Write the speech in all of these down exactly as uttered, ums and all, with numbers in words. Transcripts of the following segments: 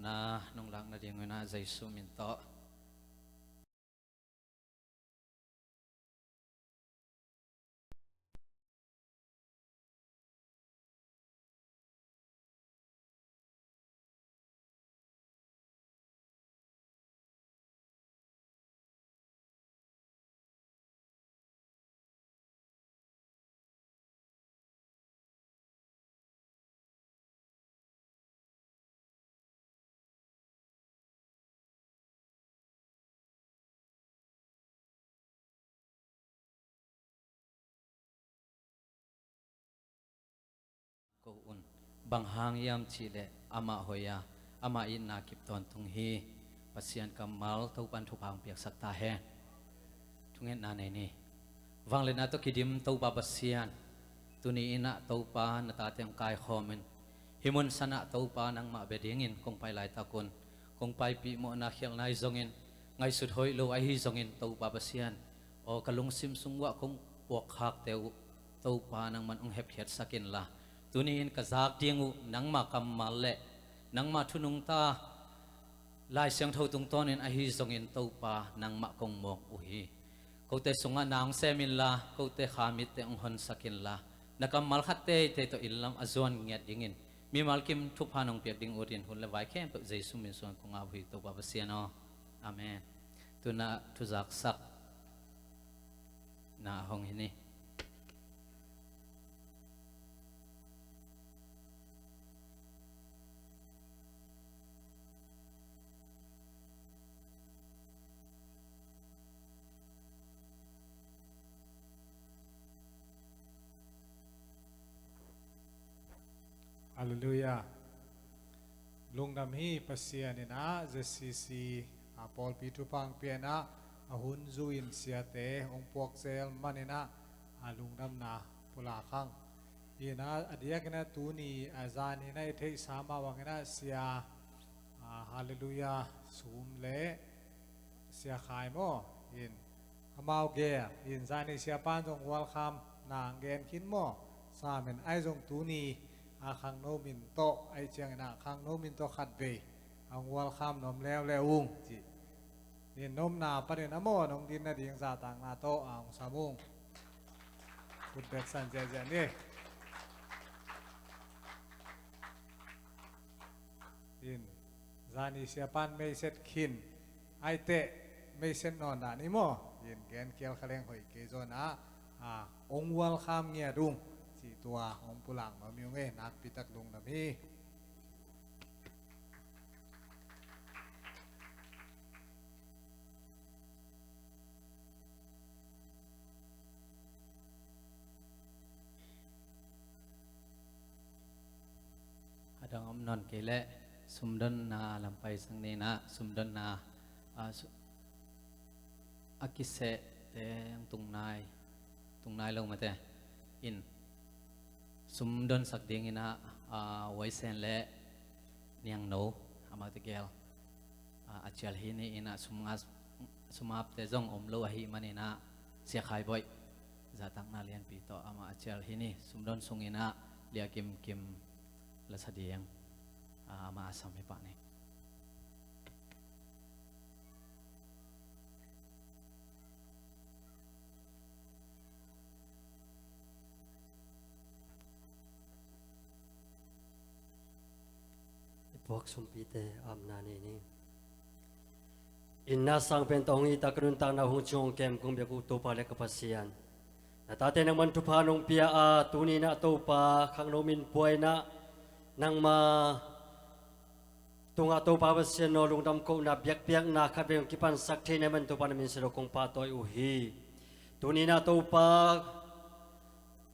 Na nunglak nading un ah Jesu min tawh. Ko un, bang hang hiam cihleh amah hoih a, amah itna kip tawntung hi. Pasian kammal Topan thupha hong piaksak ta hen. Thungetna nei ni. Vangliatna tawh kidim Topa Pasian, tuni in ah Topa na tate hong kaikhawm in, hih mun san ah Topa nangmah bia dingin kong pai laitak un, kong paipih mawhna khialhna ahi zongin, ngaihsut hoih lo ahi zongin Topa Pasian, aw ka lungsim sung uah kong puakkhakte uh Topa nangman hong hepkhiatsak inla, tuni in ka zak ding uh nangmah kammal le nangmah thu nungta Lai Siangtho tungtawnin ahi zongin Topa nangmah kong mawk uh hi. Kote sungah na hong sem inla, kote kha mitte hong honsak inla, na kammal khat teitei tawh inn lam a zuan ngiat dingin mimal kim thupha nong piak ding utin hun le vai khempeuh Jesu min suang kong ap uh hi Topa Pasian aw. Amen. Tuna thuzaksak na hong hi ni. Halleluiah. Lungdam hi. Pasian in ah Z C C a pawlpi thupha hong pia in ah, a hun zui in siate hong puak zel man in ah, a lungdamna pulak hang. In ah a diakin ah tuni a zan in ah i theihsa mah bangin ah sia, a, Halleluiah Sum le Sia Khai maw, in amau gel in zani siapan zong welcome na ang gen khin maw. Samin ai zong tuni a khangno min tawh ai ciangin ah khangno min tawh khatvei ang welcome nuam leuleu ung ci. In nomna panin a maw nong din nading zahtakna tawh ang sam ung. Khut bek san ziahziah ni. In zani siapan meiset khin, aiteh meiset nawn dan i maw. In gen kial kha leng hoih kei zawn ah, a, ong welcome ngiat ung cih tua ong pulak nuam i ung e. Nakpitak lungdam hi. A dang om nawn kei leh sumdonna lampai sang ni in ah, sumdonna, a, su-, a kisehte ang tung nai, tung nai lo mate in sumdonsak dingin ah, a, Waisen le Niangno amaute gel, a, a cial hi ni in ah, sum nga-, sum apte zong om lo ahih manin ah Sia Khai Bawi zahtakna lianpi tawh amah a cial hi ni. Sumdon sungin ah Lia Kim Kim la sa ding, a, amah a sam hi pah ni. I puak sumpite apna nei ni. Inna sang pen tawh hong hi ta, ka nuntakna hong cing hong kem kong biak uh Topa le ka Pasian, na tate nangman thupha nong pia a, tuni in ah Topa khangno min pua in ah nangma tungah Topa Pasian aw, lungdam kohna biakpiakna khatvei hong kipansak thei na hih man Topa na min sia lo kong pahtawi uh hi. Tuni in ah Topa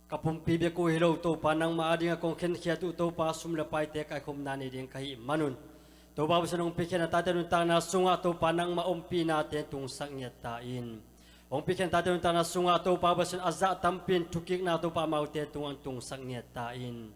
ka pumpi bek uh hi lo Topa, nangmah adingin kong khenkhiat uh Topa, sum le paite kaikhopna nei ding ka hih manun, Topa Pasian hong piakhia na tate nuntakna sungah Topa nangmah ompihnate tungsak ngiat ta in. Hong piakhia na tate nuntakna sungah Topa Pasian a zah tampi in thukikna Topa amaute tungah tungsak ngiat ta in.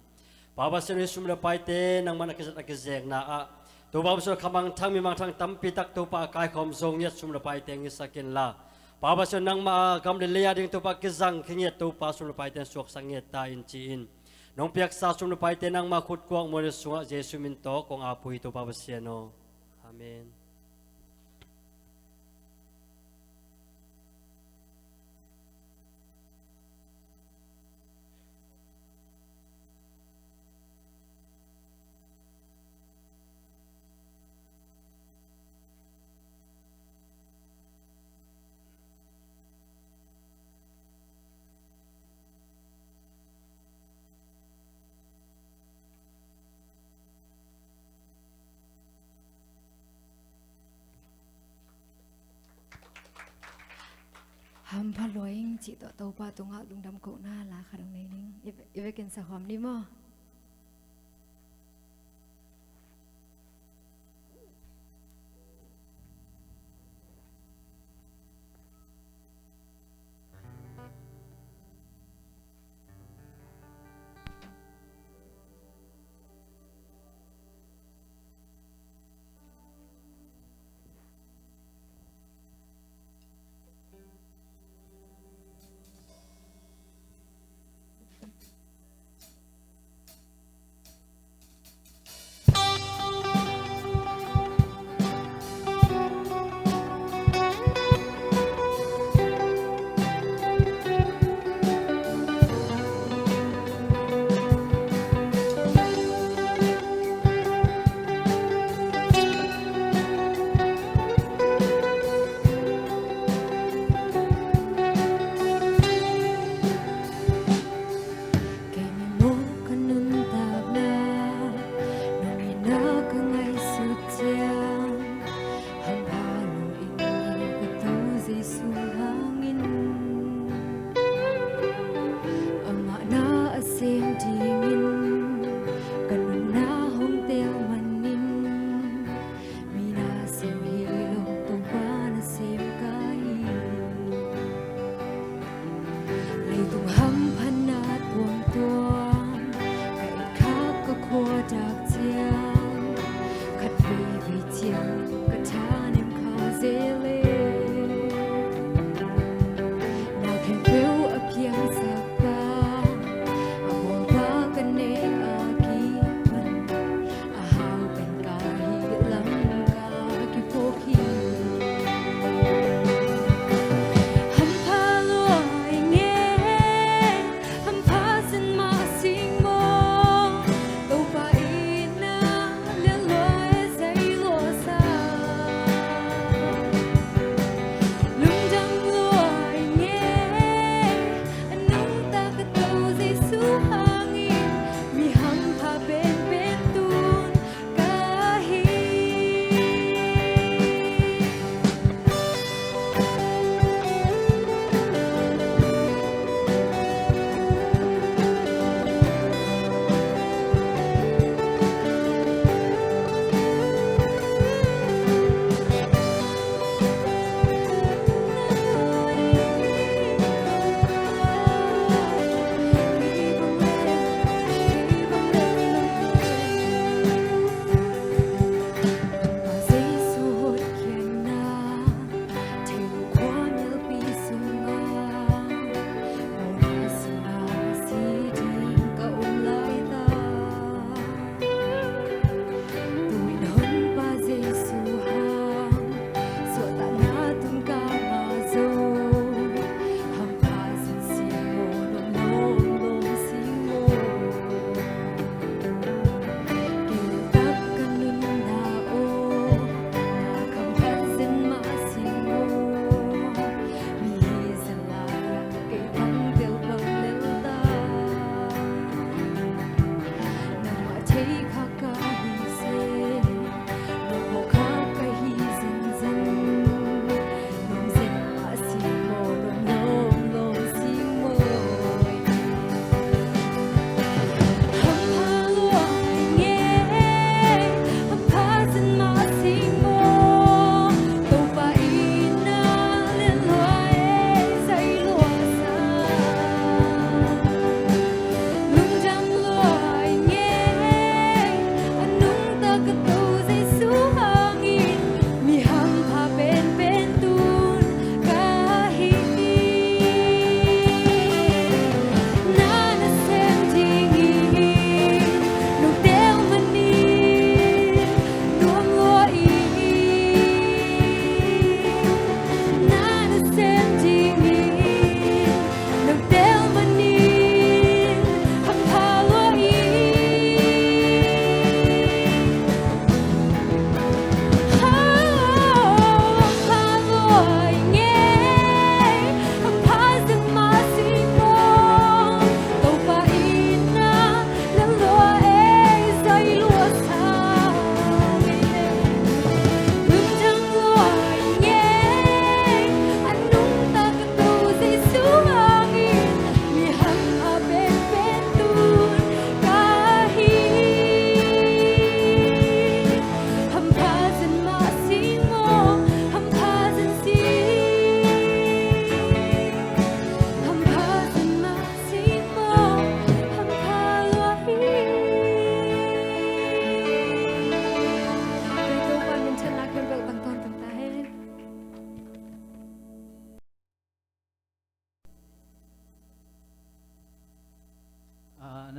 Pa Pasian, hih sum le paite nangman a kizat a kizekna ah Topa Pasian, kha mangthang mi mangthang tampi tak Topa a kaikhawm zo ngiat sum le paite hong hisak inla, Pa Pasian, nangmah a gam le lei ading Topa a kizang khe ngiat Topa sum le paite in suaksak ngiat ta in ci-in, Nong piaksa sum le paite nangma khut kuak muanna sungah Jesu min tawh kong ap uh hi, Topa Pasian aw. Amen. Hampha lua ing cih tawh Topa tungah lungdam kohna la khat hong nei ning. I ve-, i vekin sakhawm ni maw?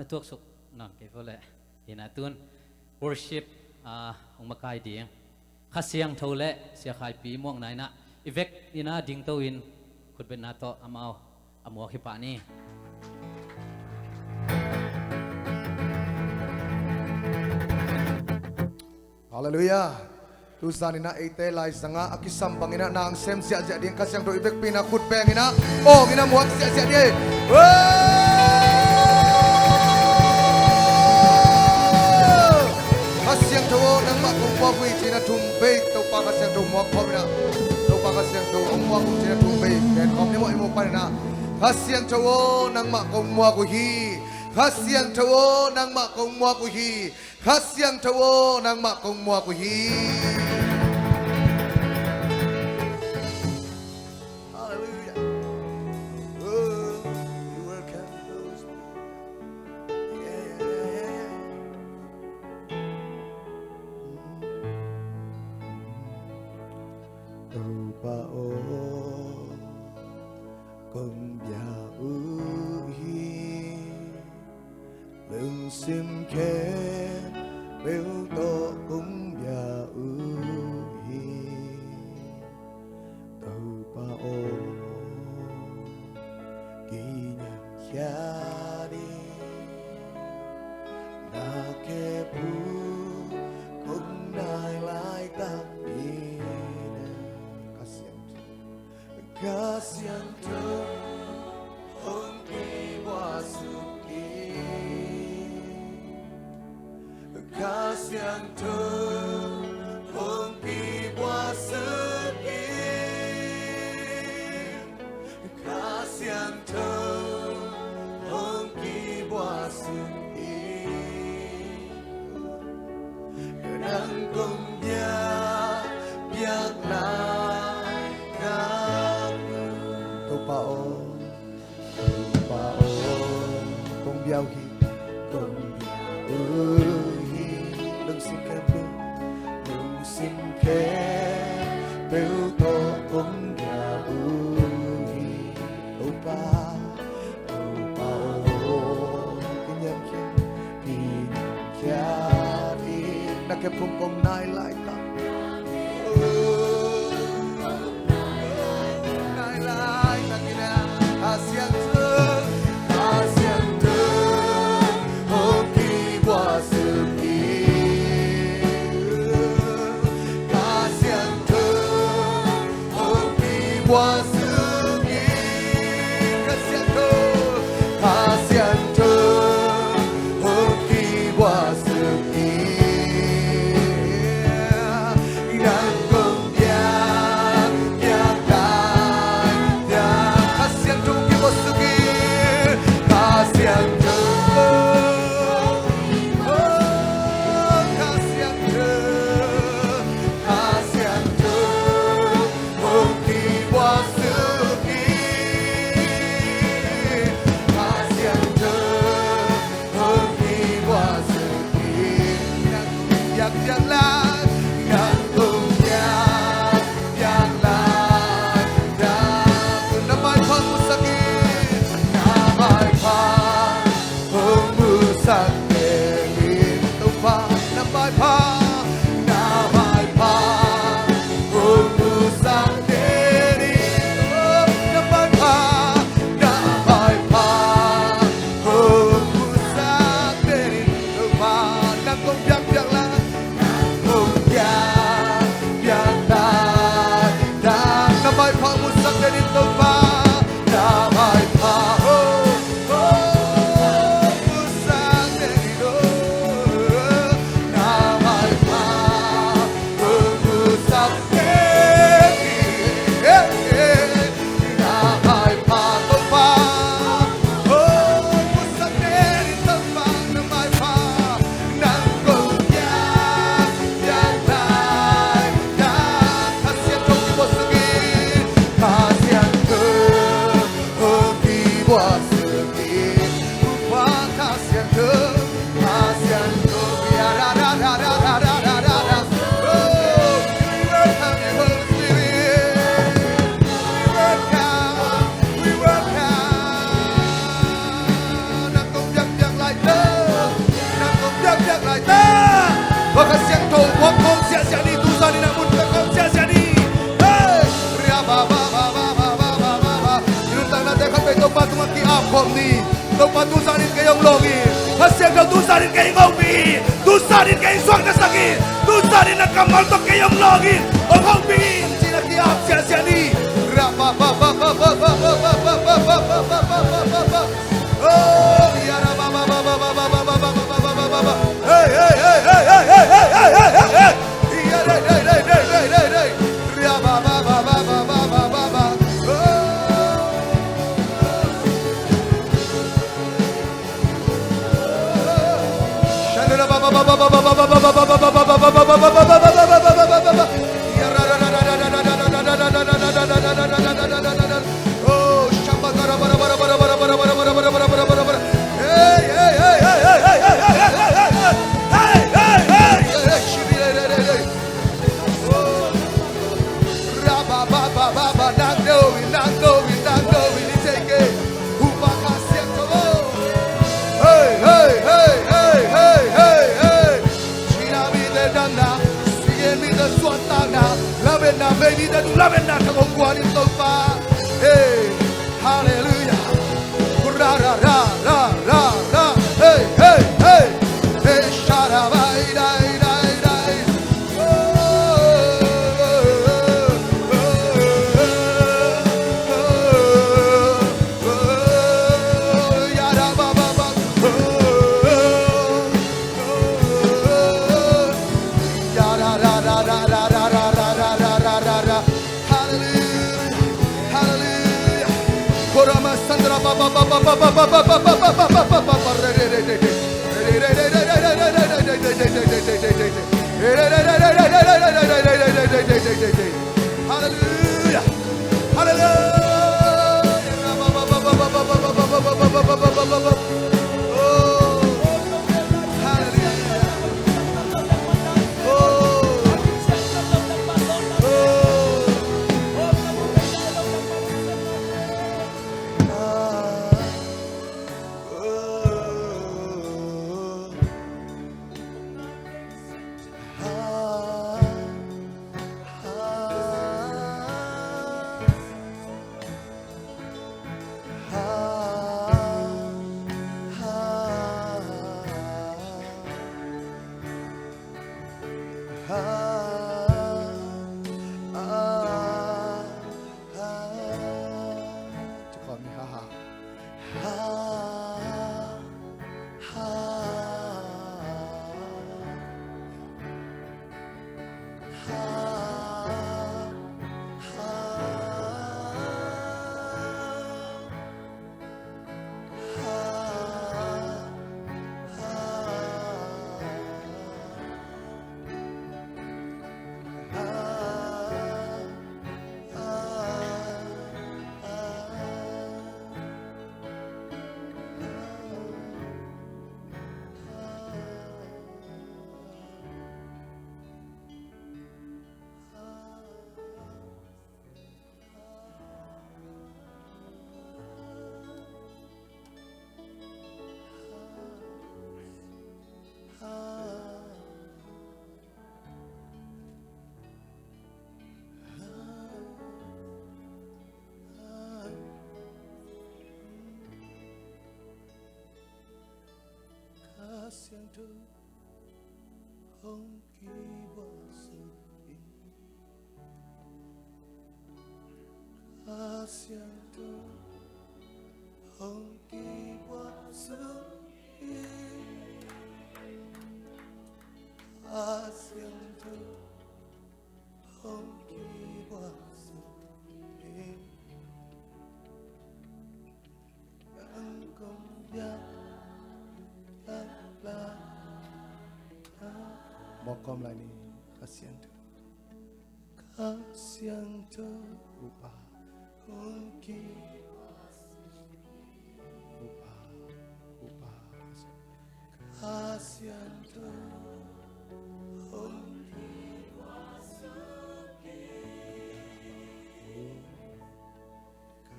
Tuaksuk nawn kei vo leh. Hi na tun worship, ah, hong makai ding Kha Siangtho le Sia Khai Pi Muang na in ah i vek in ah dingto in khutbetna tawh amau a muak hi pah ni. Halleluiah. Tuzan in ah eite laizang ah a kisam bang in ah na hong sem ziahziah ding, Kha Siangtho i vekpi in ah khut beng in ah awng in ah muak ziahziah ding. Kha Siangtho aw, nangmah kong muak uh hi ci in ah thum vei Topa Kha Siangtho muak khawm in ah, Topa Kha Siangtho hong muak uh ci in ah thum vei gen khawm ni maw, i mu pan in ah. Kha Siangtho aw, nangmah kong muak uh hi. Kha Siangtho aw, nangmah kong muak uh hi. Kha Siangtho aw, nangmah kong muak uh hi. Halleluiah. Oh, we welcome you, Holy Spirit. Yeah, yeah, yeah, yeah. Topa aw, kong bia uh hi. Lungsim khempeuh tawh kong bia uh hi. Topa aw, kiniamkhiat in, na kep uh kong nai laitak in. Kha Siangtho, Kha Siangtho hong kibuak suk in. Kha Siangtho hong kibuak suk in. Kha Siangtho hong kibuak suk in. Nang kong biak, biak lai, Topa aw, Topa aw, kong bia uh hi, kong bia uh hi. Lungsim khempeuh, lungsim khempeuh tawh kong bia uh hi. Topa, Topa aw, kiniamkhiat, kiniamkhiat in, na kep uh kong nai laitak. Topa, tu zanin kei hong lawng in. Kha Siangtho, tu zanin kei hong hopih in. Tu zanin kei hong suaktasak in. Tu zanin na kammal tawh kei hong lawng in. Hong hopih in. Cina kiap sia sia ni. Ra ba ba ba ba. Oh, ya ra ba ba ba. Hey, hey, hey. Ya, hey, hey, hey. Ra ba ba ba. Oh. Ra ba ba ba ba ba, nang do wi, nang do wi, nang do wi, ni te ke. Hu ba ka siak to. Hey, hey, hey. Cina mi te dam na, si ye mi te suan ta na. La ben na, me mi te du la ben na, ta kong kuan in to pa. Hey. Hallelujah. Ra, ra, ra, ra, ra, ra. Hey, hey, hey. Hey, sha, ra, ba, i, da, i, da, i, da, i. Oh, oh, oh, oh, oh, oh, oh, ya, ra, ba, ba, ba. Oh, oh, oh, oh, oh. Ya, ra, ra, ra. Hallelujah. Hallelujah. Korama sandra ba ba ba. Hallelujah. Hallelujah. Oh. Hallelujah. Oh. Oh. Kha Siangtho hong kibuak suk in. Kha Siangtho hong kibuak suk in. Kha Siangtho hong kibuak suk in. Mawk kawm lai ni. Kha Siangtho. Kha Siangtho. Upa. Hong ki. Upa. Upa. Kha Siangtho. Hong ki.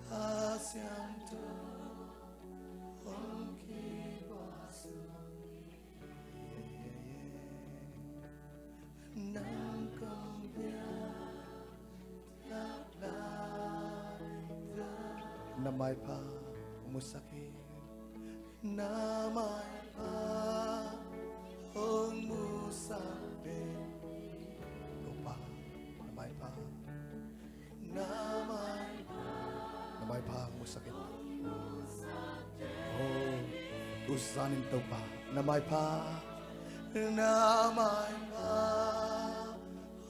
Kha Siangtho hong kibuak suk. Nang kong biak taklai. Na maipha musak hi. Na maipha hong musak den. Topa, na maipha, na maipha, na maipha hong musak den. Oh, tu zanin Topa, na maipha, na maipha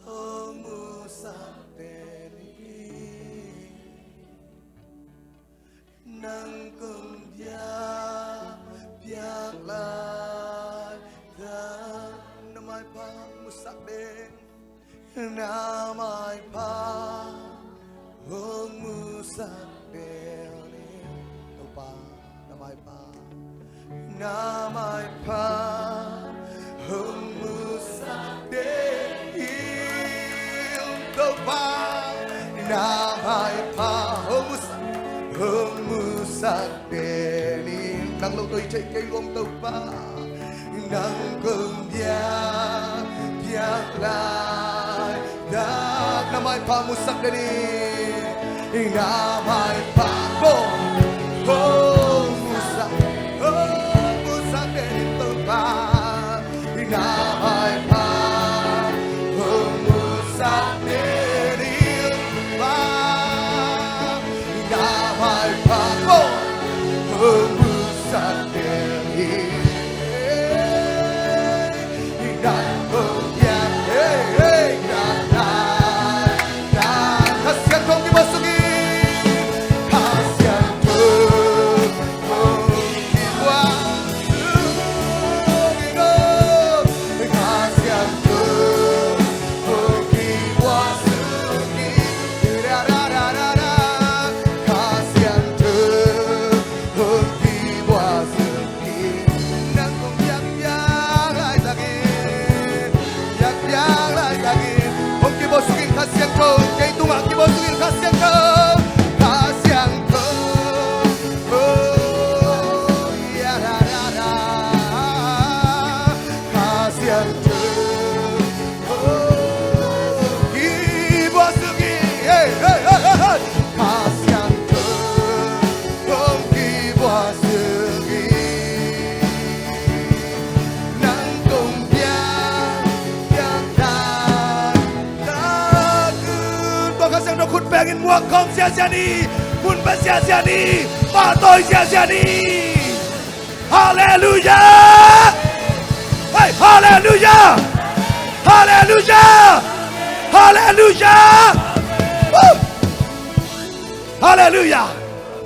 hong musak den. Nang kong biak, biak laitak. Na maipha musak den. Na maipha hong musak den. Topa, na maipha, na maipha hong musak den. Topa, na maipha hong musak, hong musak den. Nang lo toi thei kei lua, Topa. Nang kong biak, biak laitak. Na maipha musak den. Na maipha hong, hong musak, hong musak den, Topa. Na maipha hong musak den, Topa. Na maipha hong, hong musak den. Nang kong biak, hey, hey, biak laitak. Kha Siangtho hong kibuak suk in. Kha Siangtho hong kibuak suk in, oh. Kha Siangtho hong kibuak suk in. Ra, ra, ra, ra, ra. Kha Siangtho hong kibuak suk in. Nang kong biak, biak laitak in. Biak, biak laitak in. Hong kibuak suk in Kha Siangtho. Kei tungah kibuak suk in Kha Siangtho. Kha Siangtho. Oh, ya, ra, ra, ra. Kha Siangtho. Oh, kibuak suk in. Hey, hey, hey, hey, hey. Kha Siangtho hong kibuak suk in. Nang kong biak, biak laitak in. Tua Kha Siangtho khut bengin muak khawm ziahziah ni. Mun pia ziahziah ni. Pahtawi ziahziah ni. Halleluiah! Hei, halleluiah! Halleluiah! Halleluiah! Woo! Halleluiah!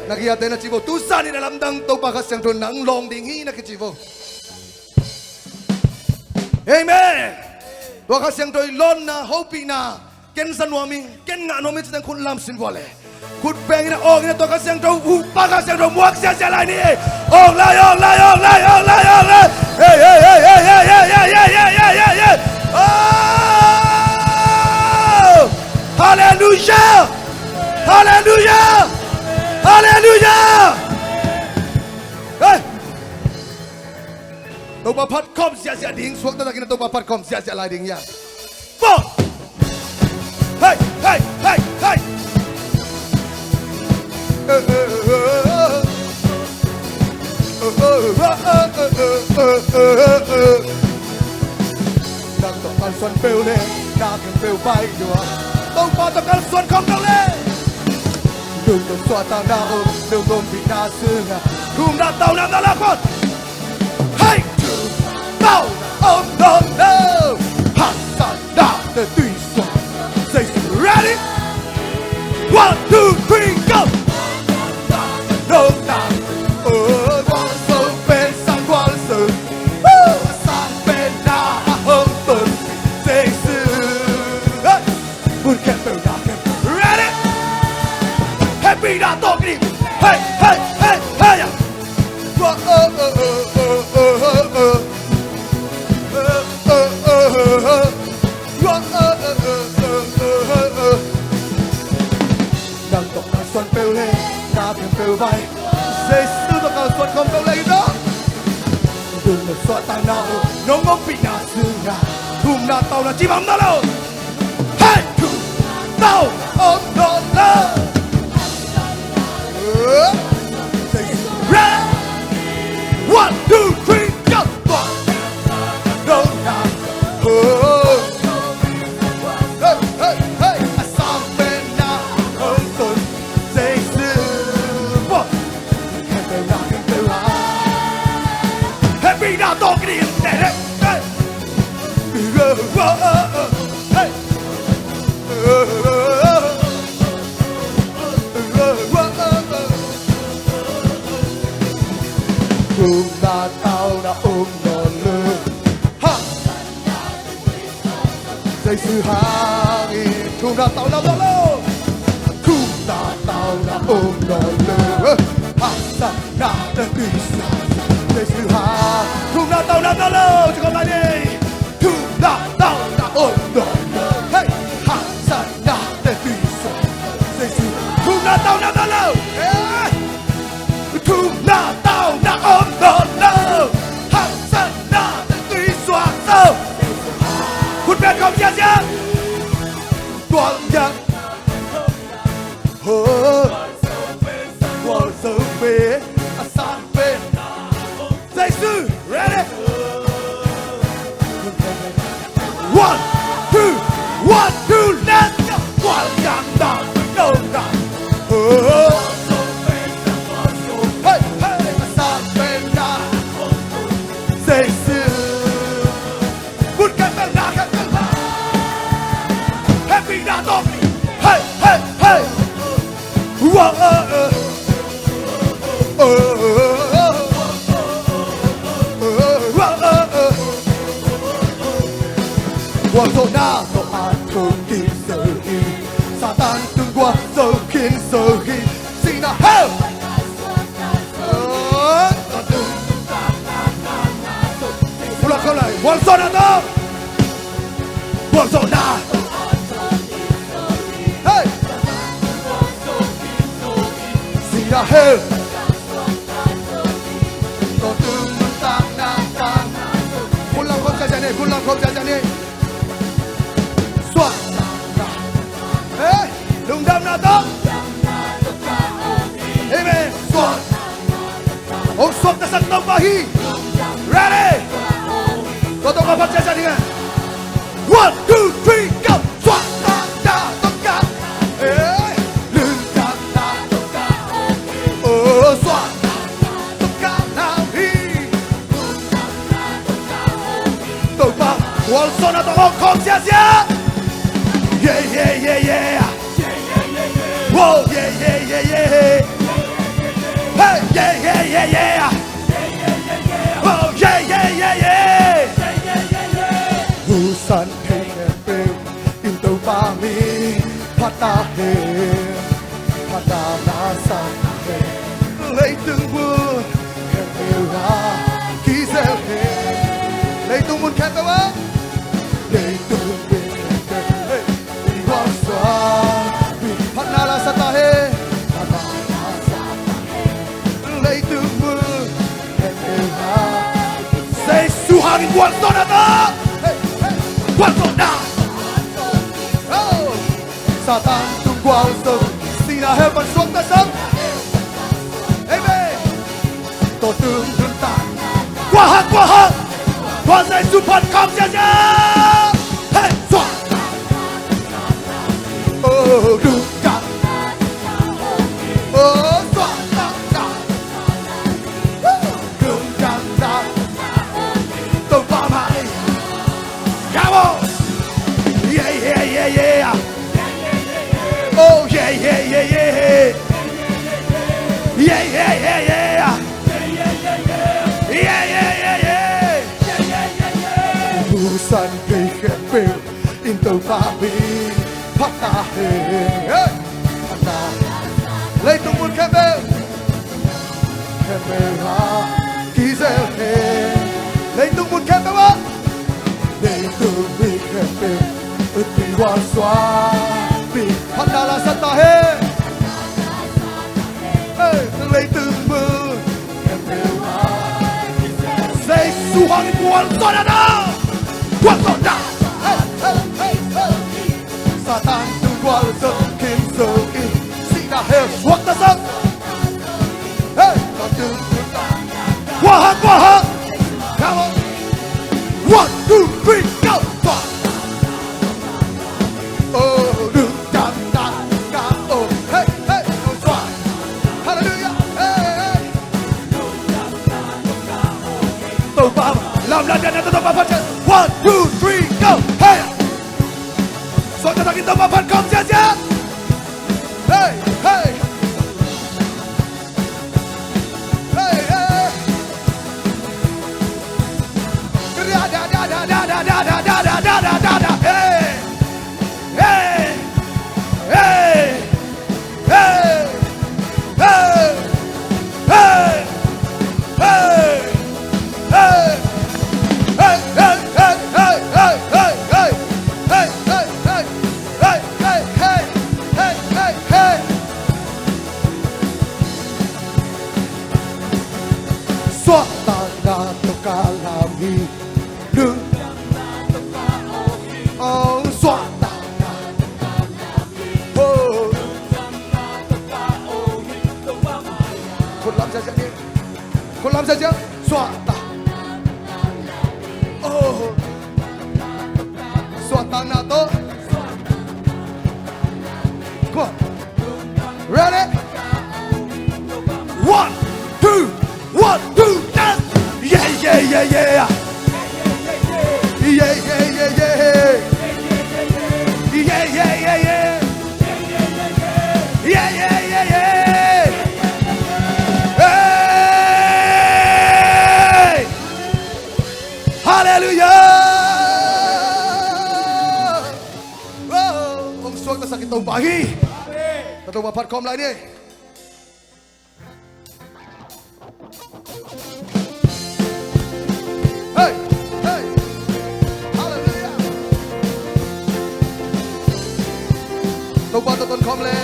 Na kiate na ci vo, tu zanin a lamdang Topa Kha Siangtho nang lawng ding hi na kici vo. Amen. Tua Kha Siangtho i lawnna, hopihna ken za nuam hi, ken ngah nuam hi cih teng khut lam sin vua le. Khut beng in a, awng in a, tua Kha Siangtho, uh, pa Kha Siangtho muak ziahziah lai ni. Awng lai, awng lai, awng lai, awng lai, awng lai. Hey, hey, hey. Oh! Halleluiah! Halleluiah! Halleluiah! Hey! Topa phat khawm ziahziah ding, suakta takin a Topa phat khawm ziahziah lai ding hi a. Four. Hei, hei, hei, hei. Nang tawh kalsuan peuh le, na khempeuh vai lua. Topa tawh kalsuan khawm peuh le. Nung tawh suahtakna om, nung ompihna sungah, thumna tauna na la khot. Hei! Tauna om nawn lo. Haksatna te tui suak. Say ready? One, two, three, go! Nong nang, oh, gual so pen sang gual so. Woo! Sang pen na hong ton. Say su. Hey! Mun khempeuh na khempeuh. Ready? Happy na tawh ni. Hey, hey, hey, hey. Nang tawh kalsuan peuh le, na khempeuh vai. Jesu tawh kalsuan khawm peuh le, ina. Nung tawh suahtakna om, nong ompihna sungah, thumna tauna ci bang na lo. Hei! Thum, tau, om nawn lo. Ready? One, two, three, go! One, no, no, oh. Hey, hey, hey. A sang pen na hong tun Jesu. One. Happy na tawng kinin. Hey, hey. Hey. Thumna tauna om nawn lo. Ha! Jesu hangin thumna tauna om nawn lo. Thumna tauna om nawn lo. Hangsanna le tuisuah. Jesu hangin thumna tauna om nawn lo. Ci khawm lai ni. Thumna tauna om nawn lo. Hey! Hangsanna le tuisuah. Jesu thumna tauna om nawn lo. Hey! Thumna tauna om nawn lo. Hangsanna le tuisuah zo. Khut beng khawm siasia. Tual pian. Ho. Tual zo pen. A sang pen. Jesu, ready? One, two, one, two, let's go! One, down, down, down, down. Oh. Hey, hey, a sang pen na. Jesu. Mun khempeuh na, khempeuh na. Happy na tawng. Hey, hey, hey. Whoa, uh, uh. Oh, oh, oh, oh. Gualzawhna tawh a thong khin zo hi. Satan tung gualzo khin zo hi. Sihna hell. Oh, gualzawhna tawh. Gualzawhna. Hey! Sihna hell. Tua tung nuntakna tang. Khut lam khawm siasia ni, khut lam khawm siasia ni. Suah. Hey! Lungdamna tawh. Amen. Suah. Hong suaktasak Topa hi. Ready? Tua tawh ka phat ciaciat ding e. One, two, three, go. Suaktasak Topa. Eh, lungdamna Topa. Oh, suaktasak Topa hi. Topa, gualzawhna tawh hong khawm ciaciat. Yeah, yeah, yeah, yeah. Whoa, yeah, yeah, yeah, yeah. Hey, yeah, yeah, yeah, yeah. Oh, yeah, yeah, yeah, yeah. Busan thei khempeuh in Topa min phat ta hen. Phatna la sa ta hen. Leitung mun khempeuh ah kizel hen. Leitung mun khempeuh ah. Leitung mun khempeuh. Hey. Gualzawhna, phatna la sa ta hen. Phatna la sa ta hen. Leitung mun khempeuh ah. Jesu hangin gualzawhna ta. Hey, hey. Gualzawhna. Oh. Satan tung gualzo. Sihna hell pan suaktasak. Amen. Tua tung nuntak. Kua hang, kua hang. Tua Jesu pan kham ciacia. Hey, suak. Oh, nuntak. Oh, suak, suak, suak. Nuntak, nuntak. Topa mai. Come on. Yeah, yeah, yeah, yeah. Oh, yeah, yeah, yeah, yeah. Yeah, yeah, yeah, yeah. Yeah, yeah, yeah, yeah. Busan thei khempeuh in Topa min phat ta hen. Hey! Phat ta. Leitung mun khempeuh. Khempeuh ah kizel hen. Leitung mun khempeuh ah. Leitung mun khempeuh. Utpi gualzawhpi. Phatna la sa ta hen. Hey, leitung mun khempeuh ah. Jesu hangin gualzawhna ta. Gualzawhna. Hey, hey, hey, hey. Satan tung gualzo khin zo in. Sihna hell suaktasak. Hey, tua tung tung ta. Kua hang, Topa phat khawm ziazia. Hey, hey. Hey, hey. Hey. Hey. Hey. Suahtakna tawh ka lam hi. Lungdamna tawh ka aw hi. Oh, suahtakna tawh ka lam hi. Oh. Lungdamna tawh ka aw hi. Khut lam ziazia ni. Khut lam ziazia. Suahtak. Oh. Suahtakna tawh. Come on. Ready? One, two, one, two, dance. Yeah, yeah, yeah, yeah. Yeah, yeah, yeah, yeah. Yeah, yeah, yeah, yeah. Yeah, yeah, yeah, yeah. Hey! Hallelujah! Oh, hong suaktasak i Topa hi. Amen. Ka Topa phat khawm lai ni. Hey, hey. Hallelujah. Topa tawh ton khawm le.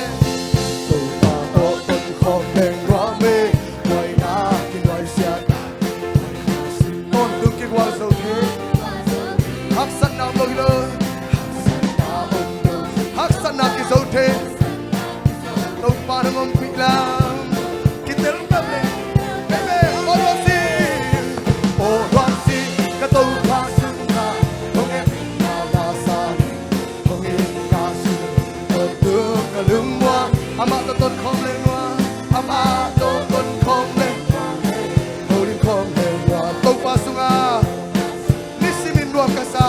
Topa tawh ton khawm leng nuam e. Nuaina kinuaisiat. Tawntung kigual zo thei. Haksatna om lo hi lo. Haksatna om lo. Haksatna kizo thei. Topa nang ompih lam. Kitel peuh le. Amen. Aw Luang Si. Aw Luang Si. Ka Topa sungah. Hong et na la sa. Hong et na sung. Tawntung ka lungmuang. Amah tawh ton khawm leng nuam. Amah tawh ton khawm leng nuam. Holim khawm leng nuam. Topa sungah. Nisimin nuam ka sa.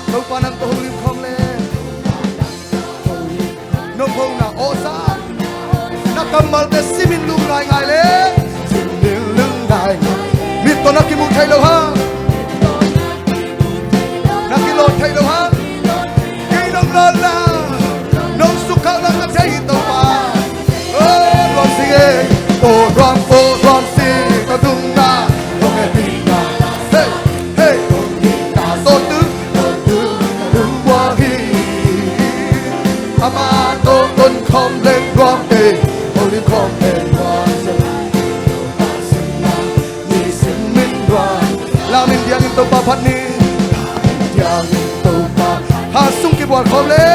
Topa nang tawh holim khawm le. Nong hong na awsa. Na kammalte simin lum ngaingai le. Simin lum ngaingai. Mit tawh na kimu thei lo hang. Na kilawh thei lo hang. Kei nong lawhna. Nong sukkhauh lam ka thei hi Topa. Oh, Luang Si e. Oh, Luang, oh, Luang Si. Ka dungna. Nong e pi na. Hey, hey. Tawntung, tawntung, lungmuang hi. Amah tawh ton khawm leng nuam e. Holim khawm leng nuam. Nisimin nuam. Lam in diangin Topa phat ni. Diangin Topa. Ha sung kibual khawm le.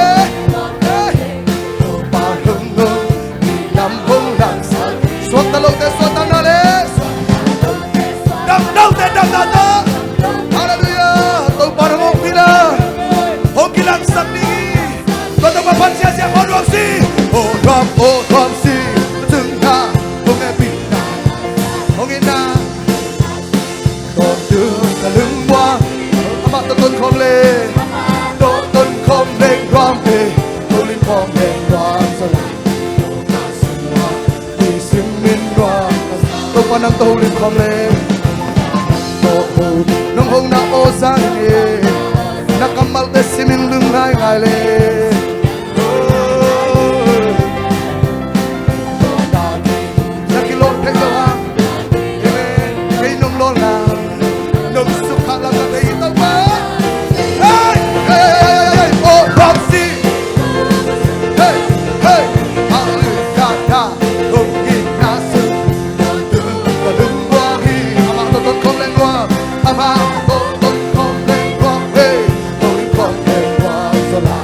Topa hong hong. Ni lam hong lam sa. Suakta lote suakta na le. Damna lote damna ta. Hallelujah. Topa nang hong pina. Hong kilangsak ni. Tua Topa phat ziazia. Aw Luang Si. Aw Luang, aw Luang Si. Tung na. Hong e pi na. Hong e na. Tawntung ka lungmuang. Amah tawh ton khawm le. Tawh ton khawm leng nuam e. Holim khawm leng nuam sa. Nisimin nuam. Topa nang tawh holim khawm le. Tawh ho. Nong hong na awsa hi. Na kammalte simin lum ngaingai le. Na kilawh thei lo hang. Amen. Kei nong lawhna. Nong sukkhauh lam ka thei hi Topa. Hey, hey, hey, hey, hey. Oh, Luang Si. Hey, hey. Hallelujah. Hong it na sung. Ka lungmuang hi. Amah tawh ton khawm leng nuam. Amah tawh ton khawm leng nuam. Hey. Hong it khawm leng nuam. Sa la.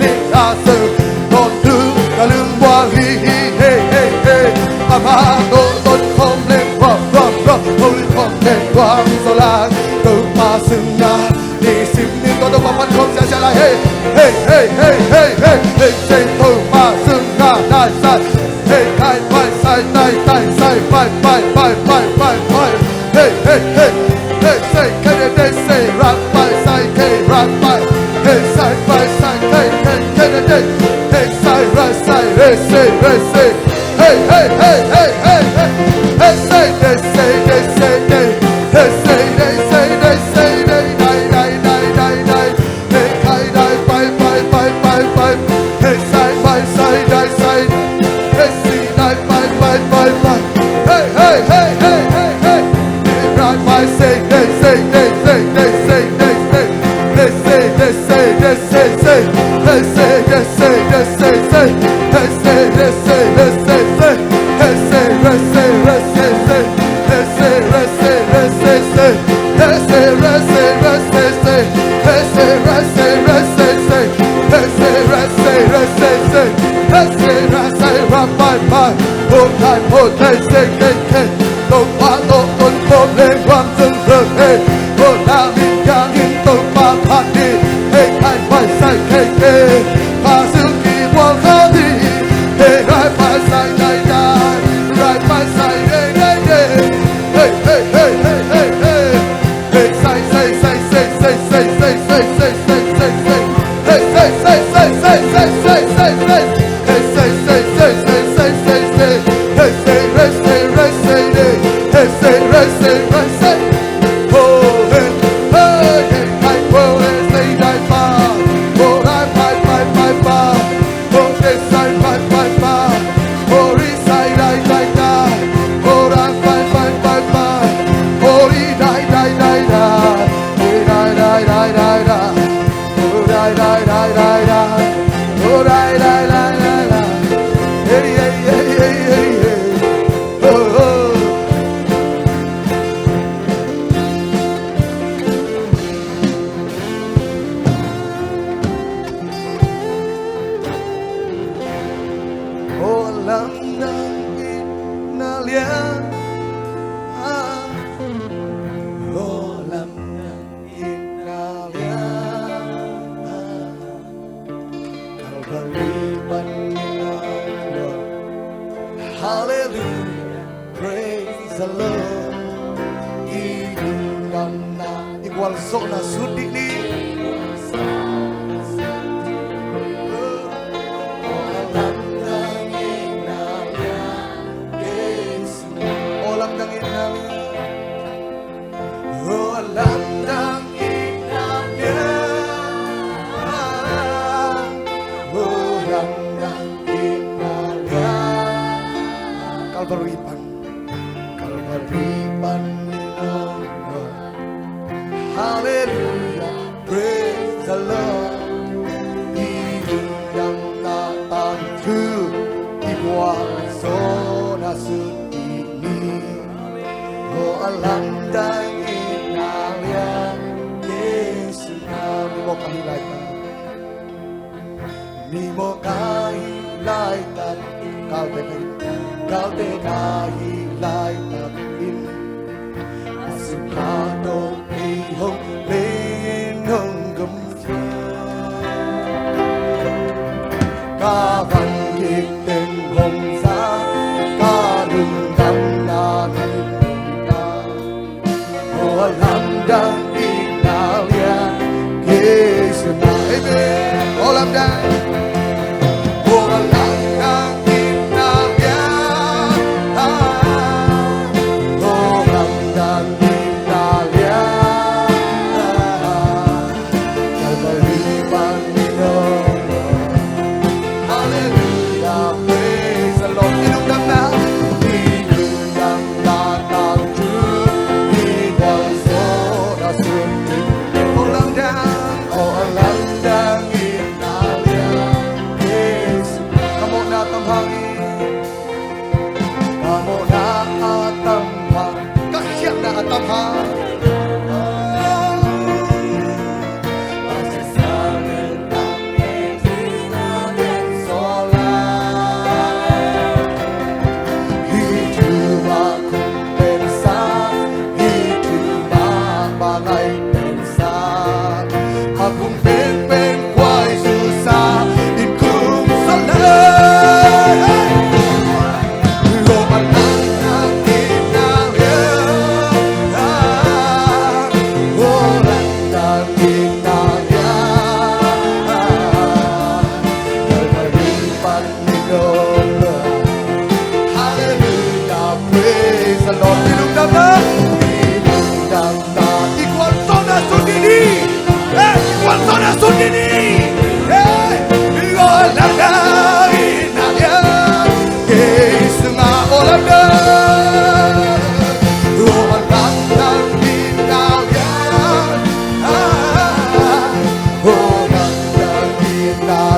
Ning a sung ton tu ka lung bua hi hi hey hey hey. Ama to ton khom leng bua bua bua. Holy khom leng bua so lai. Topa sung na ni sim ni to Topa pan khom sia sia lai hey hey hey hey hey hey. Hey say Topa sung na nai sai. Hey kai pai sai tai tai sai pai pai pai pai pai pai. Hey, hey, hey, hey, say, can you say, say, rock by, say, hey, rock by, hey, side by, side, hey, hey, can you say, hey, side, right, side, hey, say, hey, say, hey, hey, hey, hey, hey, hey, hey, say, they say, they say, they, hey, say, they say, they say, they, die, die, die, die, die. Hey, kai, dai, pai, pai, pai, pai, pai. Hey, sai, pai, sai, dai, sai. Hey, si, dai, pai, pai, pai, pai. Hey, hey, hey, hey, hey, hey. Hey, rai, pai, say, hey, say, hey, say, hey, say, hey, say. Hey, say, hey, say, hey, say, say. Hey, say, hey, say, hey, say, say. Hey, say, hey, say, hey, say, say. Hey, say, hey, say, hey, say, say. Hey, say, hey, say, hey, say, say. Hey, say, hey, say, hey, say, say. Hey, say, hey, say, hey, say, say. Hey, say, hey, say, hey, say, say. Hey, say, hey, say, ra, pai, pai. Ho, tai, ho, tai, say, hey, hey. Topa, to, ton, khom leng bua sung sung, hey. Ho, la, mi, ya, ngin, Topa, phat ni. Hey, kai, pai, sai, hey, hey. Pha, sung, ki, bua, kha, ni. Hey, rai, pai, sai, dai, dai. Rai, pai, sai, hey, hey, hey. Hey, hey, hey, hey, hey, hey. Hey, say, say, say, say. Hey, say, say, say, say, say. Hey, say, say, say, say, say. Hey, say, say, say, say, say, say. Hey, say, re, say, re, say, re. Hey, say, re, say, re, say. Oh, hey, hey, hey, hey, oh, hey, say, die, pa. Oh, die, pa, pa, pa, pa. Ho, de, sai, pai, pai, pai. Ho, ri, sai, dai, dai, dai. Ho, ra, pai, pai, pai, pai. Ho, ri, dai, dai, dai, dai. Ri, dai, dai, dai, dai, dai. Ho, dai, dai, dai, dai, dai. Ho, dai, dai, dai, dai, dai. Hey, hey, hey, hey, hey, hey. Oh, oh. Aw lamdang it na lian. Aw lamdang it na lian. Calvary pan it na lian. Hallelujah. Praise the Lord. I lungdamna, i gualzawhna sut dih ni. Aw lamdang it na lian. Aw lamdang it na lian. Aw lamdang it na lian. Aw lamdang it na lian. Calvary pan. Calvary pan i lungdam. Hallelujah, praise the Lord. I lungdamna tangthu, i gualzawhna sut dih ni. Aw lamdang it na lian. Jesu na mi mawk a hi lai. Mi mawk a hi laitak, kalte, kalte na hi laitak in, a sungah tawh kei hong len hong gam. Ka van kik teng hong za, ka lungdamna min ta. Aw lamdang it na lian, Jesu na. Amen. Aw lamdang. Aw lamdang it na lian.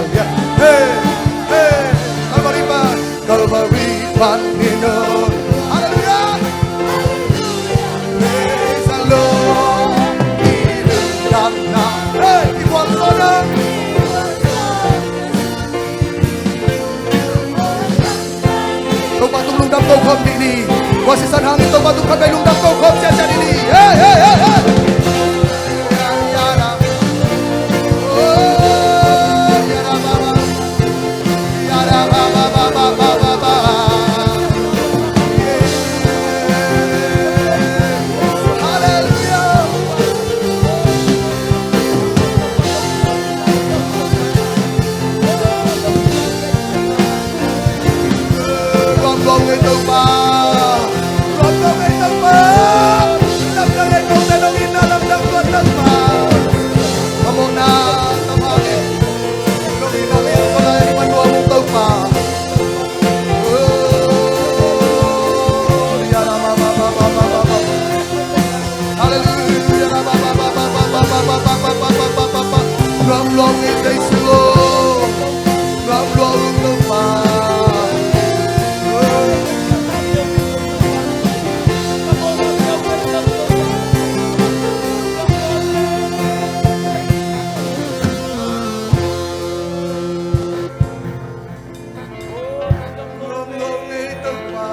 Hey, hey, Kalvari pan, Kalvari pan ni no. Hallelujah. Praise the Lord. Hey, keep on going. Topa tung lungdam ko khawm dih ni. Tua sisan hangin Topa tung khat vei lungdam ko khawm ciaciat dih ni. Hey, hey, hey, hey. Hallelujah. Lamdang ei Topa. Lamdang ei Topa. Lamdang ei Topa. Lamdang ei Topa. Lamdang ei Topa. Lamdang ei Topa. Lamdang ei Topa. Hallelujah. Lam luang in Jesu. Lam luang in Topa. Lam luang in Topa.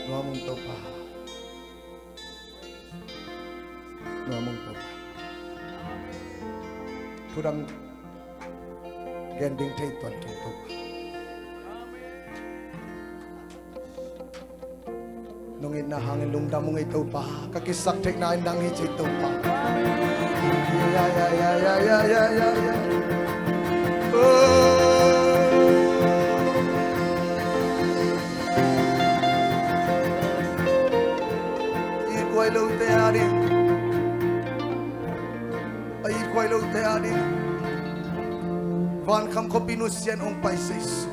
Nuam ung Topa. Nuam ung Topa. Thudang gen ding thei tuan kei Topa. Nong itna hangin lungdam ung ei Topa. Ka kisak theihna in nang hi ci Topa. Ya, ya, ya. Oh. It khuai lote a ding. A it khuai lote a ding. Vankham khuapi nusia in hong pai Jesu.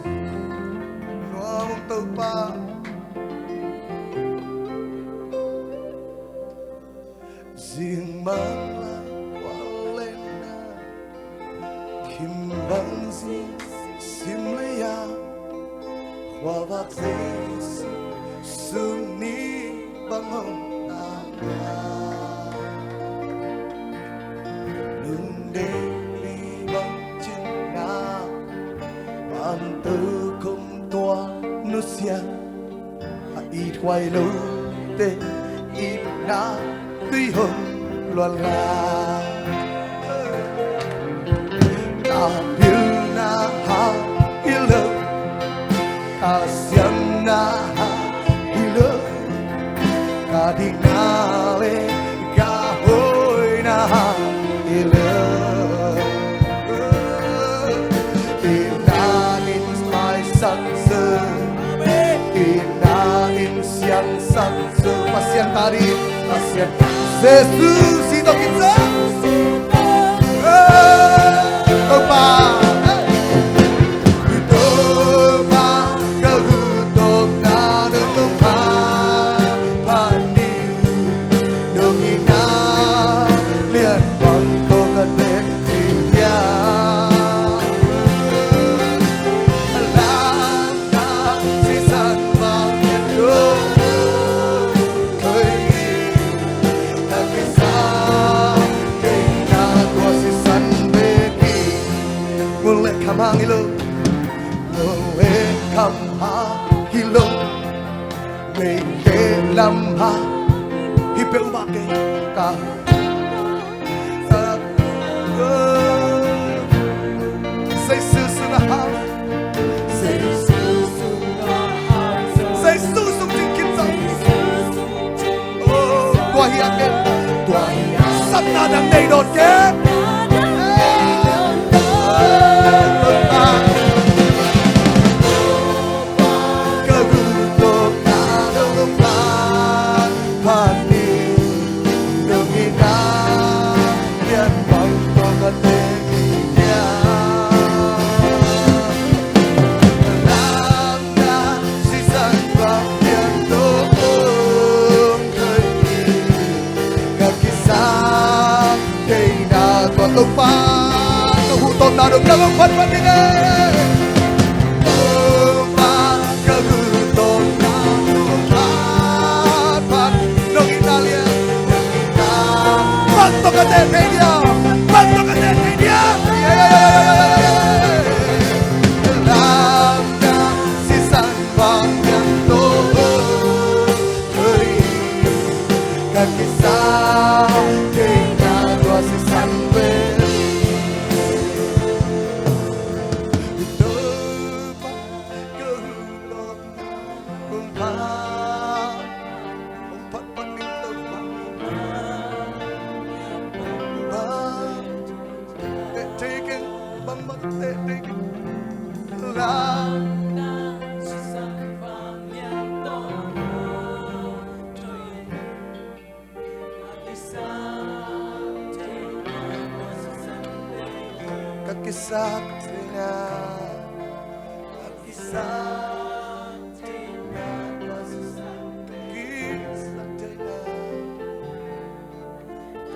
Nuam ung Topa. Zing mang lai kual lena. Kim bang zing sim lei a. Khua vak Jesu suni bang hong na. Lungde li bang cin na. Pan tu kum tua nusia. A it khuai lote itna tui hong luan la. Ka pilna hang hi lo, ka siamna hang hi lo, ka dikna le ka hoihna hang hi lo. Itna in maisak zo, itna in siangsak zo. Pasian ta ding, Pasian. Jesu si tawh kizang. Topa. Topa, ka lungdamna nong Topa. Pani nong itna lian bang tawh ka tek. Kham hang hi lo, no e kham hang hi lo, mei khe lam hang hi peuhmah kei ka. Jesu sungah hang, Jesu sungah hang, Jesu sung cing khin zo. Tua hi a ken, tua hi a sapna dang nei dawn ken. Ka gu tawh na dong pan pan ni dong hi na, pian bang tawh ka te ni dia. Lam na sisan bang pian tawh ong thoi ni. Ka kisap theihna tua Topa ka huh tawmna dong ka lawng phat phat ding e. Topa ka huh tawmna dong phat phat dong in a lian. Bang tawh ka teh thei dia, bang tawh ka teh thei dia. Lam na sisan bang pian tawh. Ka kisap theihna tua sisan ve. Topa ka huh tawmna dong phat phat ding Topa. Bang teh thei keng, bang bang teh thei keng. Lam na sisan bang pian tawh. Ka kisap theihna, ka kisap theihna, ka kisap theihna,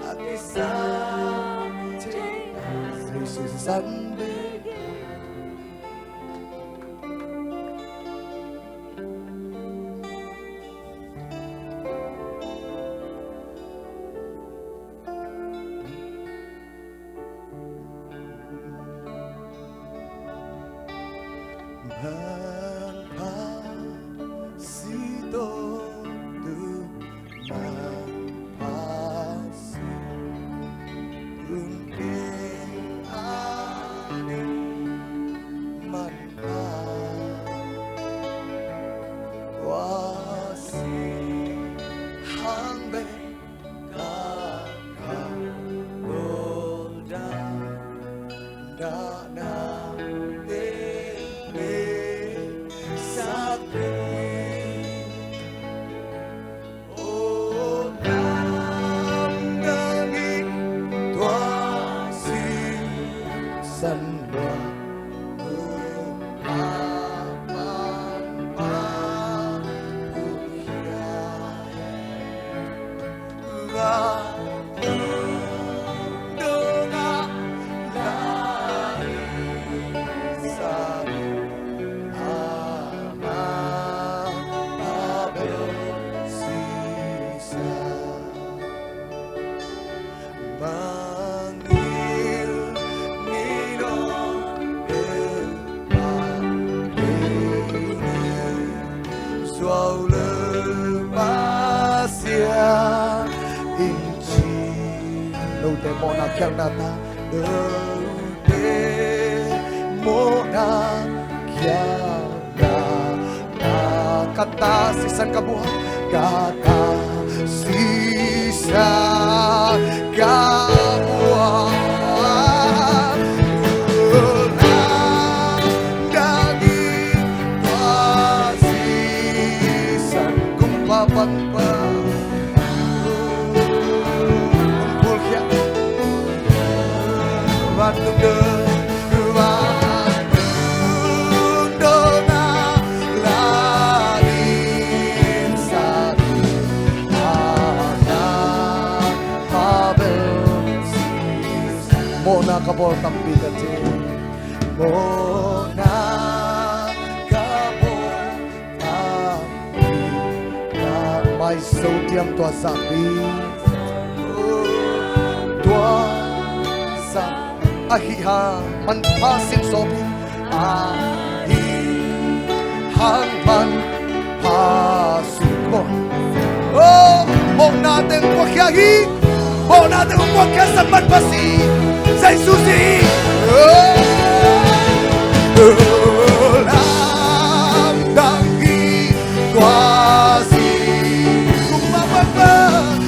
ka kisap theihna. This is Sunday. Manpha si tawh tu, manpha si tun king a ding manpha tua si hang bei. Ka kha lo da da na te te sa te. O nam na ni tua si san lua. Mangngilh ngei nawn peuhmah kei ni, zuau le Pasian in ci. Note mawhna khialhna ta, note mawhna khialhna. Ka ta sisan ka buak, ka ta sisan ka buak. Lam dang in tua sisan kong pa pan pa. Kong pulkhia. Van tung dong, van tung dong na la ding sa ding. Ana pa bel si. Mawhna ka bawl tampi ka ci. Mawhna ka bawl tampi ka mai so diam tua zahpi. Tua zah Ahi hang manpha sin sawm hi. Ahi hang manpha sin maw. Oh, mawhna teng puakkhia hi. Mawhna teng puakkhia sak manpha si. Jesu si. Oh, lamdang hi. Tua si. Kumba bang bang.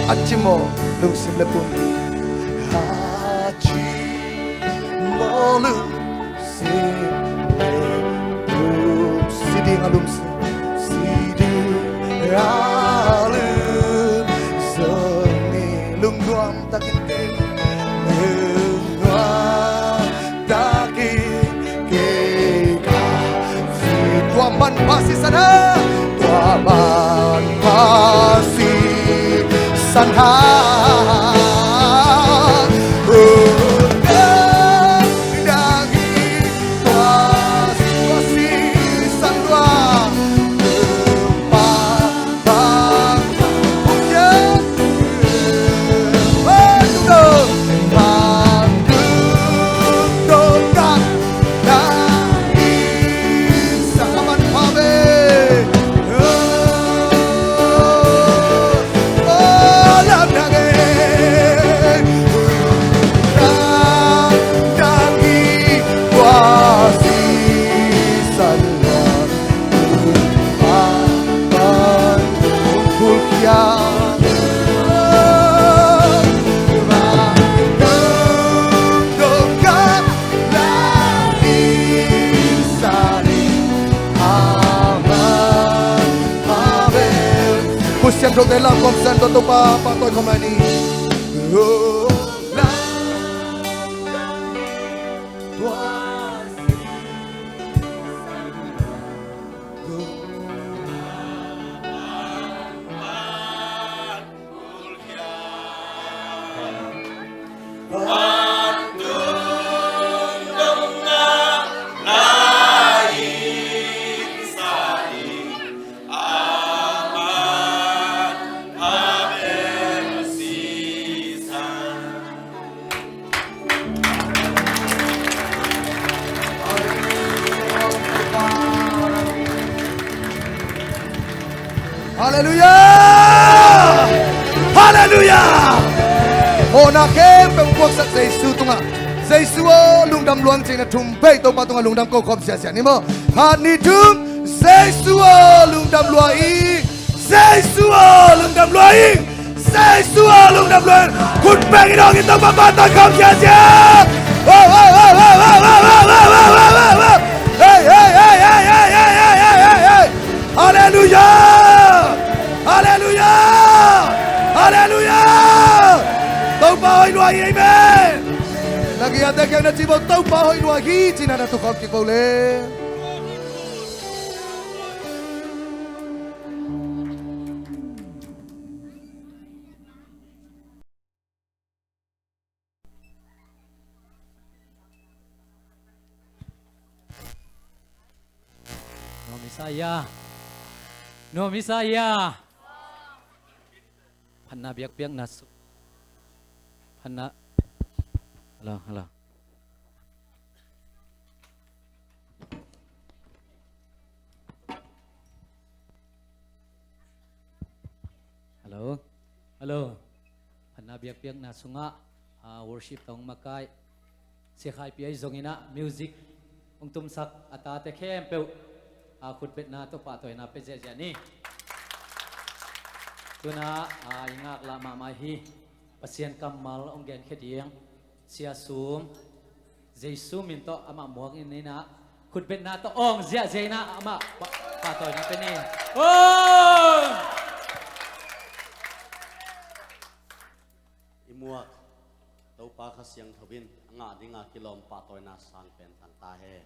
A ci maw, lungsim le pum. A ci maw, lung si ding a lum si, si ding a lum sawm ni. Lungnuam takin kei, lungnuam takin kei ka si. Tua manpha si san ha, tua manpha si san ha. Khut siangthote lam kawm san tawh Topa pahtawi khawm lai ni. Halleluiah! Halleluiah! Mawhna khempeuh puaksak Jesu tungah. Jesu aw lungdam lua ing ci-in a thum vei Topa tungah lungdam ko khawm siasia ni maw. Khat, nih, thum. Jesu aw lungdam lua ing. Jesu aw lungdam lua ing. Jesu aw lungdam lua ing. Khut beng in hong in Topa pahtawi khawm siasia. Hey, hey, hey. Halleluiah! Halleluiah! Halleluiah! Topa hoih lua hi, amen. Na kiate kiang na ci bo, Topa hoih lua hi ci-in na tukhawm kik bo le. Nuam i sa hia? Nuam i sa hia? Phatna biakpiakna su. Phatna. Hello, hello. Hello. Hello. Phatna biakpiakna sungah, ah, worship tawh hong makaih Sia Khai Pi ahi zongin ah music hong tumsak a tate khempeuh, ah, khutbetna tawh pahtawina pia ziahziah ni. Tu-in ah, ah, i ngaklah mahmah hi. Pasian kammal hong genkhia ding Sia Sum, Jesu min tawh amah muak in, in ah, khutbetna tawh awng ziahziah in ah amah pa-, pahtawina pia ni. Oh! I muak Topa Kha Siangtho in a ngah dinga kilawm pahtawina sang pen tang ta hen.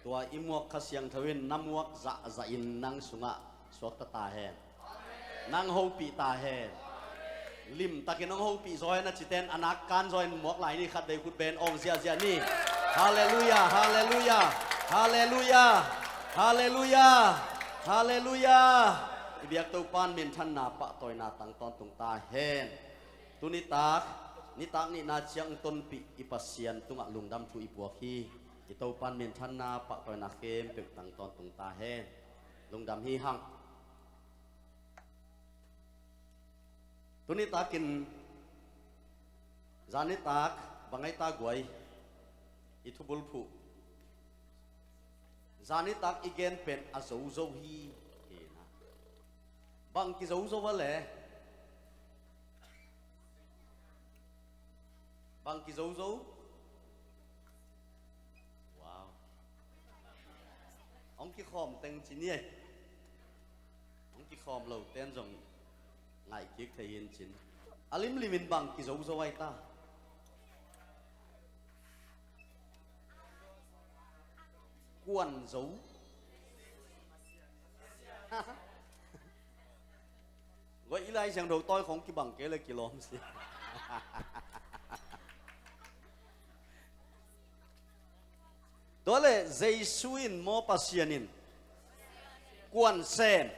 Tua i muak Kha Siangtho in na muak zahzahin nang sungah suakta ta hen. Nang hopih ta hen. Limtakin hong hopih zaw hen a citen a nak kan zaw hen muak lai ni, khat vei khut beng awng ziahziah ni. Halleluiah, halleluiah, halleluiah, halleluiah, halleluiah. I biak Topa'n minthanna pahtawina tang tawntung ta hen. Tuni tak, nitak nihna ciang tonpih i Pasian tungah lungdam thu i puak hi. I Topa'n minthanna pahtawina khempeuh tang tawntung ta hen. Lungdam hi hang. Tuni takin, zani tak, bang ai ta guai, i thubulphuh. Zani tak i gen pen a zozo hi, hi na. Bang kizozo a le? Bang kizozo? Wow. Hong kikhawm teng ci ni ei. Hong kikhawm lo ten zong ngaih kik thei hi in cin. A limlimin bang kizozo ai ta? Kuan zo. Guai, i Lai Siangtho tawi khong kibang kei le kilawm si. Tua le Jesu in maw, Pasian in? Kuan sem.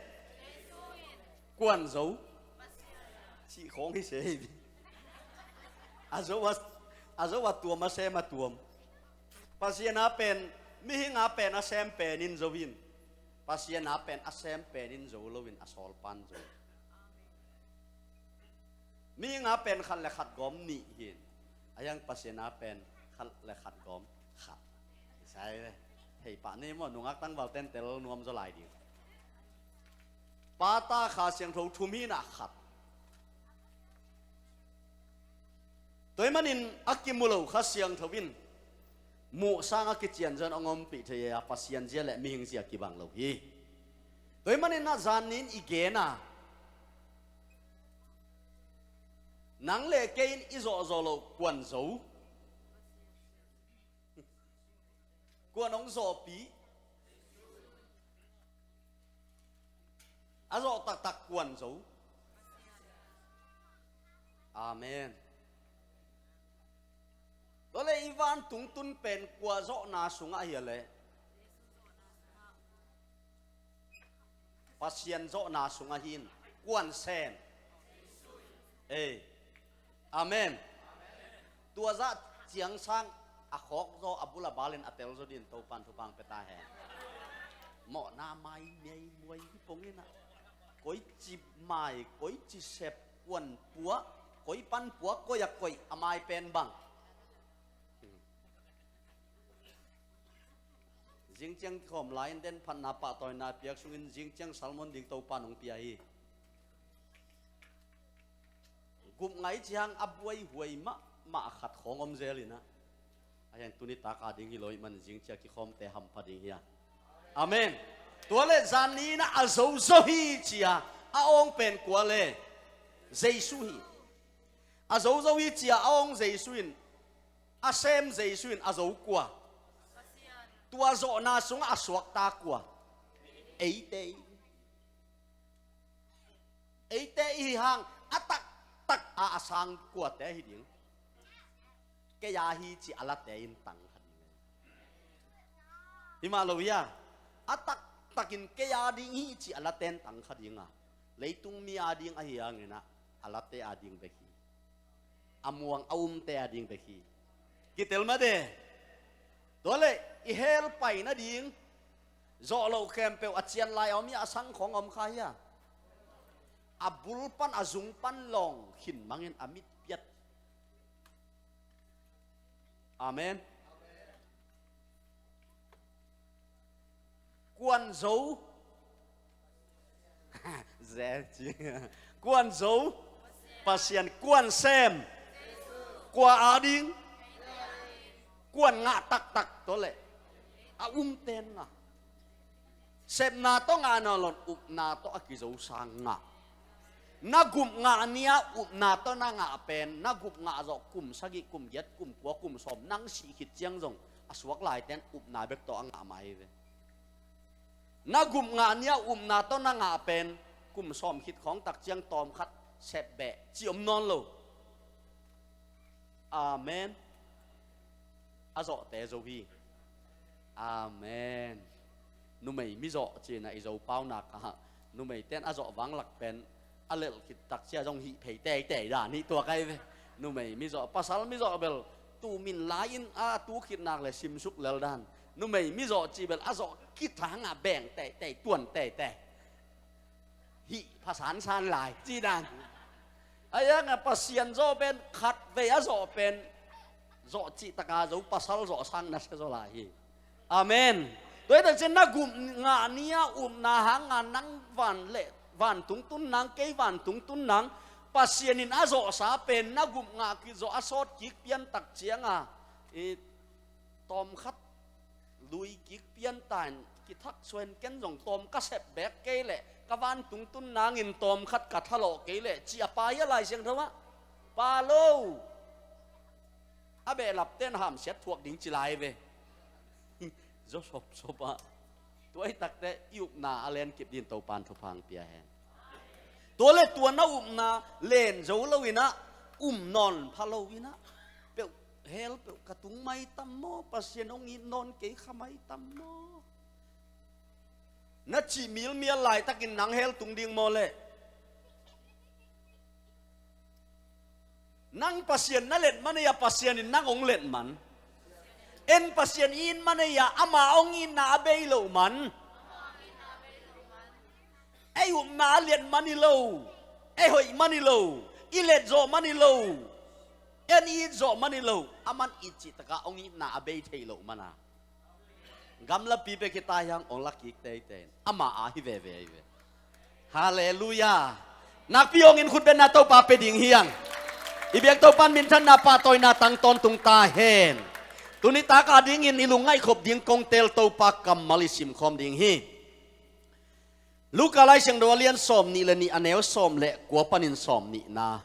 Kuan zo. Cih khawng hi se hi. A zo a, a zo a tuam, a sem a tuam. Pasian a pen, mihing a pen a sem pen in zo hi in. Pasian a pen a sem pen in zo lo in, a sawl pan zo. Mihing a pen khat le khat gawm nih hi in. A hiang Pasian a pen khat le khat gawm khat. Sai ve. Thei pah ni maw, nungak tangval ten tel nuam zaw lai ding. Pa, Ta, Kha Siangtho thum hi na, khat. Tua ahih manin a kimu lo Kha Siangtho in muh sang a kician zong hong ompih thei a, Pasian zia le mihing zia kibang lo hi. Tua ahih manin a zan ni in i gen a, nang le kei in i zawhzawh loh kuan zo. Kuan hong zawhpih. A zawh taktak kuan zo. Amen. Tua le i vantung tun pen kua zawhna sungah hi a le? Pasian zawhna sungah hi in. Kuan sem. Ei. Amen. Tua zah ciang sang a khawk zaw, a bul a bal in a tel zaw ding in Topa'n thupha hong pia ta hen. Mawhna mai miai muai hi pong in a, koici mai, koici sep, kuan puah, koi pan puah, koi a koih, a mai pen bang. Zing ciang kikhawm lai in den phatna pahtawina piak sungin zing ciang sermon ding Topa'n hong pia hi. Gupnga i cih hang a buaihuai mahmah khat khawng om zel in a, a hiang tuni tak a ding hi lo ahih manin zing ciang kikhawmte hampha ding hi a. Amen. Tua le zan ni in a, a zozo hi ci a, a awng pen kua le? Jesu hi. A zozo hi ci a, a awng Jesu in, a sem Jesu in, a zo kua? Tua zawhna sungah a suakta kua? Eite hi. Eite i hi hang a taktak a, a sang kuate hi ding? Kei a hi ci a late in tang kha ding. Hi mah lo hia? A taktakin kei a ding hi ci a late in tang kha ding a, leitung mi a ding ahi hangin a, a late a ding bek hi. A muang a umte a ding bek hi. Kitel mah de. Tua le i hell pai nading zawh loh khempeuh a cian lai a om hi a, a sang khawng a om kha hi a. A bul pan, a zung pan lawng khin mangin a mit piat. Amen. Kuan zo. Zel ci. Kuan zo. Pasian. Kuan sem. Kua a ding? Kuan ngah taktak tawh le a umten ngah. Sepna tawh ngah nawn lo in, upna tawh a kizo sang ngah. Na gupngah ni-a upna tawh na ngah pen, na gupngah zawh kum sagih, kum giat, kum kua, kum sawm, nang sih khit ciang zong a suak laiten upna bek tawh a ngah mah hi ve. Na gupngah ni-a upna tawh na ngah pen, kum sawm khit khawng tak ciang tawmkhat sep beh ci om nawn lo. Amen. A zawhte zo hi. Amen. Numei mizawh cina i Zopau nak ah, numeite'n a zawh vanglak pen a lelh khit tak cia zong hih phei teitei dan hi tuak ahi ve. Numei mizawh, pasal mizawh bel tu min lai-in a tu khit nak le simsuk lel dan. Numei mizawh ci bel a zawh khit hang a beng teitei, tuan teitei. Hih phasansan lai ci dan. A iang a Pasian zawh pen khat vei a zawh pen zawh cih taka zo, pasal zawh sang na sia zaw lai hi. Amen. Tua hi tak ciang na gup ngah ni-a upna hanga nang van le vantung tun nang, kei vantung tun nang, Pasian in a zawhsa pen na gup ngah kik zawh a sawt kik pian tak ciang a, i tawm khat lui kik pian ta in, kithak suan ken zong tawm ka sep bek kei leh, ka vantung tun nangin tawm khat ka thalawh kei leh ci a pai a Lai Siangtho ah. Pai lo. A behlapte'n hamsiat thuak ding ci lai ve. Zaw sopsop ah. Tua hi takte i upna a len kip dingin Topa'n thupha hong pia hen. Tua le tua na upna len zo lo in ah, um nawn pha lo in ah, peuh, hell peuh ka tung mai tam maw, Pasian hong it nawn kei kha mai tam maw, na cih milmial laitakin nang hell tung ding maw leh? Nang Pasian na let man ei a, Pasian in nang hong let man. En Pasian i it man ei a, ama hong itna a bei loh man. Ei upna a liat man hi lo. Ei hoih man hi lo. I let zawh man hi lo. En i it zawh man hi lo. Aman it cih taka hong itna a bei thei loh man a, gamlapi bek hi ta hiang, hong la kik teitei in. Ama a hi veve hi ve. Halleluiah. Nakpi hong in khutbetna Topa pia ding hiang. I biak Topa'n minthanna pahtawina tang tawntung ta hen. Tuni tak a dingin i lungngaih khop ding kong teel Topa kammal i simkhawm ding hi. Luka Lai Siangtho a lian sawm nih le nih, a neu sawm le kua panin sawm nihna.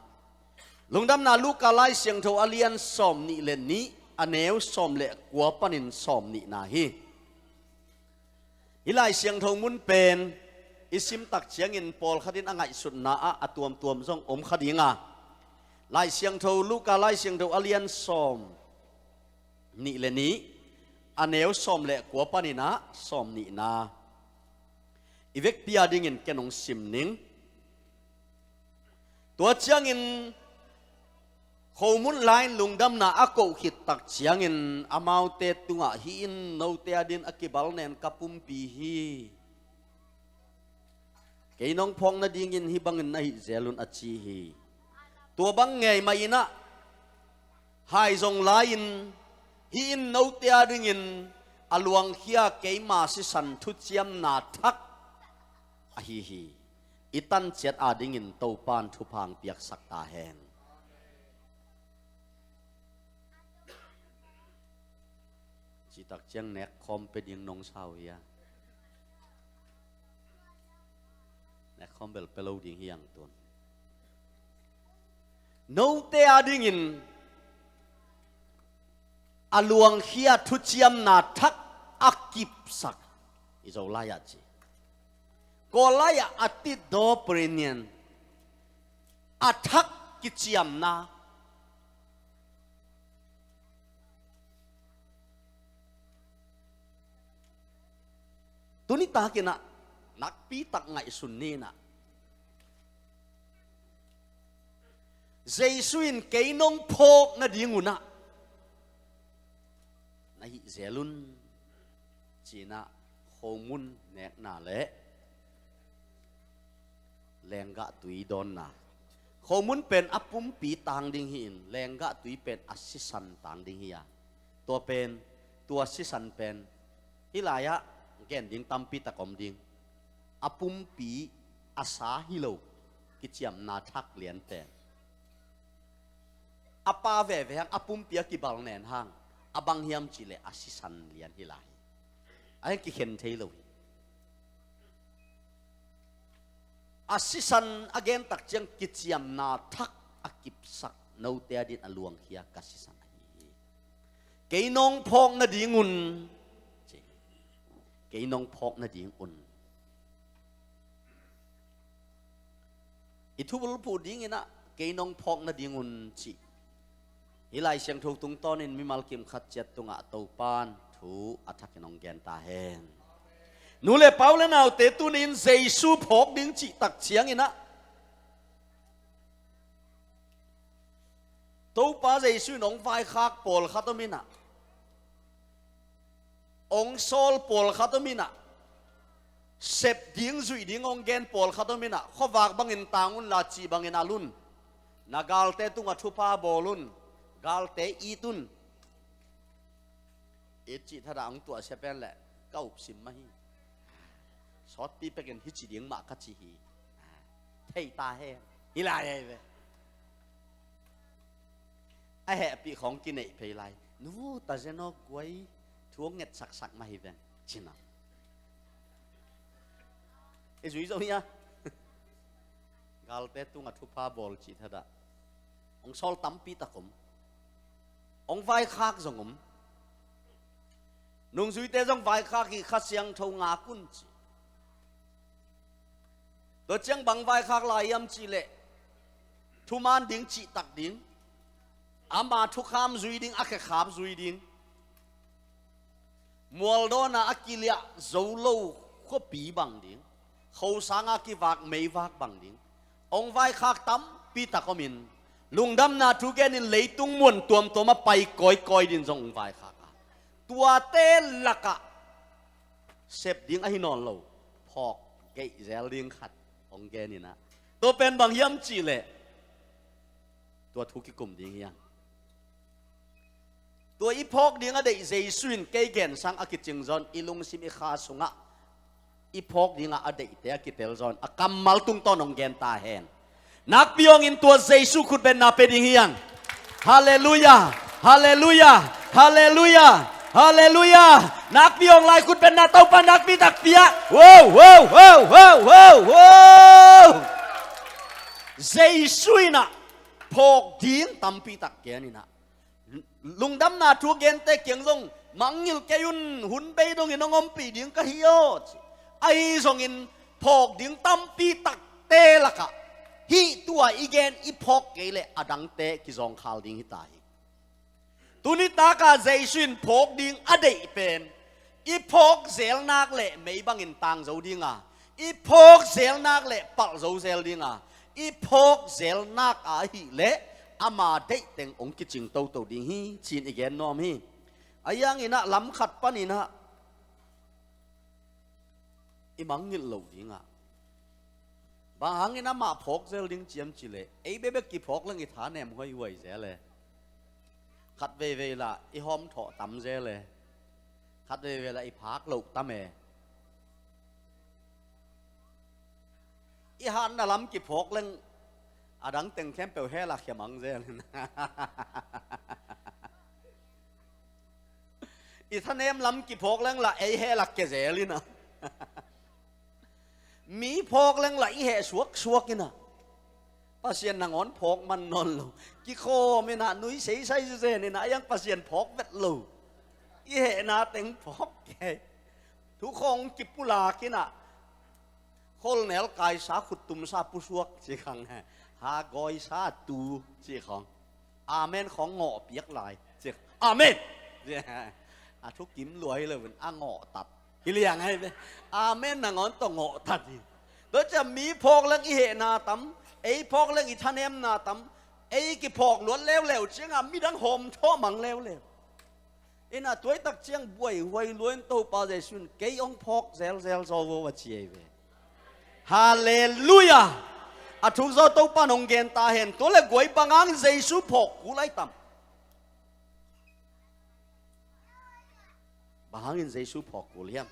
Lungdamna Luka Lai Siangtho a lian sawm nih le nih, a neu sawm le kua panin sawm nihna hi. Hih Lai Siangtho mun pen i sim tak ciangin pawlkhat in a ngaihsutna ah a tuamtuam zong om kha ding a. Lai Siangtho, Luka Lai Siangtho a lian sawm nih le nih, a neu sawm le kua panin ah sawm nihna. I vekpi a dingin ken hong sim ning. Tua ciangin khomun lai-in lungdamna a koh khit tak ciangin amaute tungah, "Hih in note a dingin a kibalnen ka pumpi hi. Kei nong phawk nadingin hih bangin na hih zel un," a ci hi. Tua bang ngei mah in ah, hai zong lai-in, "Hih in note a dingin a luangkhia keima sisan thuciamna thak ahi hi." I tanciat a dingin Topa'n thupha hong piaksak ta hen. Citak ciang nekkhawm pia ding nong sa uh hia? Nekkhawm bel pia lo ding hi ang tun. Note a dingin a luangkhia thuciamna thak a kipsak, i Zolai ah ci. Kawl lai-ah a ti dawpri nian, a thak kiciamna. Tuni takin ah nakpi tak ngaihsun ni in ah, Jesu in, "Kei nong phawk nading un ah na hih zel un," ci-in ah khomun nekna le lenggah tui dawnna. Khomun pen a pumpi tang ding hi-in, lenggah tui pen a sisan tang ding hi a. Tua pen, tua sisan pen, hih lai-ah gen ding tampi tak om ding. A pumpi a sa hi lo kiciamna thak lian pen, a pa veve hang, a pumpi a kibalnen hang, a bang hiam cih leh a sisan lian hi lai hi. A hiang kikhen thei lo hi. A sisan a gen tak ciang kiciamna thak a kipsak, "Note a dingin a luangkhia ka sisan ahi hi. Kei nong phawk nading un," ci. "Kei nong phawk nading un." I thubulphuh dingin ah kei nong phawk nadingun cih hih Lai Siangtho tungtawnin mimal kimkhat ciat tungah Topan thu a thakin hong gen ta hen. Nu le pa u le naute, tuni-in Jesu phawk ding cih tak ciangin ah Topa Jesu in hong vaikhak pawlkhat om in ah, hong sawl pawlkhat om in ah, sep ding, zuih ding hong gen pawlkhat om in ah, khuavak bangin tang unla, cih bangin al un, na galte tungah thupha bawl un, galte it un, it cih thadah hong tuahsia pen leh ka upsim mah hi. Sawtpi pekin hih ci ding mah ka ci hi. Thei ta hen. Hih lai ahi ve. A hehpih khawng kineih phei lai. Nu ta zen aw guai, thu hong nget saksak mah hi veng, cin a. I zui zo hia? Galte tungah thupha bawl cih thadah hong sawl tampi tak om. Hong vaikhak zong om. Nungzuite zong vaikhak hi, Kha Siangtho ngak un ci. Tua ciang bang vaikhak lai hiam cih leh, thuman ding, cihtak ding, ama thukham zui ding, a khekhap zui ding, mualdawna a kiliah zo lo khuapi bang ding, khosanga kivak meivak bang ding, hong vaikhak tampi tak om in, lungdamna thu genin leitung muan tuamtuam a pai kawikawi ding zong hong vaikhak a, tuate lakah sep ding ahi nawn lo, phawk geih zel ding khat hong gen in ah, tua pen bang hiam cih leh, tua thu kikum ding hi hang. Tua i phawk ding a deih Jesu in kei gen sang a kicing zawn, i lungsim i kha sungah i phawk dingah a deihte a kitel zawn, a kammal tungtawn hong gen ta hen. Nakpi hawngin tua Jesu khutbetna pia ding hi hang. Halleluiah, halleluiah, halleluiah, halleluiah. Nakpi hawng lai khutbetna Topa nakpi tak pia. Wow, wow, wow, wow, wow, wow. Jesu in ah phawk ding tampi tak gen in ah, lungdamna thu a gente kiang zong, mangngilh kei un, hun bei dongin hong ompih ding ka hi aw ci. Ahi zongin phawk ding tampi takte lakah hih tua i gen i phawk kei leh a dangte kizawngkhal ding hi ta hi. Tuni takah Jesu in phawk ding a deih pen, i phawk zel nak leh mei bangin tang zo ding a, i phawk zel nak leh palh zo zel ding a, i phawk zel nak ahih leh ama deih teng hong kicing toto ding hi, ci-in i gen nuam hi. Ahi hangin ah lam khat panin ah i mangngilh loh ding ah, bang hangin amah phawk zel ding ci hiam cih leh, ei bekbek kiphawk leng i thanem huaihuai zel e. Khat veivei lah i hawmthawh tam zel e. Khat veivei lah i phak loh tam e. I hatna lam kiphawk leng a dang teng khempeuh hell ah khia mang zel in. I thanem lam kiphawk leng lah ei hell ah kia zel in ah. Mi phawk leng lah i heh suaksuak in ah. Pasian nangawn phawk man nawn lo. Kikhawm in ah, nui seisai zen in ah, a hiang Pasian phawk vet lo. I hehna teng phawk kei. Thukhawng kipulak in ah, kholnel kaisa, khuttumsa pusuak ci khang, hagawisa tu ci khawng. Amen khawng ngawh piak lai ci. Amen. A thukim lua hi lo in a ngawh tat hi liang ahi ve. Amen nangawn tawh ngawh tat hi. Tua ciang mi phawk leng i hehna tam, ei phawk leng i thanemna tam, ei kiphawk luat leuleu ciangah midang hawmthawh mang leuleu. In ah tuaitak ciang buaihuai lua in Topa Jesu in kei hong phawk zelzel zaw vo a ci ahi ve. Halleluiah. A thuk zaw Topa in hong gen ta hen. Tua leh guai, bang hangin Jesu phawk kul ahi tam? Bang hangin Jesu phawk kul hiam?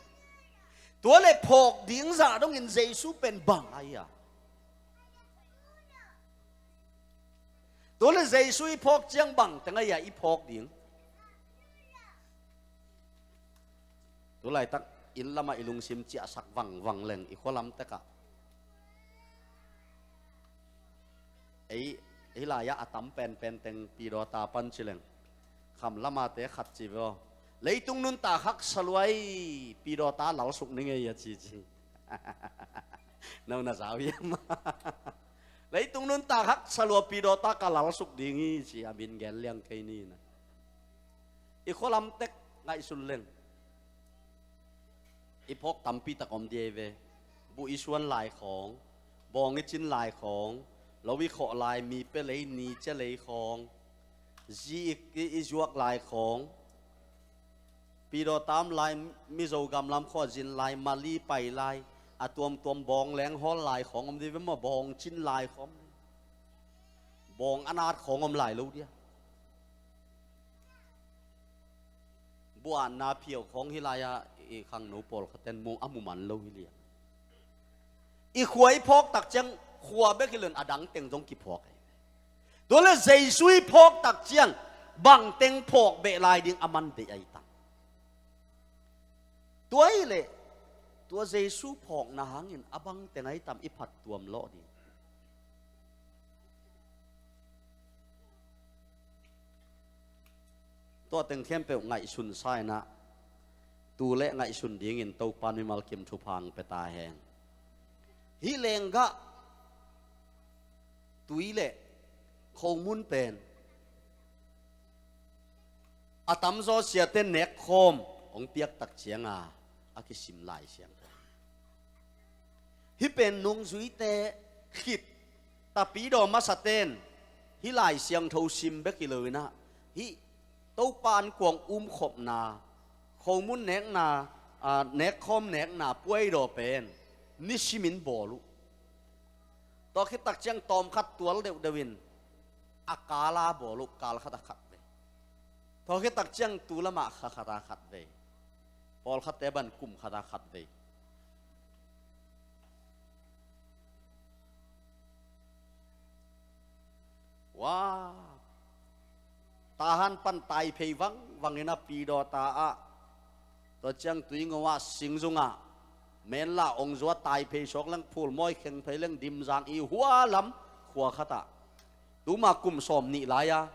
Tua leh phawk ding zah dongin Jesu pen bang ahi a? Tua leh Jesu i phawk ciang bang teng ahi a i phawk ding? Tu laitak inn lamah i lungsim ciahsak vangvang leng, i khualam tekah ei, ei lai-ah a tam penpen teng Pidawta pan ci leng, kham lamate khat ci ve aw. Leitung nuntak haksa lua ei, Pidawta lalsuk ni ngei a ci ci. No na zau hiam? Leitung nuntak haksa lua pi dawta ka lalsuk ding hi ci a min gen liang kei ni na. I khualam tek ngaihsun leng i phawk tampi tak om dih ei ve. Buh i suan lai khawng, bawng i cin lai khawng, lo i khawh lai, mi pia lei, ni cia lei khawng, zi i, i, i zuak lai khawng, pi dawta om lai, Mizo gamlam khua zin lai, Mali pai lai, a tuamtuam bawng leng hawl lai khawng om dih ve maw, bawng cin lai khawng om dih. Bawng a nat khawng om lai lo dia. Buanna phiau khawng hi lai-a i khangno pawlkhatten mu a mu man lo hi lia. I khua i phawk tak ciang khua bek hi lo in a dang teng zong kiphawk ei. Tua le Jesu i phawk tak ciang bang teng phawk beh lai ding a man deih ai tam. Tua hi leh tua Jesu phawkna hangin a bang teng ai tam i phattuam lawh ding. Tua teng khempeuh ngaihsun sa in ah, tu le ngaihsun dingin Topa mimal kim thupha hong pia ta hen. Hih lenggah tui le khomun pen a tamzaw siate nekkhawm hong piak tak cianga a kisim Lai Siangtho. Hih pen nungzuite khit tapi daw masaten hih Lai Siangtho sim bek hi lo in ah, hih Topa an kuang umkhopna, khomun nekna, a, nekkhawm nekna puai daw pen nisimin bawl uh. Tua khit tak ciang tawm khat tual deuhdeuh in a kala bawl uh, kal khat a khat vei. Tua khit tak ciang tu lamah kha khat a khat vei. Pawlkhatte ban kum khat a khat vei. Wa, Tahan pan Taiphei vangvang in a pi dawta ah, tua ciang Tuingo ah, Singzung ah, Menla, Ongzua, Taiphei sawk leng, Phulmawi, Khengphei leng, Dimzang i hua lam khua khat ah. Tuma kum sawm nih lai-a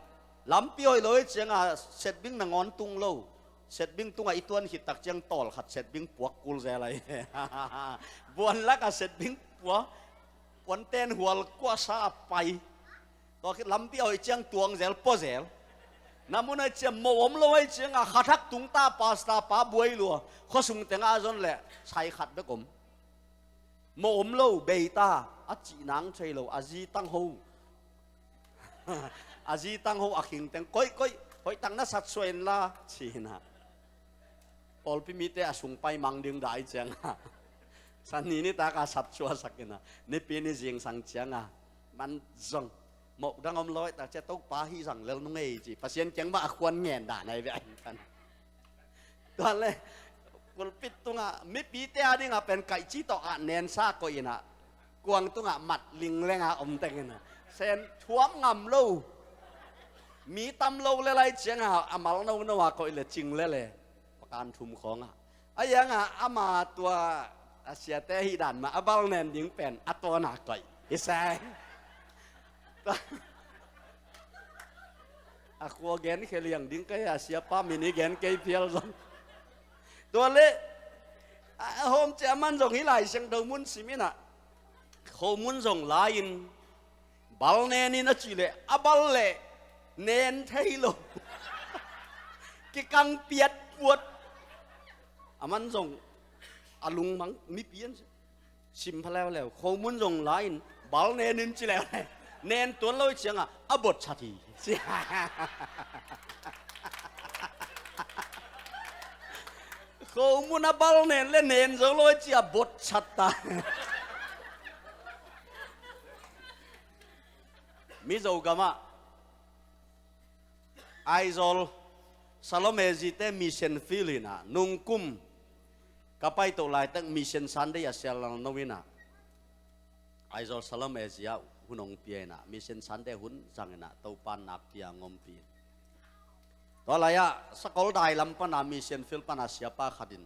lampi hoih lo hi cianga setbing nangawn tung lo. Setbing tungah i tuan khit tak ciang tawl khat setbing puak kul zel ahi. Buan lakah setbing pua, puanten hual kuasa a pai. Tua khit lampi a hoih ciang tuang zel, pua zel. Na mun ahi ciang mo om lo ahi cianga khathak tungta pasta pa buai lua, khuasung tengah a zon leh sai khat bek om. Mo om lo, beita, a cih nang thei lo, a zi tang ho. A zi tang ho a khing teng, koih, koih, hoih tang na sat suah in la, ci-in ah. Pawlpi mite a sung pai mang ding dai cianga. San ni nitak a sat suahsak in ah, nipi ni zingsang cianga. Man zong, moh dang om lo, tak cia Topa hi zang lel nung ei ci, Pasian kiang mah a khuan ngen dan ahi ve ahi kan. Tua le, pulpit tungah, mipite a dingah pen kaihci tawh ah nensa koih in ah, kuang tungah mat lingleng a om teng in ah, sen thuam ngam lo. Mi tam lo le lai ciangah a mal nono a koih le cing le le. Pakan thum khawngah. A yangah ama tua a siate hih dan mah a bal nen ding pen a tawna koih. Hi sai. A khua gen khia liang ding ka hi a, siapa min i gen kei phial zong. Tua le, a, a hawm ciah man zong hih Lai Siangtho mun sim in ah, khomun zong lai-in, bal nen in a cih leh, a bal leh nen thei lo. Kikang piat puat. A man zong a lungmang mipi an sim pha leuleu, khomun zong lai-in, bal nen in ci leuleu. Nen tuan lo ciangah a bot chat hi. Khomun a bal nen le nen zo lo ci a bot chat ta. Mizo gamah Aizawl Salome zite mission field in ah, nungkum ka paito laitak Mission Sunday a sial lalno in ah, Aizawl Salome zi ah hun hong pia in ah, Mission Sunday hun zang in ah, Topa nakpi a hong ompih. Tua lai-ah Sakoldai lam pana mission field pana siapa khat in,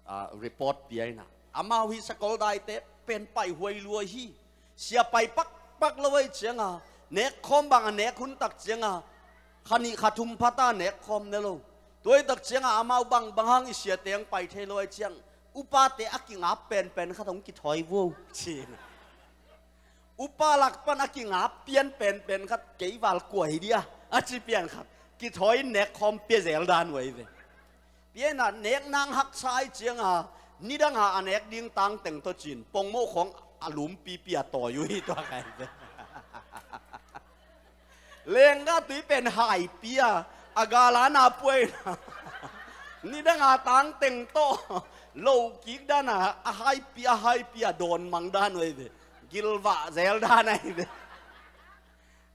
ah, report pia in ah, amau hi Sakoldaite pen paihuai lua hi. Sia pai pakpak lo ahi cianga, nek khawm bang a nek hun tak cianga, kha nih kha thum phata nek khawm ne lo. Tua ahi tak cianga amau bang, bang hang i siate hong pai thei lo ahi ciang, upate a kingap penpen khat hong kithawi vuo, ci-in ah. Upa lak pan a kingap pian penpen khat, kei val kua hi dia a ci pian khat, kithawi nek khawm pia zel dan uh ahi ve. Pian a nek nang haksa ai cianga, nidanga a nek ding tangteng tawh cin pongmoh khawng a lumpipi a tawi uh hi tua kai ve. Lengga tui pen haipi a, a galana puaina. Nidanga tangteng tawh loh kik dana a haipi a, haipi a dawn mang dan uh ahi ve. Gilvah zel dan ahi ve.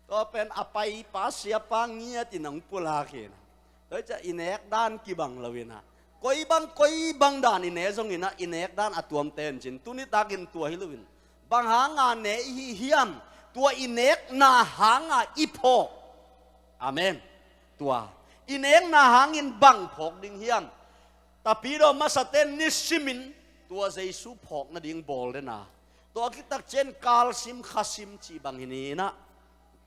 Tua pen a paipa siapa ngiat in hong pulak hi na. Tua hi ciah i nek dan kibang lo hi na. Koi bang, koi bang dan i ne zong hi na, i nek dan a tuamte in cin. Tuni takin tua hi lo in. Bang hanga ne i hi hiam? Tua i nekna hanga i phawk. Amen. Tua i nekna hangin bang phawk ding hiam? Tapidaw masate nisimin tua Jesu phawk nading bawl dena. Tua kitak cian kalsim khasim cih bang hi ni na.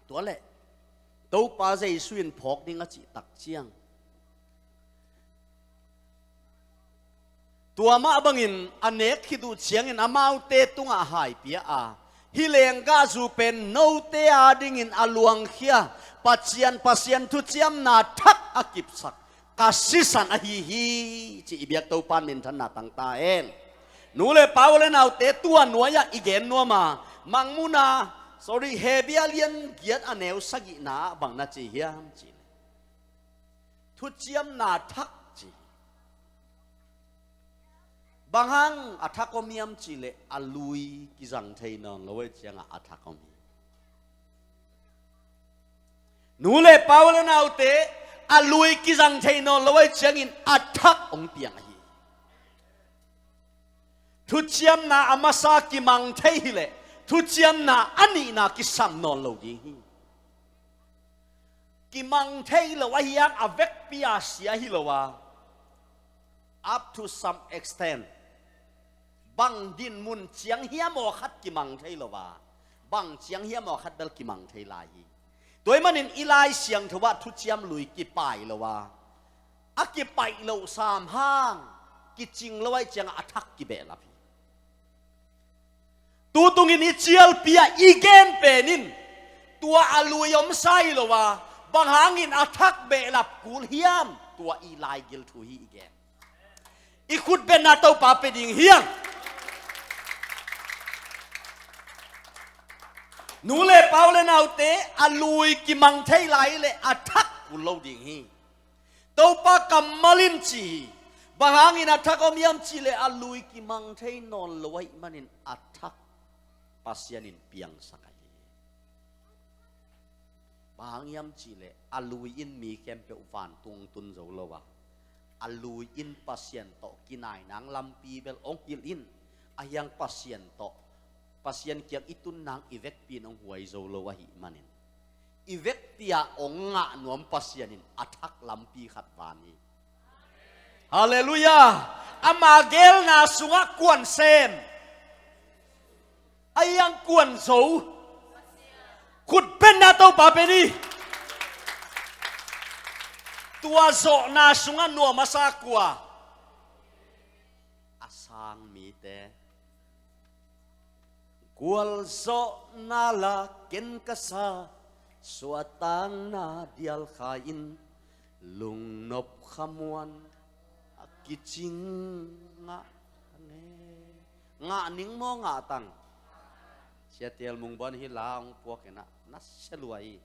Tua leh Topa Jesu in phawk ding a cih tak ciang, tua mah bangin a nek khit uh ciangin amaute tungah haipia a, hih lenggahzu pen note adingin a luangkhia Pasian, Pasian thuciamna thak a kipsak ka sisan ahi hi, ci i biak Topa in minthanna tang ta hen. Nu le pa u le naute, tua nuai-ah i gen nuam a, Mangmuhna, sorry, Hebru a lian giat a neu sagihna ah bang na ci hiam cih leh, thuciamna thak ci hi. Bang hang a thak om hiam cih leh a lui kizang thei nawn lo ahih ciangah a thak om hi. Nu le pa u le naute, a lui kizang thei nawn lo ahih ciangin a thak hong piang ahi. Thuciamna a masa kimang thei hileh thuciamna a nihna kisam nawn lo ding hi. Kimang thei lo ahi hang a vekpi a sia hi lo a, up to some extent, bang dinmun ciang hiam aw khat kimang thei lo a, bang ciang hiam aw khat bel kimang thei lai hi. Tua ahih manin i Lai Siangtho ah thuciam lui kipai lo a, a kipaih loh sam hang kicing lo ahih ciangah a thak kibehlap hi. Tutungin i cialpi ah i gen pen in tua a lui omsa hi lo a, bang hangin a thak behlap kul hiam, tua i laigil thu hi i gen. I khutbetna Topa pia ding hi hang. Nu le pa u le naute, a lui kimang thei lai leh a thak kul lo ding hi. Topa kammal in ci hi. Bang hangin a thak om hiam cih leh a lui kimang thei nawn lo ahih manin a thak Pasian in piangsak ahi hi. Bang hang hiam cih leh a lui in mi khempeuh vantung tun zo lo a, a lui in Pasian tawh kinainang lampi bel hong hilh in, ahi hang Pasian tawh, Pasian kiang i tun nang i vekpi in hong huai zo lo ahih manin, i vekpi a hong ngah nuam Pasian in a thak lampi khat van hi. Halleluiah. Ama geelna sungah kuan sem, a hiang kuan zo. Khutbetna Topa pia ni. Tua zawhna sungah nuam a sa kua? A sang mite. Gualzawhna la ken ka sa, suahtakna dial kha in, lungnop khamuan a kicing ngah nge. Ngah ning maw ngah tang? Sia Tial Mung Buan hi la hong puak in ah, na sia lua hi.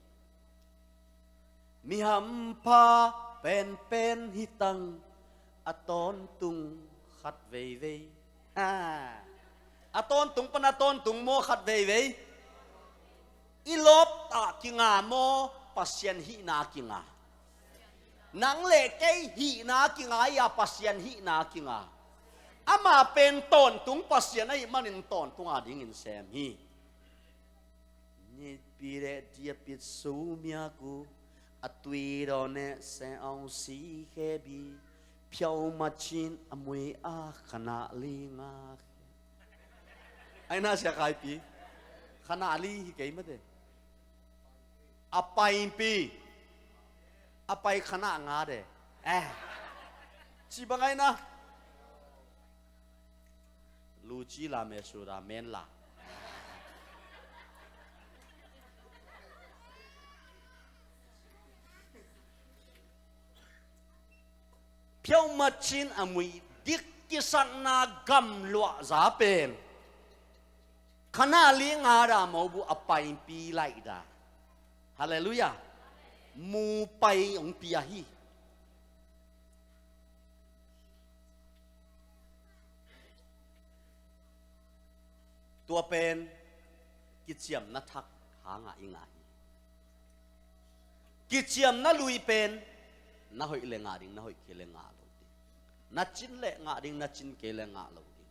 Mi hampha penpen hi tang, a tawntung khat veivei. Ha. A tawntung pan a tawntung maw khat veivei? I lawp ah kinga maw, Pasian hihna kinga? Nang le kei hihna kinga hi a, Pasian hihna kinga? Ama pen tawntung Pasian ahih manin tawntung a dingin sem hi. Nitpire dia pit su miaku, a tui done se au si hebi, piau machin a mui a khana li nga. Ai na sia kaipi. Khana li hi kei mate. A paipi. A pai khana nga de. Eh. Ci bang ai na. Luci la me su da men la. Peuhmah cin a muih dik kisakna gamluahza pen khanah li ngada mobu a paipi laihda. Halleluiah. Mu pai hong pia hi. Tua pen kiciamna thak hangah i ngah hi. Kiciamna lui pen na hoih le ngah ding, na hoih kei le ngah lo ding. Na cin le ngah ding, na cin kei le ngah lo ding.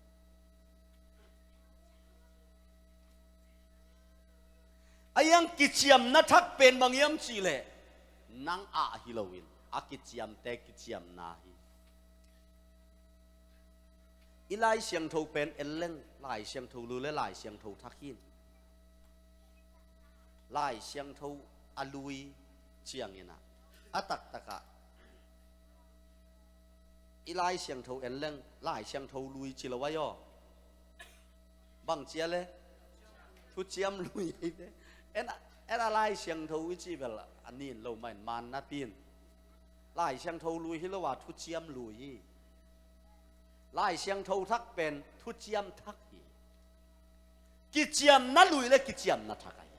A iang kiciamna thak pen bang hiam cih leh nang ah hi loin a kiciamte kiciamna hi. I Lai Siangtho pen en leng, Lai Siangtho lui le Lai Siangtho thak hi. Lai Siangtho a lui ciangin ah, a taktakah i Lai Siangtho en leng, Lai Siangtho lui ci lo ai aw. Bang cia le? Thuciam lui hi ve. En a, en a Lai Siangtho i ci bel a nin lo main man na pin. Lai Siangtho lui hi lo a, thuciam lui hi. Lai Siangtho thak pen thuciam thak hi. Kiciamna lui le kiciamna thak ahi.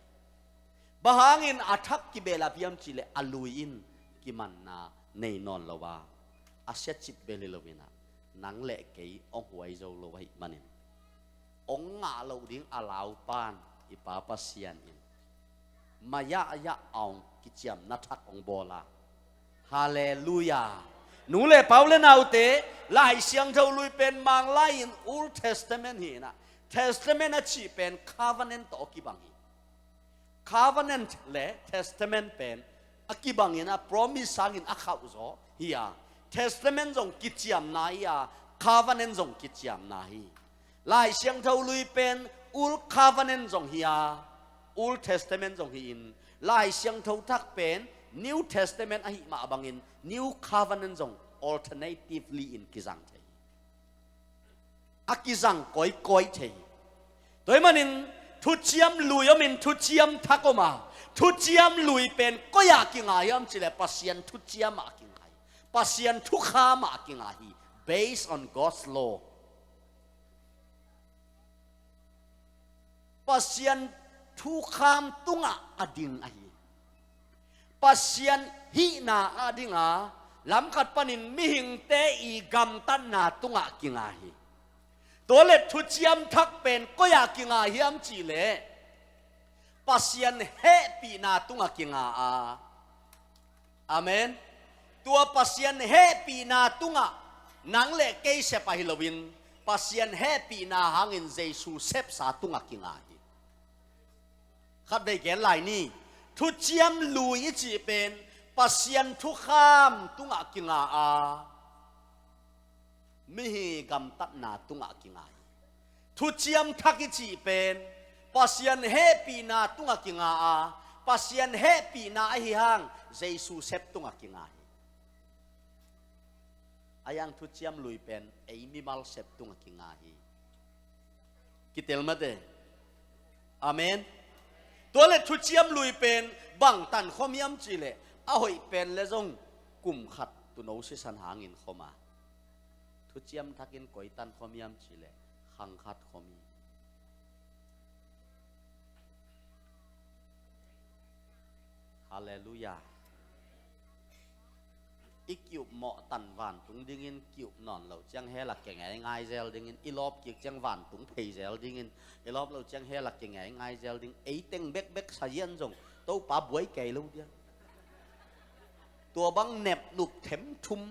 Bang hangin a thak kibel a piam cih leh a lui in kimanna nei nawn lo a, a siacip bel hi loin ah, nang le kei hong huai zo lo ahih manin, hong ngah loh ding a laupan i Pa Pasian in mayahya a hong kiciamna thak hong bawl a. Halleluiah. Nu le pa u le naute, Lai Siangtho lui pen Manglai in Old Testament hi in ah, Testament a cih pen covenant tawh a kibang hi. Covenant le Testament pen a kibang in ah, promise sangin a khauh zaw hi a, Testament zong kiciamna hi a, covenant zong kiciamna hi. Lai Siangtho lui pen Old Covenant zong hi a, Old Testament zong hi in, Lai Siangtho thak pen New Testament ahih mah bangin New Covenant zong alternatively in kizang thei hi. A kizang kawikawi thei hi. Tua ahih manin thuciam lui om in thuciam thak om a, thuciam lui pen koi ah kingah hiam cih leh Pasian thuciam ah kingah hi. Pasian thukham ah kingah hi. Based on God's law. Pasian thukham tungah a ding ahi. Pasian hihna a ding a, lamkhat panin mihingte i gamtatna tungah kingah hi. Tua le thuciam thak pen koi ah kingah hiam cih leh Pasian hehpihna tungah kingah a. Amen. Tua Pasian hehpihna tungah nang le kei sep ahi loin, Pasian hehpihna hangin Jesu sepsa tungah kingah hi. Khatvei gen lai ni. Thuciam lui i cih pen Pasian thukham tungah kingah a, mihi gamtatna tungah kingah hi. Thuciam thak i cih pen Pasian hehpihna tungah kingah a, Pasian hehpihna ahi hang Jesu sep tungah kingah hi. A iang thuciam lui pen ei mimal sep tungah kingah hi. Kitel mate. Amen. Tua le thuciam lui pen bang tan khawm hiam cih leh, a hoih pen le zong kum khat tuuno sisan hangin khawm a, thuciam thakin koi tan khawm hiam cih leh khang khat khawm hi. Halleluiah. I ki-upmawh tan vantung dingin, ki-up nawn loh ciang hell ah kia ngeingai zel dingin, i lawp kik ciang vantung phei zel dingin, i lawp loh ciang hell ah kia ngeingai zel ding. Ei teng bekbek sa hian zong Topa buai kei lo dia. Tua bang nepnuk themthum,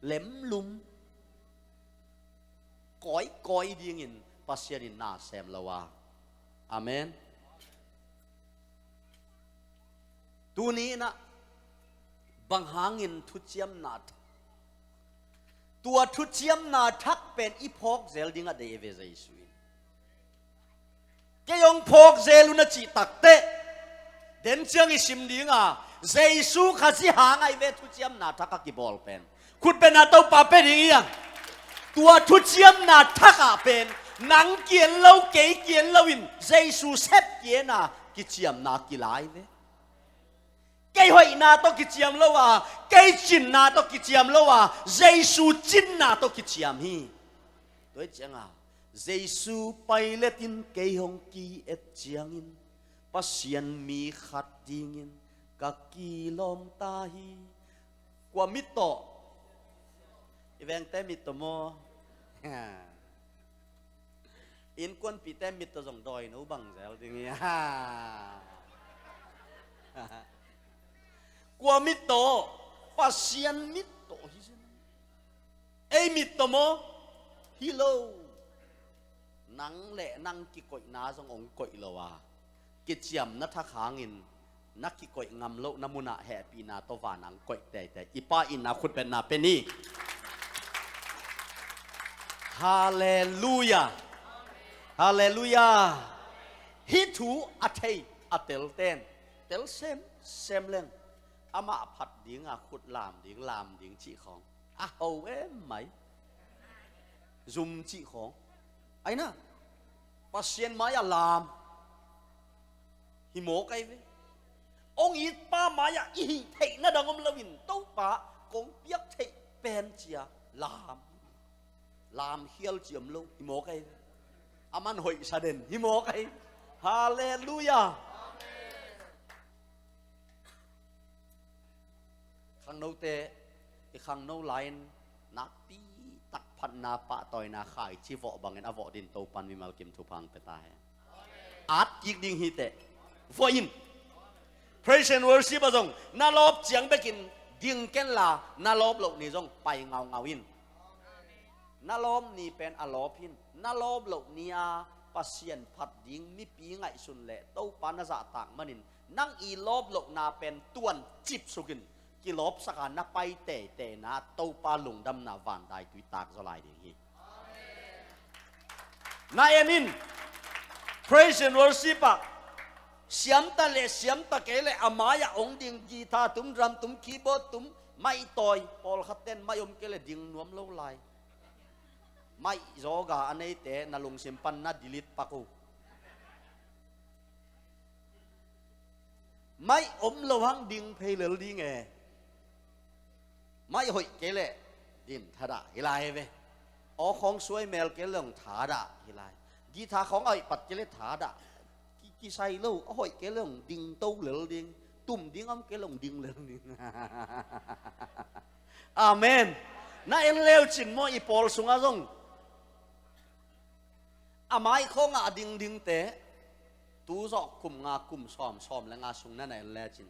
lemlum, kawikawi dingin Pasian in na sem lo a. Amen. Tuni in ah bang hangin thuciamna thak, tua thuciamna thak pen i phawk zel ding a deih ve Jesu in. Kei hong phawk zel un a cih takteh, den ciang i sim ding a, Jesu Khazih hang ahi ve thuciamna thak a kibawl pen. Khut beng a, Topa pia ding hi hang. Tua thuciamna thak ah pen nang ki-en lo, kei ki-en lo in Jesu sep ki-en a, kiciamna kila hi ve. Kei hoih Na tawh kiciam lo a, kei cinna tawh kiciam lo a, Jesu cinna tawh kiciam hi. Tua hi cianga Jesu Pilate in kei hong ki-et ciangin Pasian mi khat dingin ka kilawm ta hi. Kua mit tawh? I vengte mit tawh maw? Innkuanpihte mit tawh zong dawi no bang zel ding hi. Kua mit tawh? Pasian mit tawh hi zen. Ei mit tawh maw? Hi lo. Nang le nang kikoihna zong hong koih lo a, kiciamna thak hangin na kikoih ngam lohna munah hehpihna tawh van hong koih teitei. I Pa itna khutbetna pe ni. Halleluia. Halleluia. Hih thu a thei a telten tel semsem leng amah phat dinga khut lam ding, lam ding cih khawng a ho em mai. Zum cih khawng aina, Pasian mai-ah lam hi mawk ai ve. Hong itpa mai-ah i hih theihna dang om loin Topa kong piak theih pen cia lam, lam khial ci om lo hi mawk ai ve. A man hoihsa den hi mawk ai. Halleluia. Khangnote, i khangno lai-in nakpi tak phatna pahtawina khaici vawh bangin a vawh din Topan mimal kim thupha hong pia ta hen. At kik ding hi teh. Vawh in. Praise and worship ah zong na lawp ciang bekin ding kenla, na lawp loh ni zong pai ngaungau in. Na lawp ni pen a lawp hin, na lawp loh ni-a Pasian phat ding mipi ngaihsun leh Topa na zahtak manin nang i lawp lohna pen tuan cipsukin kilawpsaka na pai teitei na Topa lungdamna van daitui takzaw lai ding hi. Na en in, praise and worship ah siamta le siamta kei le a mai-ah hong ding, guitar tum, drum tum, keyboard tum, maih tawi, pawlkhatten maih om kei le ding nuam lo lai. Maih zawga a neite na lungsim pan na delete pak uh. Maih om lo hang ding phei lel ding e. Maih hoih kei leh din thadah hi lai ve. Aw khawng suai mel kei leh hong thadah hi lai. Guitar khawng a hoih pat kei leh thadah. Ki, kisai lo, a hoih kei leh hong ding to lel ding. Tum ding om kei leh hong ding lel ding. Amen. Na en leucin maw i pawl sungah zong a mai khawngah a dingdingte, tu zawh kum nga, kum sawm, sawm le nga sung na na en lecin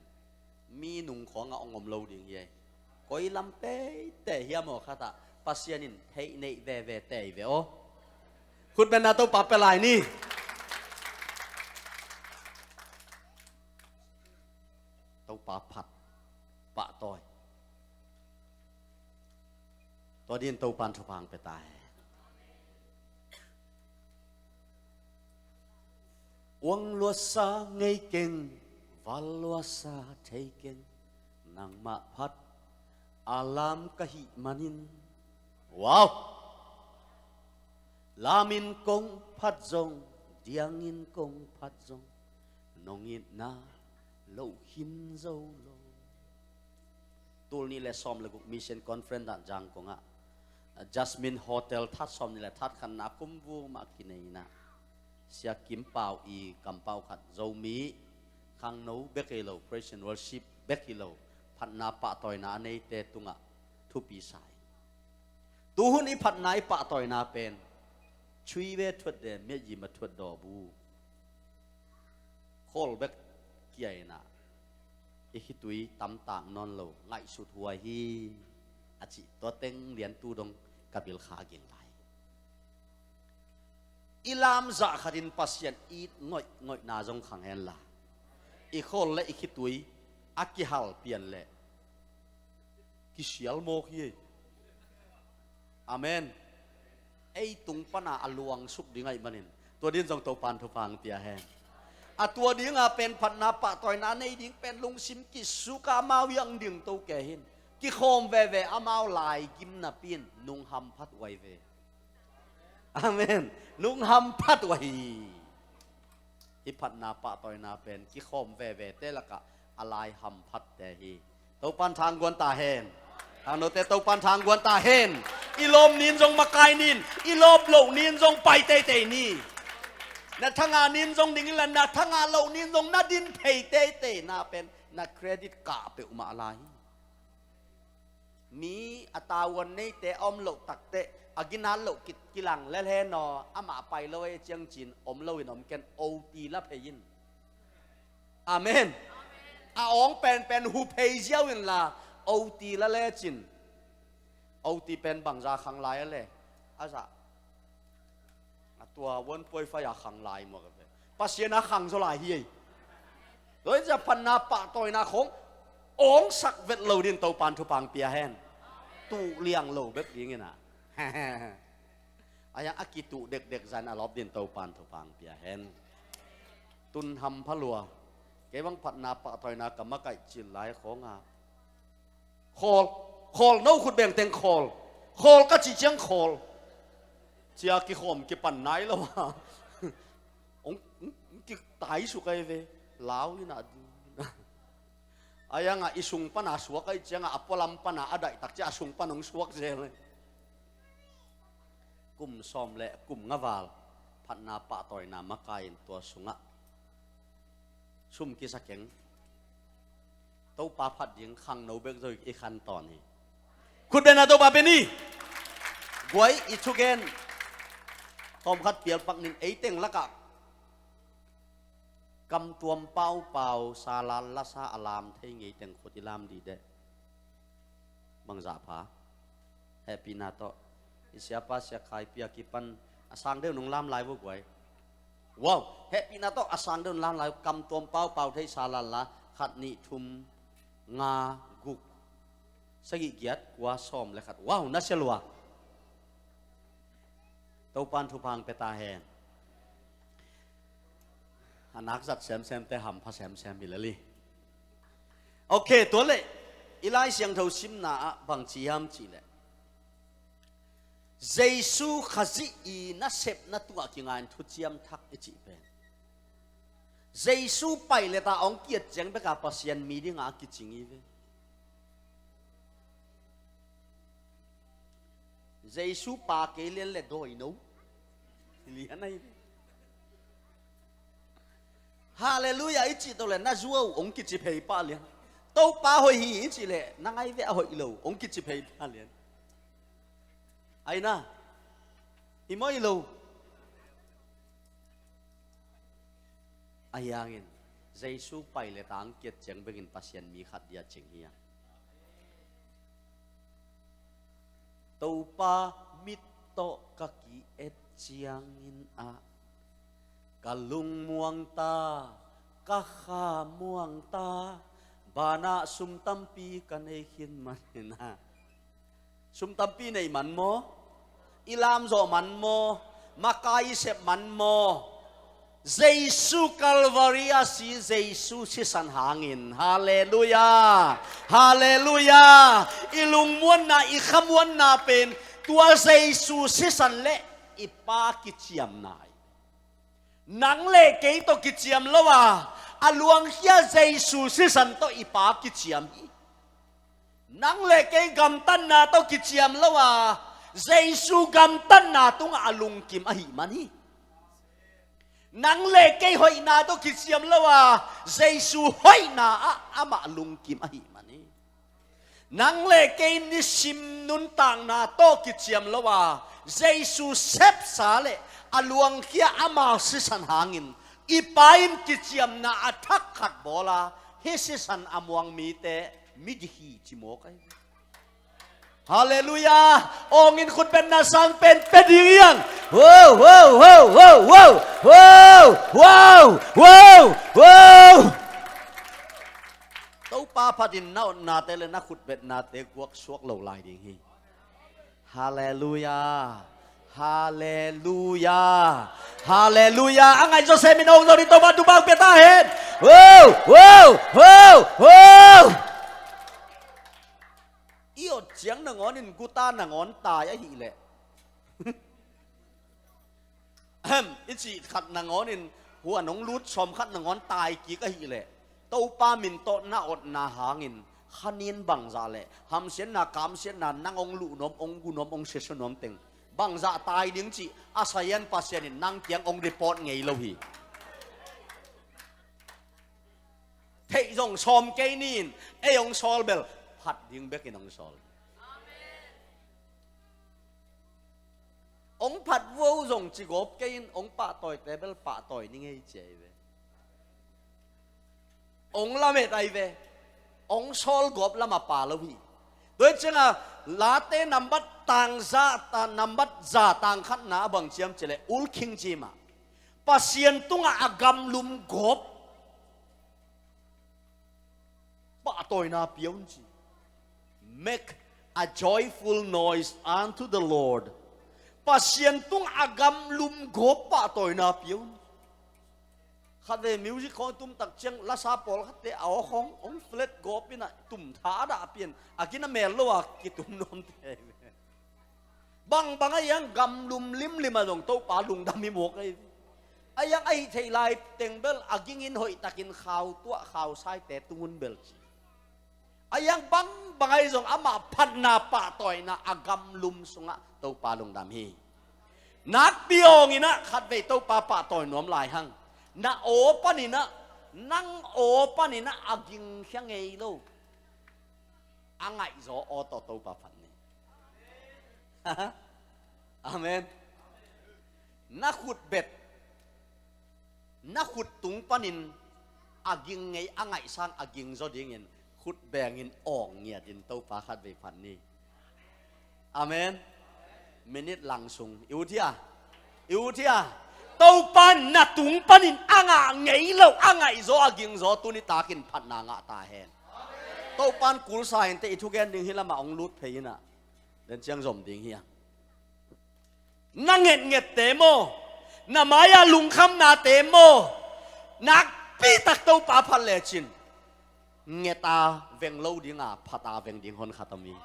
mi nung khawngah hong om lo ding hi ei. Koi lam peite hiam aw khatah Pasian in theih neih veve tei ve aw. Khutbetna Topa pia lai ni. Topa phat, pahtawi. Tua din Topan thupha hong pia ta hen. Uang luasa ngei keng, val luasa thei keng, nangmah phat a lam ka hih manin. Wow! Lamin kong phat zong, diangin kong phat zong, nong itna loh khin zo lo. Tul nih le sawm le guk Mission Conference ah Zangkong ah, Jasmine Hotel that sawm nih le that khatna kum vum ah kineina Sia Kim Pau i kampau khat Zomi khangno bek hi lo, praise and worship bek hi lo, phatna pahtawina a neite tungah thupi sa hi. Tuhun i phatna i pahtawina pen chui ve thuat de, miatzim a thuat dawh bu. Khawl bek kiaina i khitui tamtak nawn lo, ngaihsut huai hi a cih tua teng liantu dong ka bilkha gil lai. I lamzah khatin Pasian it ngoih ngoihna zong khang henla, i khawl le i khitui a kihal pian leh kisial mawk hi. Amen. Ei tung pana a luangsuk ding ahih manin tua din zong Topan thupha hong pia hen. A tua dinga pen phatna pahtawina a nei ding pen lungsim kisuka amau hiang ding to kei hin. Kikhawm veve amau lai gim napi in nung hamphat uai ve. Amen. Nung hamphat uai hi. Hih phatna pahtawina pen kikhawm vevete lakah a lai hamphatte hi. Topan thangguan ta hen. Khangnote Topan thangguan ta hen. I lawm nin zong makai nin, i lawm loh nin zong pai teitei ni. Na thanga nin zong ding inla, na thanga loh nin zong na din phei teitei na pen na credit kah peuhmah lai hi. Mi a tavuan neite a om loh takteh a ginat loh ki, kilang lel hen aw, amah pai lo ei ciang cin om loin om ken, O T la phei in. Amen. A awng penpen hu phei ziau inla, O T la lecin, O T pen bangza khang lai a le? A zah a tua one point five a khang lai maw ka ve. Pasian a khang zaw lai hi ei. Tua hi ciah phatna pahtawina khong awngsak vet lo din Topan thupha hong pia hen. Tuh liang lo bek dingin ah. A yang a kituh dekdek zan a lawp din Topan thupha hong pia hen. Tun hampha lua. Kei bang phatna pahtawina ka makaih cil lai khong ah, khawl, khawl, no khut beng teng khawl. Khawl ka cih ciang khawl. Cia kikhawm kipan nai lo a. Hong, hong, hong kitaisuk ahi ve. Lau in a ding. A yang a i sung pana suak ahi ciang a, a pualam pana a daihtak ciah a sung pan hong suak zel. Kum sawm le kum nga val phatna pahtawina makai in tua sungah sum kisa keng. Topa phat ding khangno bek zo i khan tawn hi. Khut beng a Topa pe ni. Guai i thugen. Tawmkhat pialpak nin ei teng lakah kam tuam paupau, sa lal lasa a lam thei ngei teng khut i lam dih deh. Bangzah pha. Hehpihna tawh i siapa Sia Khai Pia kipan a sang deuh nong lam lai vo guai. Wow, hehpihna tawh a sang deuh nong lam lai, kam tuam paupau thei sa lal la, khat, nih, thum, nga, guk, sagih, giat, kua, sawm le khat. Wow, na sia lua. Topan thupha hong pia ta hen. A nak zat semsemte hampha semsem hi lel hi. Ok, tua leh i Lai Siangtho simna ah bang ci hiam cih leh, Jesu Khazih i nasepna tungah kinga in thuciam thak i cih pen, Jesu paileta hong kiat ciang beka Pasian mi dinga a kicing hi ve. Jesu pa kei lian le dawino lian ahi ve. Halleluiah i cih tawh le na zuau hong kici phei pah lian. Topa hoih hi i cih le na ngai ve a hoih lo hong kici phei pah lian. Aina i mawi lo. Ahi hangin Jesu paileta hong kiat ciang bengin Pasian mi khat dia cing hi a. Topa mit tawh ka ki-et ciangin ah, ka lung muang ta, ka kha muang ta, banah sum tampi ka nei khin manin ah. Sum tampi nei man maw? I lamzawh man maw? Makai i sep man maw? Jesu Calvary a si, Jesu sisan hangin. Halleluiah. Halleluiah. I lungmuanna, i khamuanna pen tua Jesu sisan le i Pa kiciamna hi. Nang le kei tawh kiciam lo a, a luangkhia Jesu sisan tawh i Pa kiciam hi. Nang le kei gamtatna tawh kiciam lo a, Jesu gamtatna tungah a lungkim ahih man hi. Nang le kei hoihna tawh kiciam lo a, Jesu hoihna ah amah lungkim ahih man hi. Nang le kei nisim nuntakna tawh kiciam lo a, Jesu sepsa le a luangkhia ama sisan hangin i Pa in kiciamna a thak khat bawl a, hih sisan a muang mite midik hi ci mawk ahi. Halleluiah. Awngin khutbetna sang pen pe ding hiang. Wow, wow, wow, wow, wow. Wow, wow, wow, wow. Topa phatin na otnate le na khutbetnate guak suak lo lai ding hi. Halleluiah. Halleluiah. Halleluiah. A ngai Joseph in ong zo ni Topa tupa pia ta hen. Wow, wow, wow, wow. I ot ciang nangawnin guta nangawn tai ahih leh, ahem, i cih khat nangawnin huan hong lut sawm khat nangawn tai kik ahih leh, Topa min tawh na otna hangin khanin bangzah le hamsiatna kamsiatna nang hong luh nuam, hong gu nuam, hong siasia nuam teng bangzah tai ding cih a sayan Pasian in nang kiang hong report ngei lo hi. Theih zong sawm kei ni in, ei hong sawl bel phat ding bekin hong sawl. Hong phat vuau zong ci gawp kei in, hong pahtawite bel pahtawi ni ngei ci ahi ve. Hong lamet ahi ve. Hong sawl gawp lam a pa lo hi. Tua hi cianga Late nambat tangza, ta, nambat za tangkhatna a bang ciam cileh ulkhing cima Pasian tungah a gamlum gawp pahtawina pia un ci. Make a joyful noise unto the Lord. Pasian tung a gamlum gawp pahtawina pia un. Khatvei music khawng tumtak ciang lasa pawlkhatte a aw khawng hong flat gawp inah tum tha a dah pian a kin a mel lo a kitum nuamte. Bangbang a iang gamlum limlim a zong Topa lungdam hi mawk ahi. A iang ahi thei lai teng bel a gingin hoihtakin khau tuah khau saite tungun bel ci. A iang bangbang ahi zong amah phatna pahtawina a gamlum sungah Topa lungdam hi. Nakpi awng inah khatvei Topa pahtawi nuam lai hang. Na aw paninah, nang aw paninah a gingkhia ngei lo a ngaihzaw aw tawh Topa phat ni. Amen. Na khut bet, na khut tung panin a ging ngei a ngaihsang a ging zaw dingin khut bengin awng ngiatin Topa khatvei phat ni. Amen. Minit lang sung i ut hia? I ut hia? Topa na tung panin a ngah ngei lo a ngaihzaw a gingzaw tuni takin phatna ngah ta hen. Topan kulsa hinte i thugen ding hi lamah hong lut phei inah den ciang zom ding hi a. Na ngetngette maw, na mai-a lungkhamnate maw, nakpitak Topa phat lecin ngeta veng lo dinga phata veng ding hon khat om hi.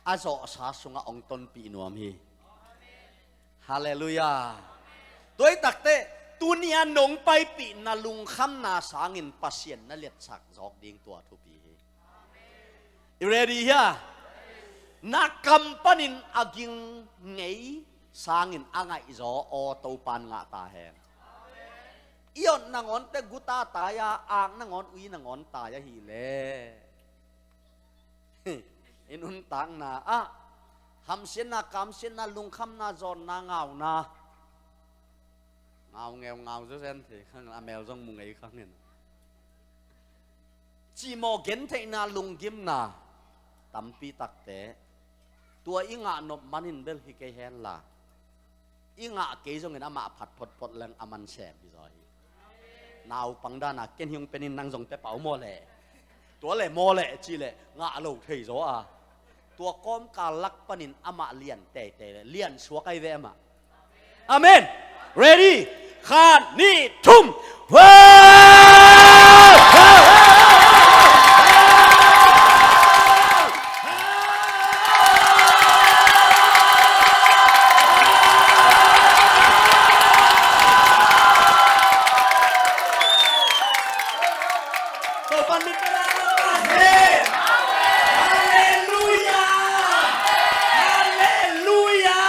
A zawhsa sungah hong tonpih nuam hi. Halleluiah. Tua hi takteh tunia nong paipihna lungkhamna sangin Pasian na liatsak zawk ding tua thupi hi. I ready hia? Na kam panin a ging ngei sangin a ngaihzaw aw Topan ngah ta hen. I ot nangawn te guta tai-a, ak nangawn ui nangawn tai ahileh i nuntakna ah hamsiatna kamsiatna lungkhamna zawnna ngauna ngau ngeu ngau zuzan thei khang a mel zong mu ngei khang in. Cimawh gentheihna lunggimna tampi takte tua i ngah nop manin bel hi kei henla i ngah kei zongin amah phat photphot leng a man sem hi zaw hi. Naupang dana ken hiung penin nang zong pe pau maw leh, tua le maw leh ci leh ngah lo thei zaw a. Tua kawmkal lak panin amah lian teitei le lian suak ai ve amah. Amen. Ready? Khat, nih, thum. Topan min pela. Halleluia. Halleluia.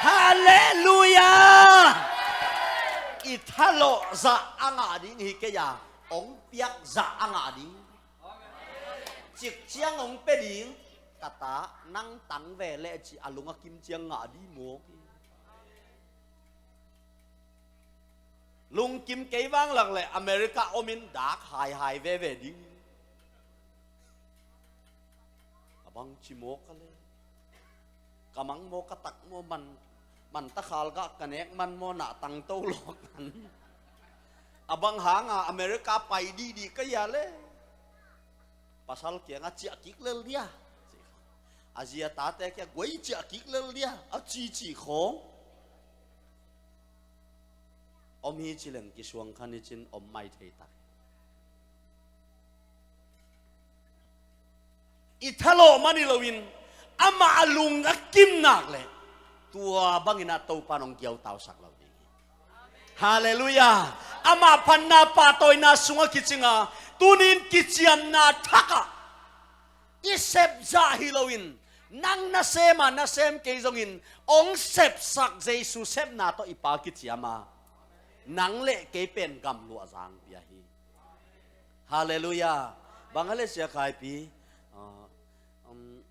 Halleluia. I thalawh zah a ngah ding hi kei a, hong piak zah a ngah ding. Cikciang hong pia ding ka ta, nang tang ve leh ci a lung a kim ciang ngah ding mawk hi. Lungkim kei vanglak le America omin dak haihai veve ding. A bang ci maw ka le, ka mang maw ka tak maw, man, man ta khal gah ka nek man maw, na tang to lawk man. A bang hanga America pai dihdih ka hia le, pasal kiangah ciah kik lel dia. A zi a tate kia guai ciah kik lel dia a cici khawng. Om hi ci leng kisuang khan hi cin om mai thei tak. I thalawh mani loin amah a lung a kim nak le Tua bangin ah Topa in hong giautausak lo ding hi. Halleluiah. Amah phatna pahtawina sungah kicing a, tuni-in kiciamna thak ah i sep zah hi loin, nang na sem a, na sem kei zongin, hong sepsak Jesu sepna tawh i Pa kiciam a, nang le kei pen gamluah zang pia hi. Halleluiah. Bang a le sia khaipi. Uh, um,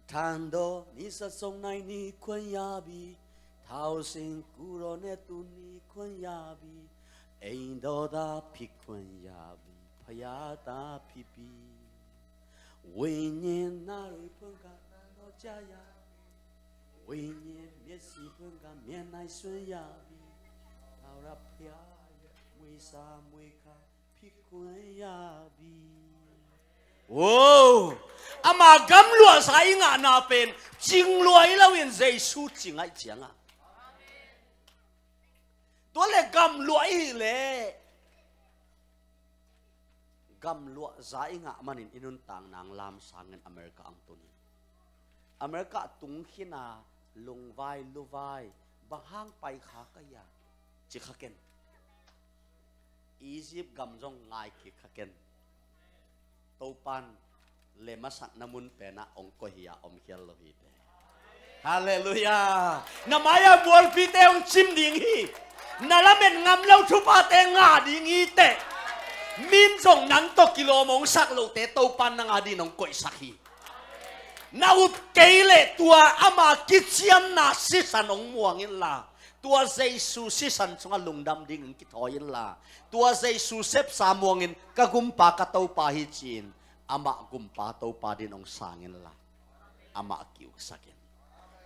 Thando ni sa song nai ni kuan ya bi. Thao sing ku ro ne tu ni kuan ya bi. Ei do da pi kuan ya bi. Pha ya da pi pi. Wei nye na rui puan ka thando jia ya bi. Wei nye mie si puan ka mie nai suan ya bi. Thao ra pia ya mui sa mui ka. Wow! Ama gamluahza i ngahna pen cingluah i loin Jesu cingah i ciangah. Tua le gamluah i hih leh gamluahza i ngah manin i nuntakna lam sangin America ang tun hi. America tung khin a lungvai luvai bang hang pai kha ka hia ci kha ken. Egypt gam zong ngai kik kha ken. Topan le masakna mun penah hong koih hi a om khial lo hi te. Halleluiah. Na mai-ah mualpite hong cim ding hi. Na lamet ngam lo thuphate ngah ding hi te. Min zong nang tawh kilawm hong sak lote Topan nang a dingin hong koihsak hi. Na up kei leh tua ama kiciamna sisan hong muang inla, tua Jesu sisan sungah lungdam dingin kithawi inla, tua Jesu sepsa muangin ka gumpa ka Topa hi ci-in, amah gumpa Topa dingin hong sang inla, amah kiuksak in.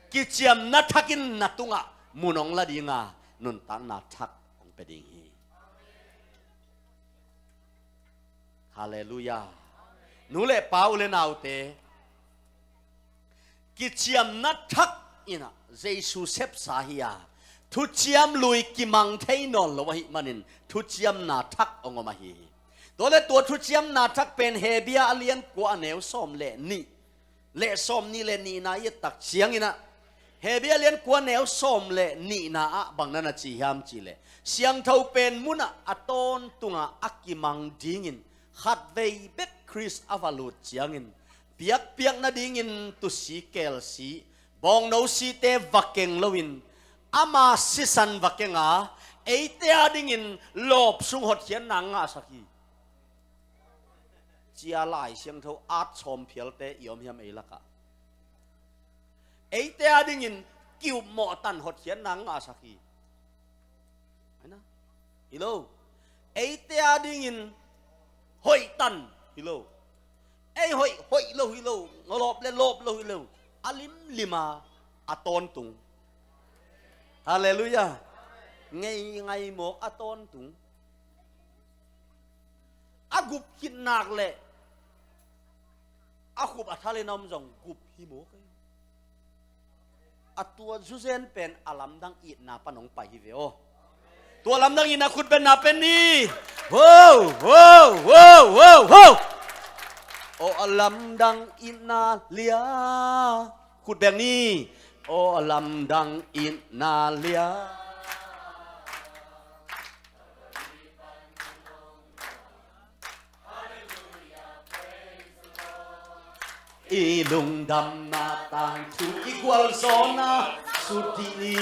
Kiciamna thak in na tungah mun hong la ding a, nuntakna thak hong pia ding hi. Halleluiah. Nu le pa, u le naute, kiciamna thak in ah Jesu sepsa hi a, thuciam lui kimang thei nawn lo ahih manin thuciamna thak hong om ahi hi. Tua le tua thuciamna thak pen Hebru a lian kua a neu sawm le nih le sawm nih le nihna i et tak ciangin ah, Hebru a lian kua neu sawm le nihna ah bang na na ci hiam cih leh, siangtho pen munah a tawntunga a kimang dingin khatvei bek Khrist a va lut ciangin, biakpiak nadingin tusi kelsi, bawngno site va keng loin, ama sisan va keng a, eite a dingin lawp sung hotkhiatna ngahsak hi. Cia Lai Siangtho at sawm phialte i om hiam ei lakah? Eite a dingin kiup mawh tan hotkhiatna ngahsak hi. Hi lo. Eite a dingin hoih tan hi lo. Ei hoih, hoih lo hi lo. Lawp le lawp lo hi lo. A limlim a, a tawntung. Halleluiah. Ngei ngai mawk a tawntung. A gup khit nak leh a khup a thal in a om zong gup hi mawk ei. A tua zuzen pen a lamdang itna pan hong pai hi ve aw. Tua lamdang itna khut beng na pen ni. Ho, ho, ho, ho, ho. Aw a lamdang itna lia. Khut beng ni. Aw a lamdang itna lia. I lungdamna tangthu i gualzawhna sut dih ni.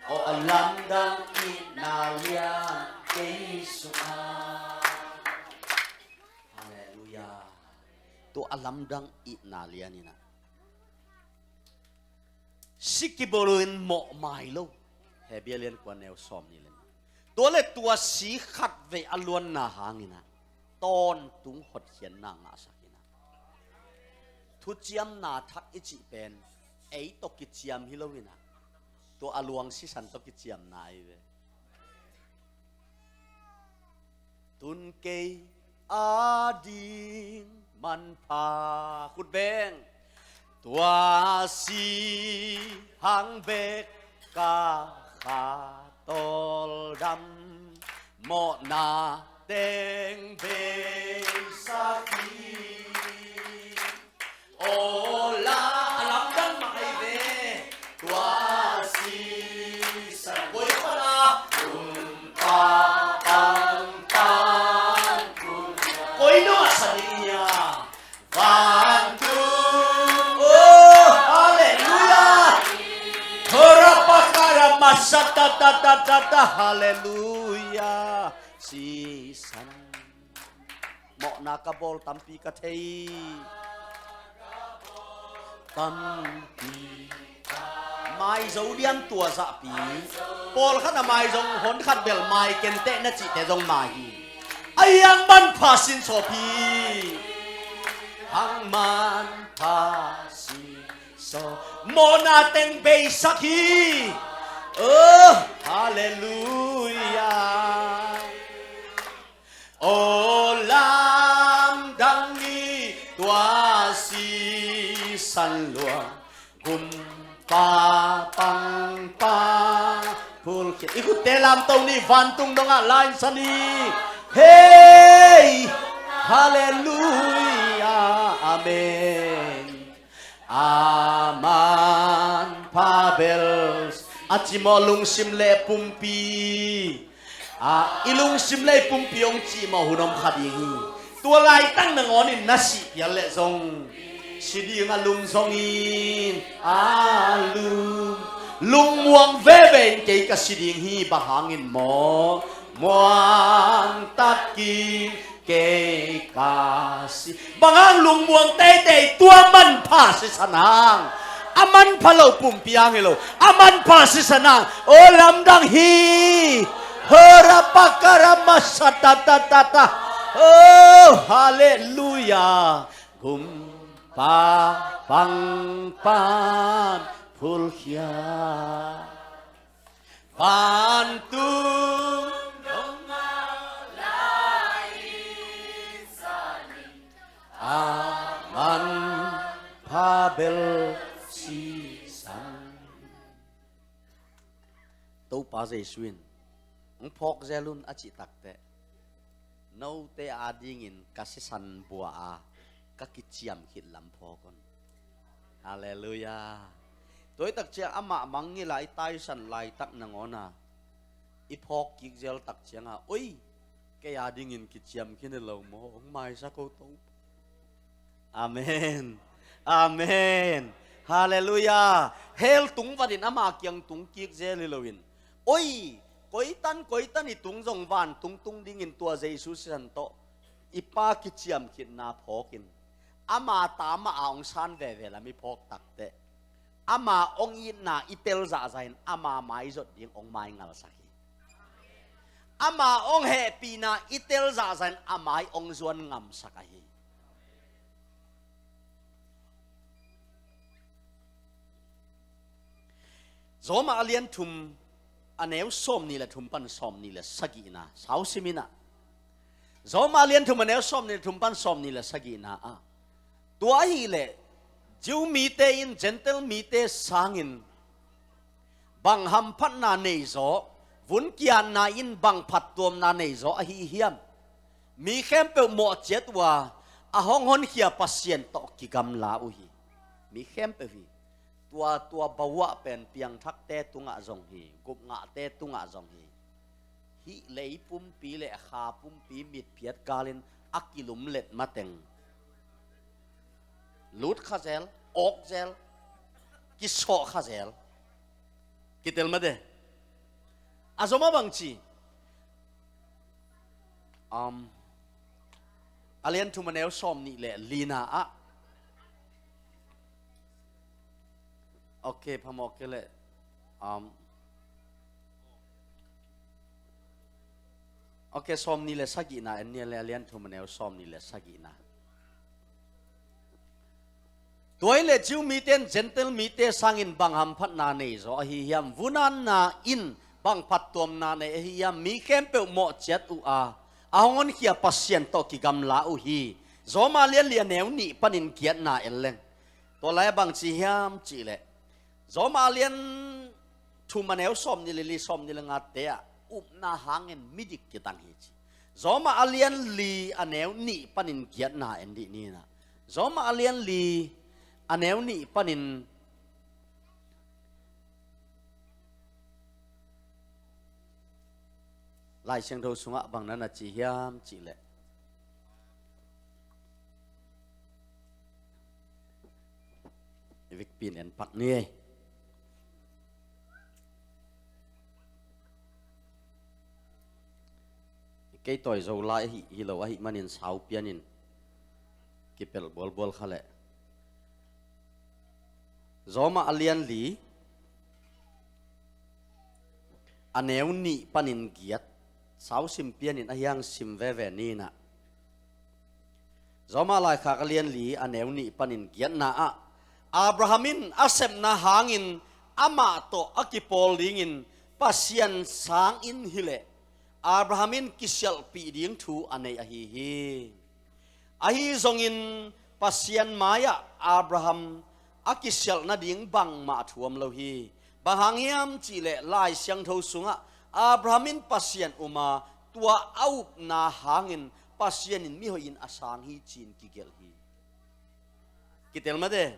Aw a lamdang itna lian kei sungah. Halleluiah. Tua a lamdang itna lian in ah si kibolo in mawh mai lo. Hebru a lian kua neu sawm nih le nih. Tua le tua si khatvei a luanna hangin ah tawntung hotkhiatna ngahsak in ah, thuciamna thak i cih pen ei tawh kiciam hi lo in ah, tua a luang sisan tawh kiciamna ahi ve. Tun kei a ding manpha khut beng. Tua si hang bek ka kha tawldam mawhna teng beisak hi. Aw la a lam Sa ta ta ta ta ta, halleluia. Sisan. Mawhna ka bawl tampi ka thei. Tampi. Mai zo lian tua zahpi. Pawlkhat a mai zong hon khat bel mai kenteh na cihte zong mai hi. A hiang manpha sin sawpi. Hang manpha sin. So, mawhna teng beisak hi. Oh, halleluia. Oh, lamdang ni tua sisan luang. Gumpa pangpang phulkhiat. I khutte lamto ni, vantung dongah lainsa ni. Hei, halleluia, amen. A manpha bel a cimawh lungsim le pumpi. A, i lungsim le i pumpi hong cimawh hun om kha ding hi. Tua laitak nangawnin na sih pial leh zong si ding a lum zongin a lum. Lungmuang veve in kei ka si ding hi, bang hangin maw? Muang takin kei ka si. Bang hang lungmuang teitei? Tua manpha sisan hang. A manpha lo pumpi hang hi lo. A manpha sisan hang. Oh, lamdang hi. Hora pakara masa ta ta ta ta. Oh, halleluia. Gumpa pangpang phulkhiat. Vantung dongah lainsa ni. A manpha bel sisan. Topa Jesu in hong phawk zel un a cih takteh, note adingin ka sisan bua a ka kiciam khit lam phawk un. Halleluia. Tua i tak ciang amah mangngilh a i taisan laitak nangawn a i phawk kik zel tak cianga, oi, kei adingin kiciam khin hi lo maw, hong maisak o Topa. Amen. Amen. Halleluia. Hell tung vatin ama kiang tung kik zel hi loin, oi, koitan koitan i tung zong vantung tung dingin tua Jesu sisan tawh i Pa kiciam khitna phawkin, ama ta mah a hong san veve lam i phawk takteh, ama hong itna i tel zahzahin ama maizot ding hong maingalsak hi. Ama hong hehpihna i tel zahzahin ama i hong zuan ngamsak ahi. Roma a lian thum, a neu sawmnih le thum pan sawmnih le sagihna sau simin ah, Roma a lian thum, a neu sawmnih le thum pan sawmnih le sagihna ah, tua ahileh Jew mite in Gentile mite sangin bang hamphatna nei zaw, vun kiatna in bang phattuamna nei zaw ahi hiam? Mi khempeuh mawh ciat uh a, a hong honkhia Pasian tawh kigamla uh hi. Mi khempeuh hi. Tua, tua bauah pen piangthakte tungah zong hi, gupngahte tungah zong hi. Hih lei pumpi le kha pumpi mitphiat kalin a kilumlet mateng, lut kha zel, awk zel, kisawh kha zel. Kitel mate. A zom a bangci, um, a lian thum, a neu sawmnih le lina ah. Ok, phamawh kei leh, um, ok, sawmnih le sagihna en ni le, a lian thum, a neu sawmnih le sagihna. Tua ahileh Jew mite in Gentile mite sangin bang hamphatna nei zaw ahi hiam? Vunanna in bang phattuamna nei ahi hiam? Mi khempeuh mawh ciat uh a, a hong honkhia Pasian tawh kigamla uh hi. Roma lian li, a neu nih panin giatna en leng, tua lai a bangci hiam cihleh, Roma lian thum, a neu sawmnih le li, sawmnih le ngate ah, upna hangin midik kitang hi ci. Roma a lian li, a neu nih panin giatna en dih ni in ah. Roma a lian li, a neu nih panin Lai Siangtho sungah bang na na ci hiam cihleh, i vekpi in en pak ni ei. Kei tawi Zolai ahi hi lo ahih manin sau pianin kipelh bualbual kha leh. Roma a lian li, a neu nih panin giat, sau sim pianin a hiang sim veve ni in ah. Roma laikhak a lian li a neu nih panin giatna ah, Abraham in a sepna hangin amah tawh a kipawl dingin Pasian sang in hileh, Abraham in kisialhpih ding thu a nei ahi hi. Ahi zongin Pasian mai-ah Abraham a kisialh nading bangmah thu om lo hi. Bang hang hiam cihleh Lai Siangtho sungah Abraham in Pasian um a, tua a upna hangin Pasian in mihoih in a sang hi ci-in kigelh hi. Kitel mate.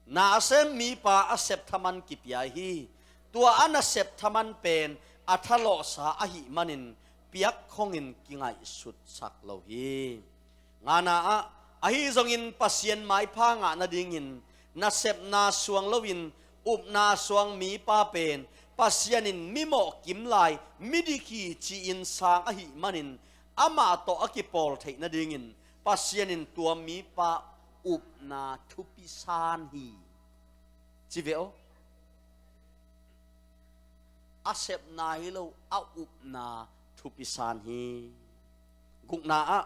Na a sem mipa a sep thaman kipia hi. Tua a nasep thaman pen a thalawhsa ahih manin piak khongin kingaihsutsak lo hi. Ngana ah, ahi zongin Pasian maipha ngah nadingin nasepna suang loin upna suang mipa pen Pasian in mimawh kimlai midik hi ci-in sang ahih manin amah tawh a kipawl theih nadingin Pasian in tua mipa upna thupi san hi. Ci ve aw. A sepna hi lo, a upna thupi san hi. Gukna ah,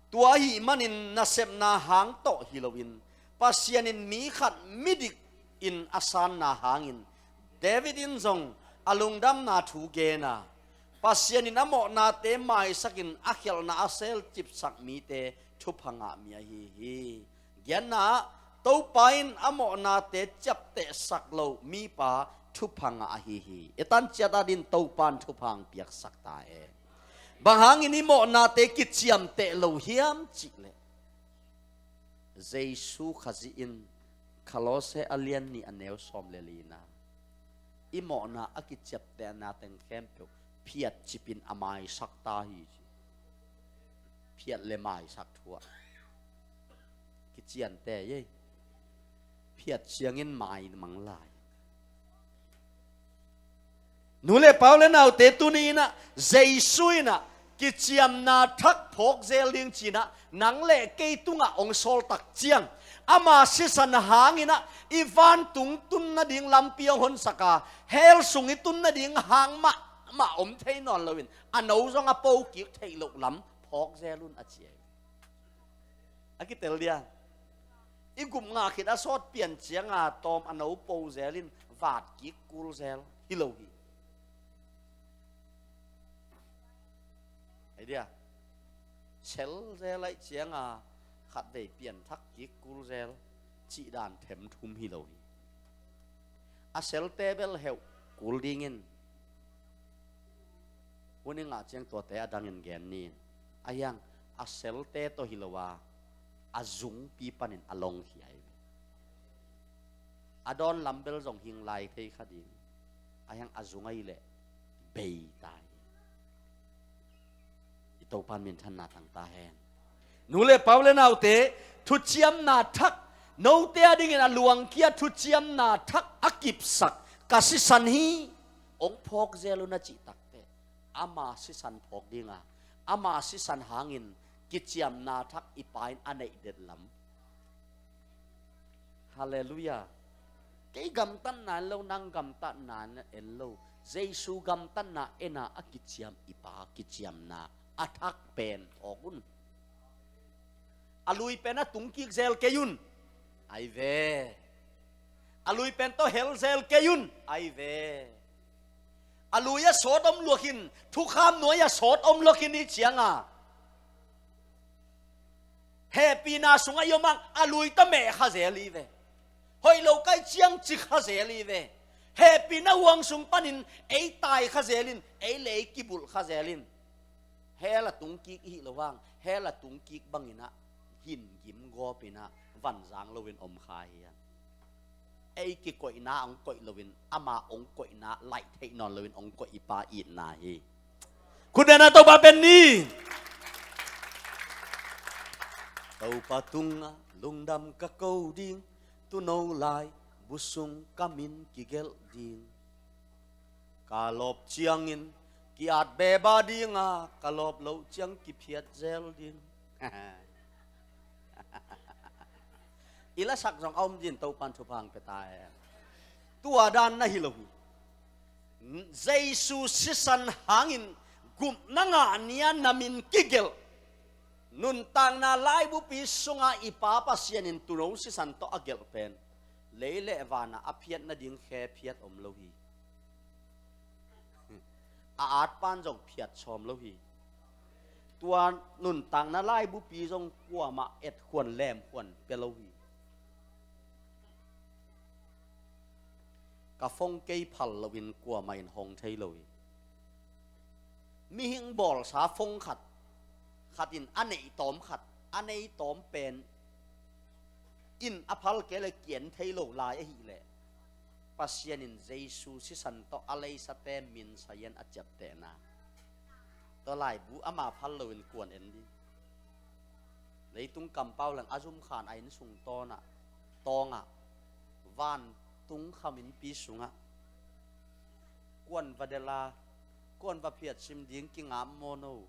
tua ahih manin nasepna hang tawh hi loin Pasian in mi khat midik in a sanna hangin David in zong a lungdamna thu gen a, Pasian in a mawhnate maisakin a khialhna a selcipsak mite thupha ngah mi ahi hi. Giatna ah, Topa in a mawhnate ciaptehsak lo mipa thupha ngah ahi hi. I tan ciat adin Topa in thupha hong piaksak ta hen. Bang hangin i mawhnate kiciamteh lo hiam cihleh, Jesu Khazih in Kolose a lian nih a neu sawm le li-in ah, i mawhna a kiciaptehna teng khempeuh phiatcipin a maisak ta hi ci. Phiat le maisak thu ah kiciamteh ei. Phiat ciangin mai mang lai. Nu le pa u le naute, tuni in ah Jesu in ah kiciamna thak phawk zel ding ci-in ah nang le kei tungah hong sawl tak ciang, ama sisan hangin ah i vantung tun nading lampi hong honsak a, hell sung i tun nading hang mahmah om thei nawn loin a no zong a po kik theih loh lam phawk zel un a ci hi. A kitel dia. I gup ngah khit a sawt pian cianga tawm a no po zel in vat kik kul zel hi lo hi. Hei dia. Sel zel aih cianga khatvei pian thak kik kul zel cih dan them thum hi lo hi. A selte bel heuh kul dingin hun i ngah ciang tuate a dangin gen ni. A hiang a selte tawh hi lo a, a zungpi panin a longkhia hi. A dawn lam bel zong hing lai thei kha ding. A hiang a zung ahi leh bei ta hi. I Topan minthanna tang ta hen. Nu le pa u le naute, thuciamna thak, note a dingin a luangkhia thuciamna thak a kipsak ka sisan hi, hong phawk zel un a cih takteh, ama sisan phawk dinga, ama sisan hangin kiciamna thak i Pa in a neih det lam. Halleluiah. Kei gamtatna en lo, nang gamtatna en lo, Jesu gamtatna en a, a kiciam i Pa kiciamna a thak pen phawk un. A lui pen a tungkik zel kei un. Ai ve. A lui pen tawh hel zel kei un. Ai ve. A lui a sawt om luakin, thukham nuai a sawt om luakin i cianga hehpihna sungah i om ang, a lui tawh meh kha zel hi ve. Hoih lo kai ciang ci kha zel hi ve. Hehpihna huang sung panin ei tai kha zel in, ei le ei kibulh kha zel in. Hell a tungkik i hih loh hang, hell a tungkik bangin ah hin gim gawpin ah vanzang loin om kha hi a. Ei kikoihna hong koih loin, ama hong koihna laih theih nawn loin hong koih i Pa itna hi. Khut beng a Topa beng ni. Topa tungah lungdam ka ko ding, tuuno lai bu sung ka min kigelh ding. Ka lawp ciangin Ki-at beba dinga ka lawp loh ciang kiphiat zel ding. I lasak zong a om din Topan thupha hong pia ta hen. Tua dan na hi lo hi. Jesu sisan hangin gupna ngah ni-a na min kigelh, nuntakna laibupi sunga i Pa Pasian in tuuno sisan tawh a gelh pen lei le vanah a phiat nading khe phiat om lo hi. A at pan zong phiat sawm lo hi. Tua nuntakna laibupi zong kuamah etkhuan lemkhuan pia lo hi. Ka phone kei phal loin kuamah in hong thei lo hi. Mihing bawlsa phone khat, khat in a neih tawm khat, a nei tawm pen in a phal kei le kian thei lo lai ahih leh Pasian in Jesu sisan tawh a leisate min sai-in a ciaptehna. Tua laibu ama phal loin kuan en ding. Leitung kampau leng a zumkhan a innsung tawnah, tawngah, vantung kham innpi sungah kuan va delh a, kuan va phiatsim ding kingap maw no?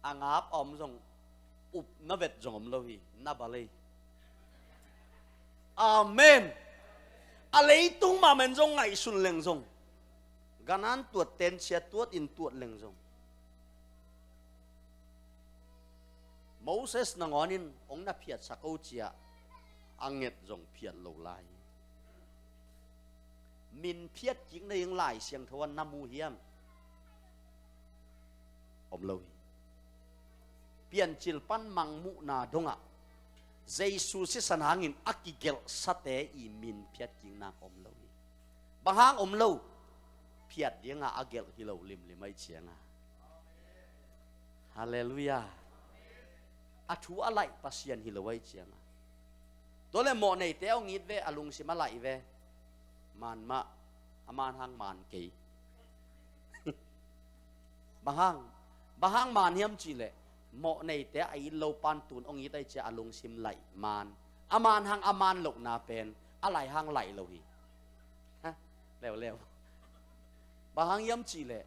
A ngap a om zong, up na vet zong om lo hi, na bal ei. Amen. A leitung mahmah in zong ngaihsun leng zong, ganan tuat ten sia tuat in tuat leng zong, Moses nangawn in hong na phiatsak o ci-a a nget zong phiat lo lai hi. Min phiat kik nading Lai Siangtho ah na mu hiam? Om lo hi. Piancil pan mangmuhna dongah Jesu sisan hangin a kigelhsate i min phiat kik nang om lo hi. Bang hang om lo? Phiat dinga a gelh hi lo limlim ahih cianga. Halleluiah. A thu a laih Pasian hi lo ahih cianga. Tua le mawh neite a hong it ve, a lungsim a laih ve. Maan mah, a maan hang maan kei. Bang hang, bang hang maan hiam cih leh mawh neite a it lo pan tun hong it ahih ciang a lungsim laih maan. A maan hang a maan lohna pen a laih hang laih lo hi. Ha? Leuleu. Bang hang hiam cih leh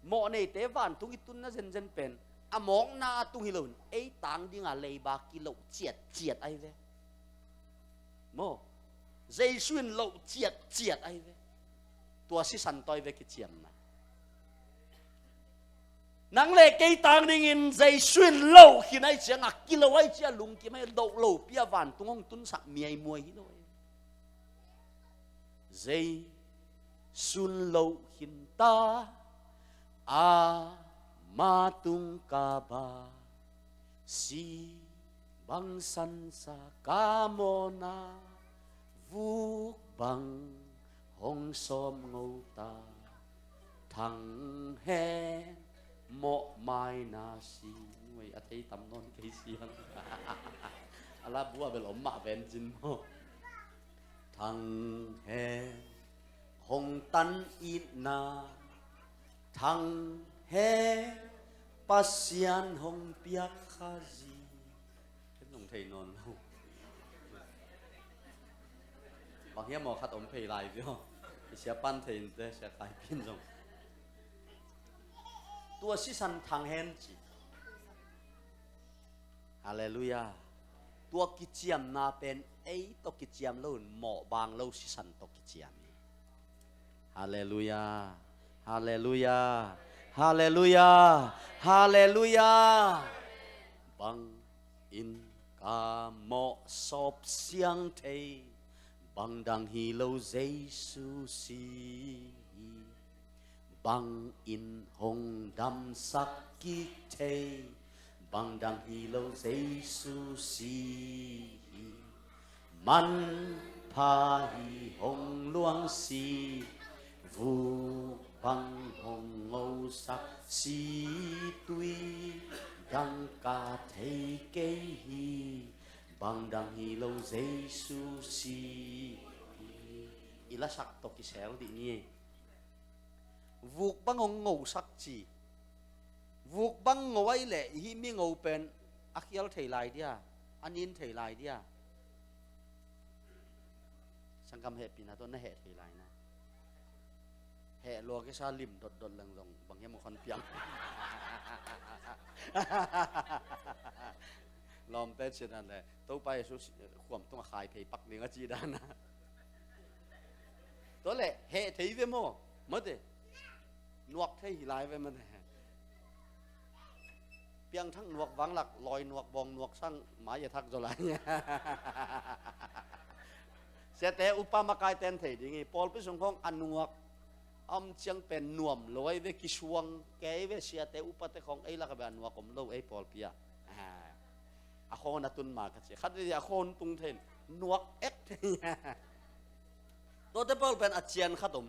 mawh neite vantung i tunna zenzen pen a mawkna a tung hi loin ei tang dinga leiba kiloh ciatciat ahi ve. Maw, Jesu in loh ciatciat ahi ve. Tua sisan tawh ahi ve kiciamna. Nang le kei tang dingin Jesu in loh khin ahih cianga kiloh ahih ciang lungkim ahi, loh lopi-a vantung hong tunsak mi ahi muai hi lo ahi. Jesu in loh khin ta, ama tung ka ba, si bang sansa ka mawhna, vuk bang hong sawm ngo ta, thang hen mawh maina si. Nuai a thei tam nawn kei siang. A la bua bel om mah ven cin maw. Thang hen hong tan itna, thang hen Pasian hong piak Khazih. Ken zong thei nawn lo. Bang hiam aw khat om phei lai viau. I sia pan thei inte, sia kai pin zong. Tua sisan thang hen ci. Halleluiah. Tua kiciamna pen ei tawh kiciam loin mawh bang lo sisan tawh kiciam hi. Halleluiah. Halleluiah. Halleluiah. Halleluiah. Bang in ka mawh sawp siang thei, bang dang hi lo Jesu si hi. Bang in hong damsak kik thei, bang dang hi lo Jesu si hi. Manpha hi hong luang si, vuk bang hong ngosak si, tui dang ka thei kei hi, bang dang hi lo Jesu si hi. I lasak tawh kisel dih ni. Vuk bang hong ngosak ci. Vuk bang ngo ahih leh hih mi ngo pen a khial thei lai dia, a nin thei lai dia. Sanggam hehpihna tawh na heh thei lai na. Heh Lua kisa lim dotdot leng zong bang hiam a khon piang. Lawmte cin a le Topa Jesu khuam tungah khai phei pak ding a ci dan a. Tua le heh thei ve maw? Mate. Nuak thei hi lai ve mate. Piangthak nuak vanglak, lawi nuak, bawng nuak sang mai a thak zaw lai. Siate upa makai ten thei ding hi. Pawlpi sung khong a nuak om ciang pen nuam lo ei ve, kisuang kei ve. Siate upate khong ei lak a bia nuak om lo ei pawlpi ah. A khawn a tun ma ka ci. Khat ve a khawn tung thei in nuak ek thei. Tuate pawl pen a cian khat om.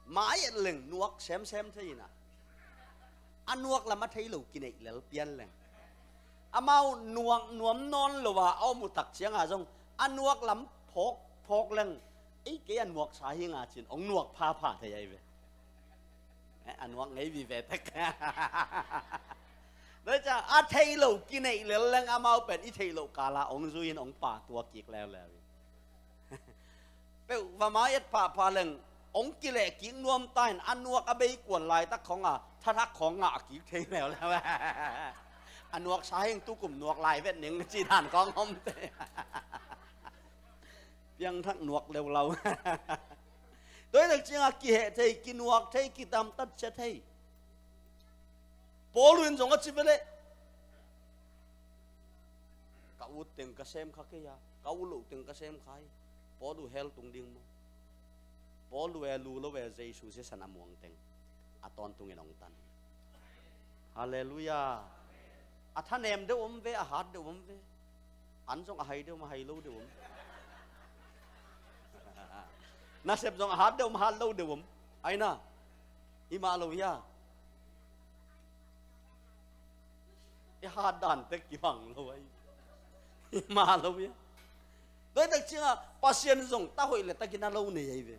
Mai et leng nuak semsem thei ina. A nuak lam a thei lo kineih lel pian leng. Amau nuak nuam nawn lo a a om uh tak cianga zong a nuak lam phawk phawk leng. Ei kei a nuak sa hi nga cin ong nuak phapha thei ai ve. Eh, a nuak ngei vive tek. Doi ca a thei lo kineih lel leng amau pen i thei lo kala ong zui in ong pa tua kik leuleu in. Peuh va mai et phapha leng ong kileh kik nuam ta in a nuak a bei kuan laitak khong a thathak khong ngah kik thei leuleu. A nuak sa heng tukum nuak lai vet ning ci dan khong om te. Piangthak nuak leulau. Doi tak cianga kiheh thei, kinuak thei, kitamtat cia thei. Paul in zong a ci ve le. Ka ut teng ka sem kha kei a, ka ut loh teng ka sem kha hi. Paul uh hell tung ding maw? Paul uh e lu lo e Jesu sisan a muang teng a tawntung in ong tan. Halleluiah. A thanem deuh om ve, a hat deuh om ve. An zong a hai deuh om, a hai lo deuh om. Nasep zong a hat deuh om, a hat lo deuh om. Aina. Hi mah lo hia. I hat dan tek kibang lo ai. Hi mah lo hia. Doi tak cianga Pasian zong ta hoih le ta gina lo nei ai ve.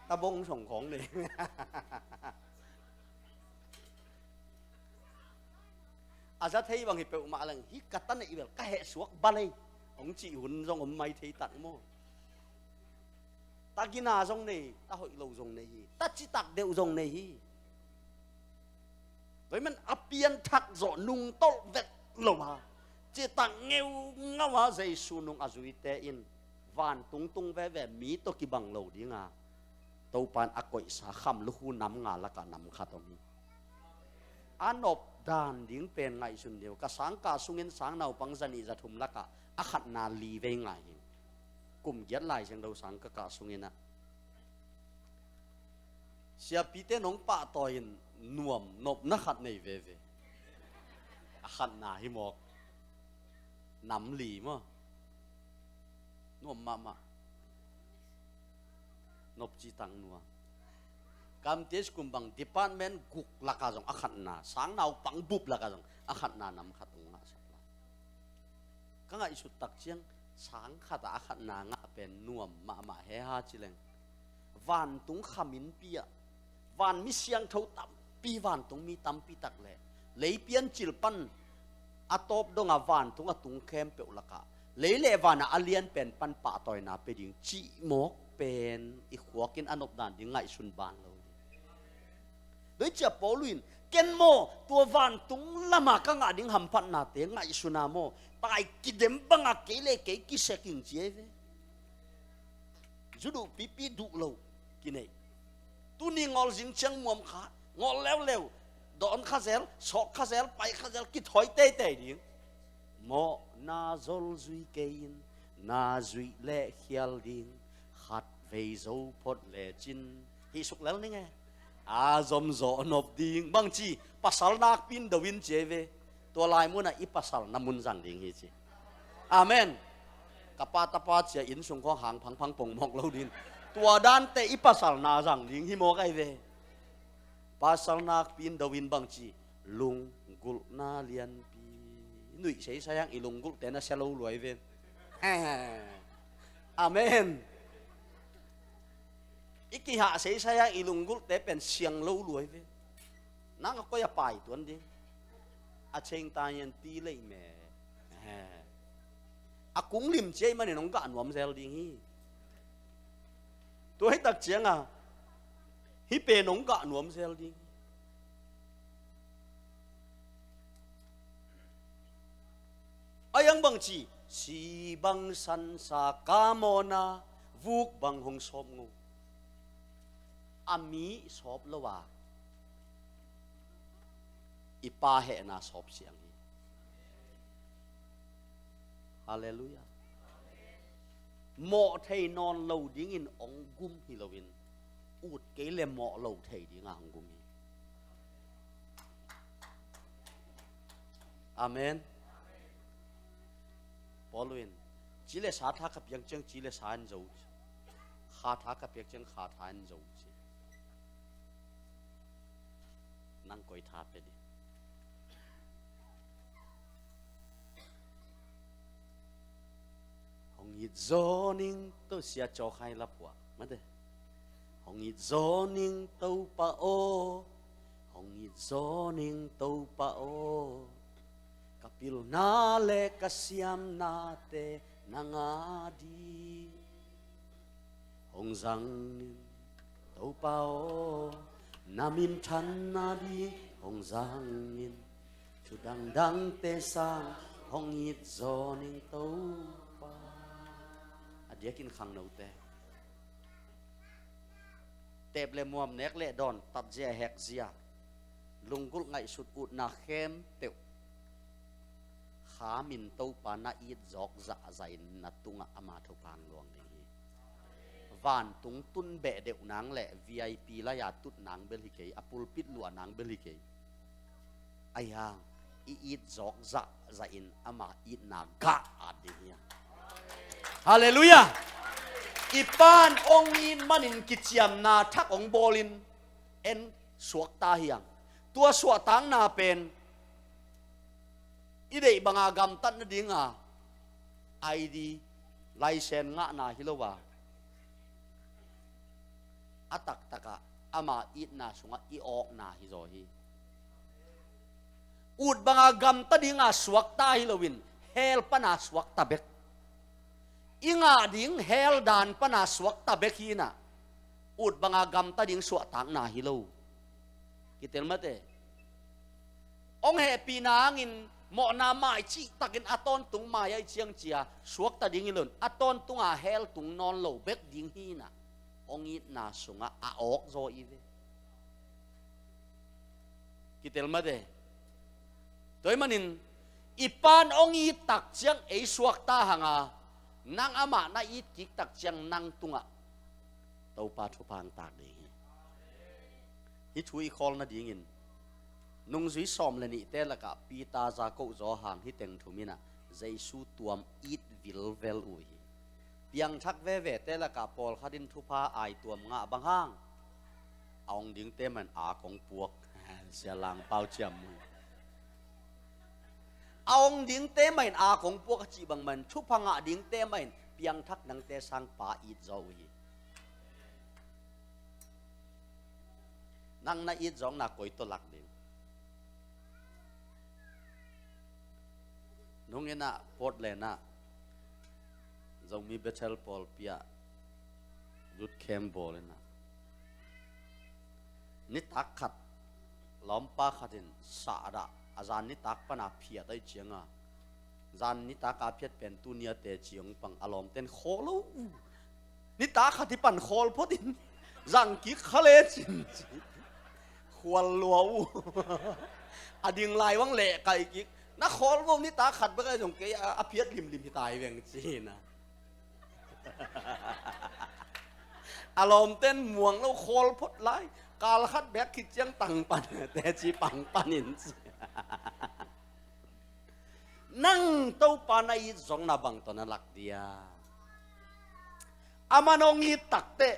Ta bong song khong nei. A za thei bang hi peuhmah leng hi ka ta neih bel ka heh suak balei. Hong cih hun zong om mai thei tak maw? Ta gina zong nei, ta hoih lo zong nei hi. Ta citak deuh zong nei hi. Doi man a pianthak zawh nungtolh vet lo a citak ngeungau a Jesu nung a zuite in vantung tung veve mi tawh kibang lo dinga Topa in a koihsa kham lukhu nam nga lakah nam khat om hi. A nop dan ding pen ngaihsun deuh. Ka sangkah sungin sang naupang zanih zathum lakah a khatna li vei ngai hi. Kum giat lai siang do sangkah kah sungin ah siapite nong pahtawi in nuam nopna khat nei veve. A khatna hi mawk. Nam li maw? Nuam mahmah. Nopci tang nuam. Kam tes kum bang department guk laka zong a khatna, sang naupang bup laka zong a khatna nam khat ong ngahsak lai. Ka ngaihsut tak ciang sang khat a a khatna ngah pen nuam mahmah he ha ci leng. Vantung khaminpi ah van mi siangtho tampi, vantung mi tampi tak le lei piancil pan a tawp donga vantung a tung khempeuh lakah lei le vanah a lian pen pan pahtawina pe ding cih mawk pen i khuakin a nopdan ding ngaihsun ban lo ding. Doi cia Paul in ken maw tua vantung lama ka ngah ding hamphatnate ngaihsuna maw tai kidem banga kei le kei kisek in cia ve. Zu duh pipi duh lo kinei. Tuni ngol zing ciang muam kha, ngol leuleu, dawn kha zel, sawk kha zel, pai kha zel, kithawi teitei ding. Mawh na zol zui kei in, na zuih leh khial ding, khat vei zo phot lecin. Hih suk lel ning e. A zom zawh nop ding bangci pasal nakpi in do in cia ve. Tua lai munah i pasal na mun zang ding hi ci. Amen. Ka pa tapa cia inn sung khawng hang phangphang pong mawk lo din tua dante i pasal na zang ding hi mawk ai ve. Pasal nakpi in do in bangci lunggulhna lianpi. Nuih seisai hang i lunggulhte na sia lo luai ve. Amen. I kihah seisai hang i lunggulhte pen siang lo luai ve. Nang a koi a pai tuan ding. A cheng ta nian ti lei me. A kung lim ciai manin hong gah nuam zel ding hi. Tua hi tak cianga Hih pen hong gah nuam zel ding. A iang bang ci, si bang sansa ka mawna, vuk bang hong sawp ngo. A mi sawp lo a, i Pa hehna sawp siang hi. Halleluiah. Mawh thei nawn lo dingin hong gum hi loin, ut kei le mawh lo thei dinga hong gum hi. Amen. Paul in, ci le sa tha ka piak ciang ci le sa in zo, kha tha ka piak ciang kha tha in zo ci. Nang koi tha pe ding? Hong it zaw ning to sia cawkhai la puah mate. Hong it zaw ning Topa aw, hong it zaw ning Topa aw. Ka pilna le ka siamnate nang a ding hong zangin Topa aw, na minthanna ding hong zangin, thu dangdangte sang hong it zaw ning Topa. A diakin khangnote, tep le muam, nek le dawn, tatzia hekzia, lunggulh ngaihsut, utna khempeuh, kha min Topa na it zawk zahzahin na tungah ama thupha luang ding hi. Vantung tun beh deuh nang le V I P lai-a tut nang bel hi kei, a pulpit luah nang bel hi kei. Ahi hang i it zawk zahzahin ama itna gah at ding hi. Halleluiah. I Pa'n hong it manin kiciamna thak hong bawlin en suakta hi hang. Tua suahtakna pen i deih banga gamtat nadinga I D license ngahna hi lo a, a taktakah ama itna sungah i awkna hi zaw hi. Ut banga gamta dinga suakta hi loin, hell pana suakta bek. I ngah ding hell dan pana suakta bek hi inah, ut banga gamta ding suahtakna hi lo. Kitel mate. Hong hehpihna hangin mawhna mai cihtakin a tawntung mai ahi ciang cia suakta ding hi loin, a tawntunga hell tung nawn lo bek ding hi inah, hong itna sungah a awk zaw i ve. Kitel mate. Tua ahih manin i Pa'n hong it tak ciang ei suakta hanga, nang amah na it kik tak ciang nang tungah Topa thupha hong tak ding hi. Hih thu i khawl nadingin nungzui sawm le nihte lakah Peter, Jakob, Johan hih teng thum inah Jesu tuam it vilvel uh hi. Piangthak vevete lakah pawlkhat in thupha aituam ngah bang hang, a hong dingte mah in a kong puak. Sia Lang Pau ciam uh hi. A hong dingte mah in a kong puak a cih bangmah in thupha ngah dingte mah in piangthak nangte sang Pa it zaw uh hi. Nang na it zawkna koi tawh lak ding? Nung inah Portland ah Zomi Bethel pawlpi ah youth camp bawl inah, nitak khat lawmpa khat in sahdah a, zan nitak pana phiat ahih cianga, zan nitak a phiat pen tuni a teci hong pang, a lawmten khawl lo uh. Nitak khat hi pan khawl phot in zang kik kha lecin ci. Khual lua uh. A ding lai vang leh kai kik. Na khawl vo, nitak khat bek ahi zong kei a, a phiat limlim hi ta hi veng ci inah. A lawmten muang lo, khawl phot lai. Kal khat bek khit ciang tang pan, teci pang pan in ci. Nang Topa na it zawkna bang tawh na lak dia? Aman hong it takteh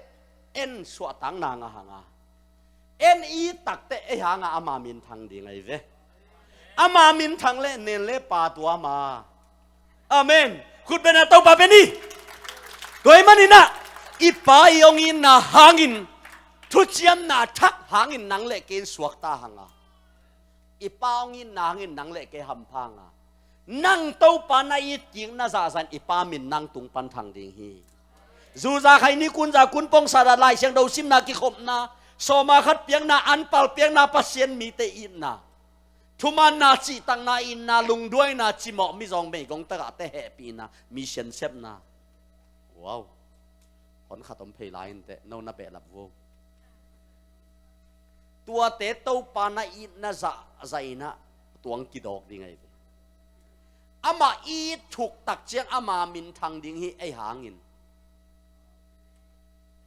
en suahtakna ngah hanga, en it takteh ei hanga ama minthang ding ahi ve. Ama minthang le nen le pa tuam a. Amen. Khut beng a Topa bia ni. Tua ahih manin ah i Pa i hong itna hangin, thuciamna thak hangin nang le kei in suakta hanga, i Pa hong itna hangin nang le kei hampha hanga, nang Topa na it kik na zahzah in i Pa min nang tung pan thang ding hi. Zu za khai ni, kun za kun pawng sa da, Lai Siangtho simna, kikhopna, Sawma khat piakna, anpal piakna, Pasian mite itna, thumanna, cihtakna, itna, lungduaina, cimawh, mizawng meigong tagahte hehpihna, mi siansepna. Wow. Hon khat om phei lai inteh, no na behlap vuo. Tuate Topa na itna zahzah inah tuang kidawk ding ahi ve. Amah it thuk tak ciang ama minthang ding hi ei hangin.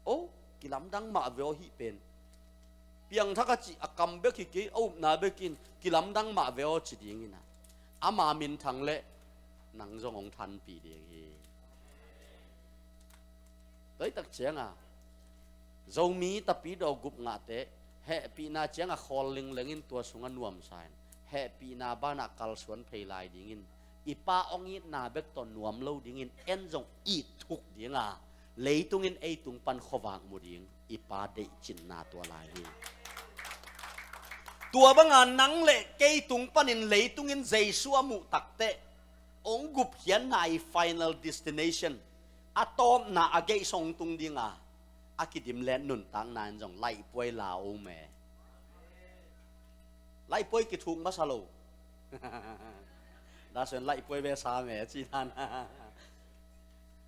O, kilamdang mah ve aw hih pen. Piangthak a cih a kam bek hi kei, a upna bekin kilamdang mah ve aw ci dingin a, ama minthang leh nang zong hong thanpih ding hi. Tua hi tak cianga Zomi Tapidawh gup ngahte hehpihna cianga khawl linglengin tua sungah nuamsa in, hehpihna banah kalsuan phei lai dingin, i Pa hong itna bek tawh nuam lo dingin, en zong it thuk dinga, leitungin ei tung pan khuavak mu ding i Pa deihcinna tua lai hi. Tua banga nang le kei tung panin leitungin Jesu a muh takteh, hong gupkhiatna i final destination, a tawpna a geihsong tung dinga, a kidim le nuntakna in zong laihpuai la om e. Laihpuai kithuk masa lo. Dasen laihpuai ve sa me ci dan.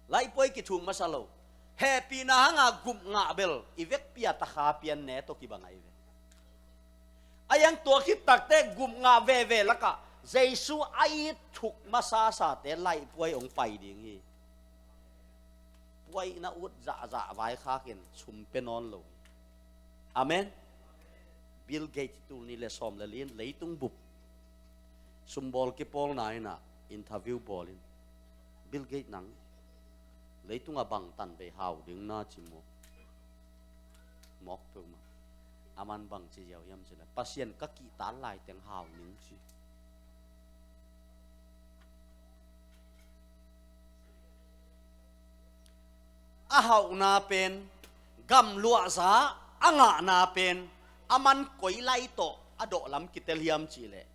Laihpuai kithuk masa lo. Hehpihna hanga gup ngah bel i vekpi a takha pian ne tawh kibang ahi ve. A yang tua khit takteh gup ngah veve lakah Jesu a it thuk masasate laihpuai hong pai ding hi. Puaina ut zahzah vaikhakin sum pia nawn lo hi. Amen. Bill Gates tul nih le sawm le li in leitung bup sumbawl kipawlna inah interview bawlin, Bill Gates, nang leitunga bang tan vei hau ding na ci maw? Mawk peuhmah. Aman bang ci ziau hiam cih leh, Pasian ka kihtan laiteng hau ning ci. A hauhna pen gamluahza, a ngahna pen a man koi lai tawh a dawh lam kitel hiam cih leh,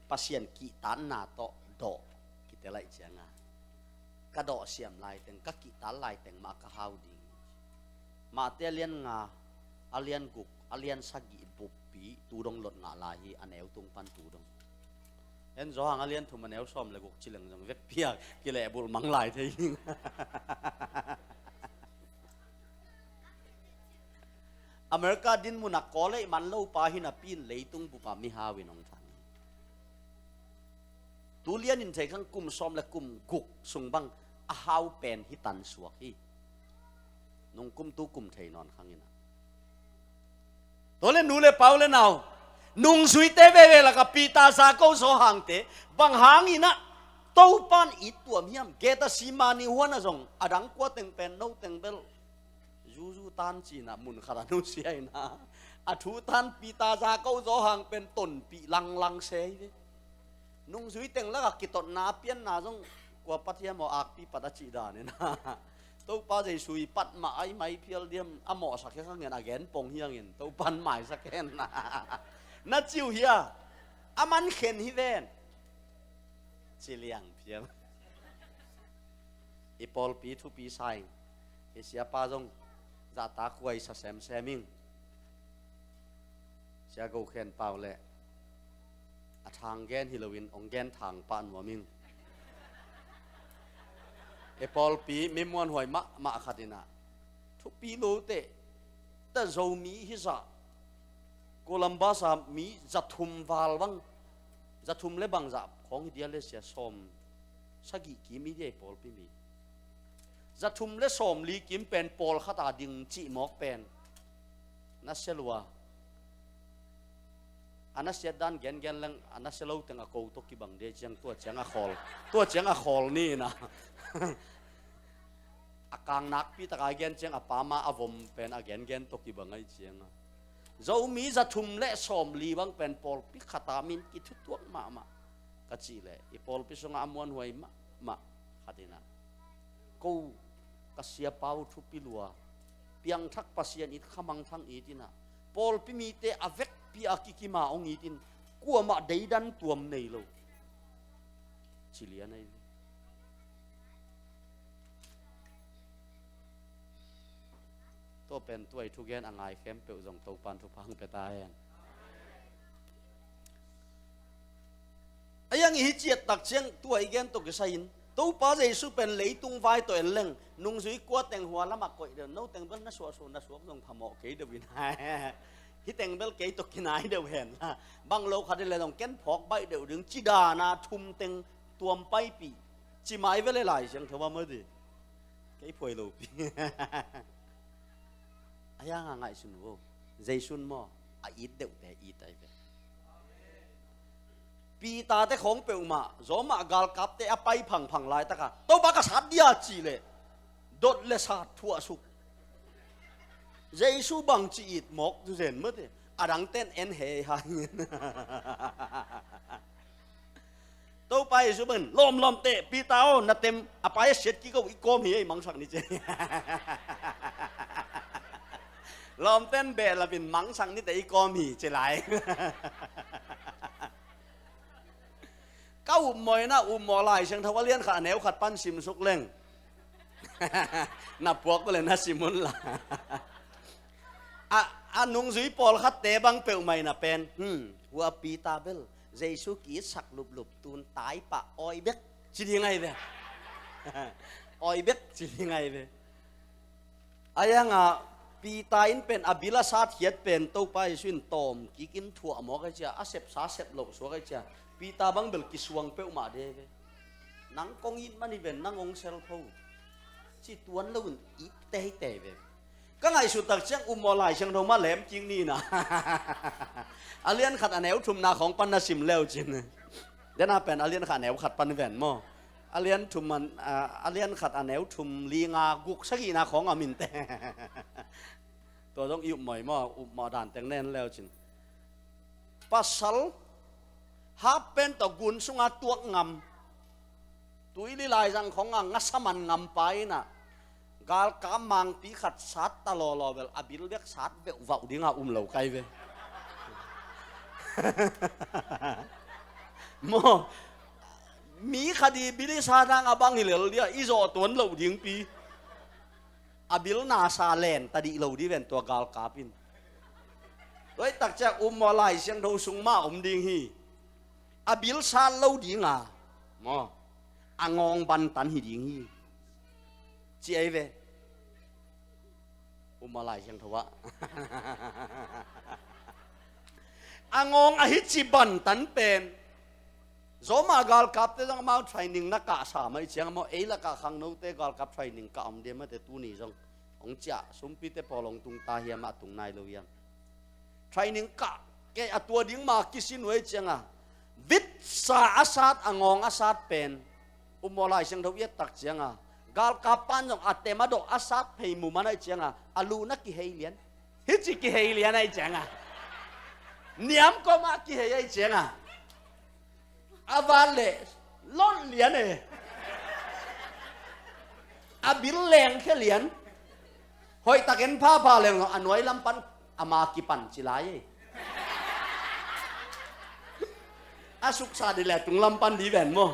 Pasian kihtanna tawh dawh kitel ahih cianga, ka dawh siam laiteng, ka kihtan laiteng mah ka hau ding. Matthai a lian nga, a lian guk, a lian sagih buppi tu dong lot ngah lai hi, a neu tung pan tu dong. En Johan a lian thum a neu sawm le guk ci leng zong vekpi a kilehbulh mang lai thei ding. America dinmun a kawlei man lopa hi napi in leitung bupa mihau in hong thang. Tu lian in thei khang kum sawm le kum guk sung bang a hau pen hi tan suak hi. Nung kum tu kum thei nawn khang inah. Tua le nu le pau le nau, nungzuite veve lakah Peter, Jakob, Johan te bang hang inah Topan it tuam hiam? Gethsemane huan a zong a dang kua teng pen no teng bel zuzu tan cinah mun khat a nusia inah a thu tan Peter, Jakob, Johan pen tonpih langlang se hi ve. Nungzui teng lakah kitotna pianna zong kua pat hiam aw, akpi pat a cih dan inah Topa Jesu i pat mah ai mai phial diam, a mawhsak hi khangin a gen pong hiangin Topan maisak hen na ci uh hia? A man khen hi ven. Ci liang phial. I pawlpi thupi sa ing. I siapa zong zahtak huai sa semsem ing. Sia Go Khen Pau le a thang gen hi loin hong gen thang pah nuam ing. I pawlpi mi muanhuai mahmah khat inah thupi lo teh, ta Zomi hizah Columbus a mi zathum val bang, zathum le bangzah khawng hi dia le sia, sawm sagih kim hi dia i pawlpi mi. Zathum le sawmli kim pen pawlkhat a ding cih mawk pen na sia lua. A na siat dan gengen leng a na sia lo teng a ko tawh kibang dia ciang tua ciang a khawl, tua ciang a khawl ni inah. A kang nakpi taka gen ciang a pama a vom pen a gengen tawh kibang ahi cianga. Zomi zathum le sawmli bang pen pawlpi khata min kithutuak mahmah ka cih leh i pawlpi sungah a muanhuai mahmah khat inah, ko ka siapa uh thupi lua, piangthak Pasian it, khamangthang it inah, pawlpi mite a vekpi a kikima hong it in, kuamah deidan tuam nei lo. Ci lian ahi. Tua pen tua i thugen a ngai khempeuh zong Topan thupha hong pia ta hen. A iang i hi ciat tak ciang tua i gen tawh kisai-in Topa Jesu pen leitung vai tawh en leng nungzui kua teng hua lamah koih deuh, no teng bel na suahsuah na suak zong phamawh kei deuh in. Hih teng bel kei tawh kinai deuh hen la, bang lo khat hi le zong ken phawk baih deuh ding ci dan a thum teng tuam paipih ci mai ve le Lai Siangtho a maw di. Kei phuai lopi. A iang a ngaihsun uh o. Jesu in maw a it deuhte it ai ve. Peter te khawng peuhmah Roma galkapte a pai phangphang laitaka Topa ka sat dia cih leh dot le sat thuahsuk. Jesu bangci it mawk tuzen mate a dangten en hei hai. Topa Jesu bangin lawmlawm teh Peter aw, na tem a pai a siat kik o, i kawm hi ei, mangsak ni ci. Lawmten behlapin mangsak ni teh i kawm hi ci lai. Ka upmawhna, upmawh Lai Siangtho a lian khat a neu khat pan simsuk leng. Na puak bele na sim un la. A, a nungzui pawlkhatte bang peuhmah in a pen, hmm, hua Peter bel Jesu ki-itsak luplup tun tai pah awi bek ci ding ai ve. Awi bek ci ding ai ve. A iangah Peter in pen a bil a sat khiat pen Topa Jesu in tawm kikin thuah mawk ai cia, a sepsa sep loh suak ai cia, Peter bang bel kisuang peuhmah de ve. Nang kong it man hi ven, nang hong sel pho. Ci tuan lo in it teitei ve. Ka ngaihsut tak ciang upmawh Lai Siangtho mah lem kik ni na. A lian khat a neu thumna khawng pan na sim leu cin. Dena pen a lian khat a neu khat pan ven maw. A lian thum an, a, a lian khat a neu thum li nga guk sagihna khawng a minte. Tua zong i upmawh maw, upmawh dan teng nen leu cin. Pasal hap pen tawh gun sunga tuak ngam. Tuili laizang khawng a ngasa man ngam pa in a galkap mangpi khat sat ta lawlaw bel a bil bek sat veuhvauh dinga um lo kai ve. Maw, mi khat i bil i sa dang a bang hi lel dia i zawh tuan loh dingpi. A bil nasa len ta dih lo di ven tua galkap in. Tua i tak ciang upmawh Lai Siangtho sung mah om ding hi. A bil sat lo dinga maw, a ngawng bantan hi ding hi. Ci ai ve. Upmawh Lai Siangtho ah. A ngawng a hi ci bantan pen. Roma galkapte zong amau training na kahsa mai ciang maw, ei lakah khangnote galkap training kah om dia mate tuni zong. Hong ciah sumpite pawl hong tung ta hiam a tung nai lo hiam. Training kah kei a tua ding ma kisin uh ei cianga. Vitsa a sat a ngawng a sat pen. Upmawh Lai Siangtho i et tak cianga. Galkap pan zong a tem a dawh a sat phei mu man ai cianga. A lu na kihei lian. Hici kihei lian ai cianga. Niam kawmah kihei ai cianga. A vat leh lon lian e. A bil leng khe lian. Hoih takin phapha leng a nuai lam pan ama kipan ci lai e. A suksa di le tung lam pan di ven maw.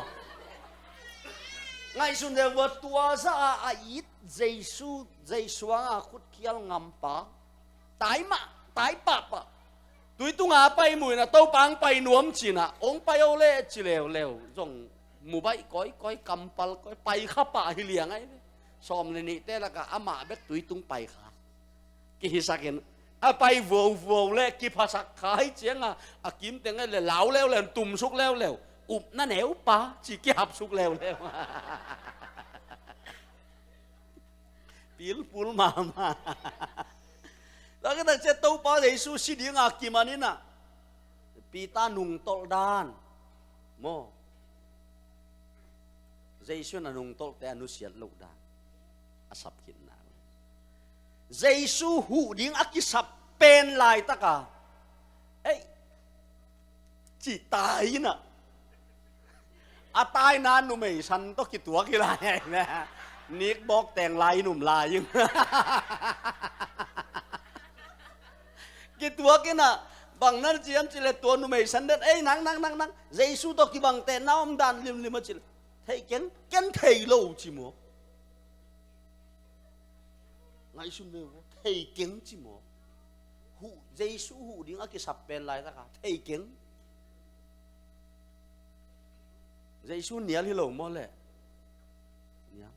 Ngaihsun deuh vua tua za a a it Jesu, Jesu anga khutkhial ngampa. Tai mah, tai pahpah. Tui tunga pai muina Topa ang pai nuam cina, ong pai o le ci leuleu. Zong mubaih kawikawi, kampal kawikawi, pai kha pah hi liang ai ve. Sawm le nihte laka amah bek tui tung pai kha. Kihisakin a pai vuauvuau le kiphasak kha hi cianga a kimteng ai le lau leuleu, tumsuk leuleu. Upna neupa ci kihapsuk leuleu. Pilpul mahmah. Tua khit tak ciah Topa Jesu si dinga kiman inah Peter nungtolh dan maw? Jesu in a nungtolhte a nusiat loh dan a sap khitna. Jesu huh ding a kisap pen laitaka ei ci tai inah a taina numei san tawh kituak hi lai ahi ve. Nikbawk teng lai in um lai in kituak inah bang nan ciam cileh tua numei san den ei nang nang nang nang Jesu tawh kibangte na om dan limlim a cileh thei ken ken thei lo ci maw? Ngaihsun ve ua. Thei keng ci maw? Huh, Jesu huh ding a kisap pen laitaka thei keng. Jesu nial hi lo maw le? Nial.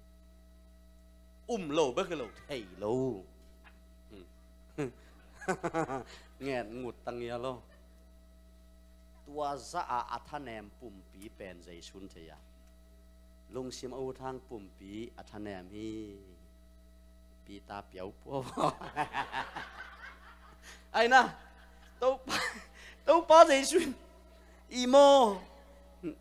Um lo bek hi lo, thei lo. Nget ngut ta ngial aw. Tua zah a a thanem pumpi pen Jesu'n thei a. Lungsim a ut hang pumpi a thanem hi. Peter piaupua. Ai na, Topa, Topa Jesu in, i maw,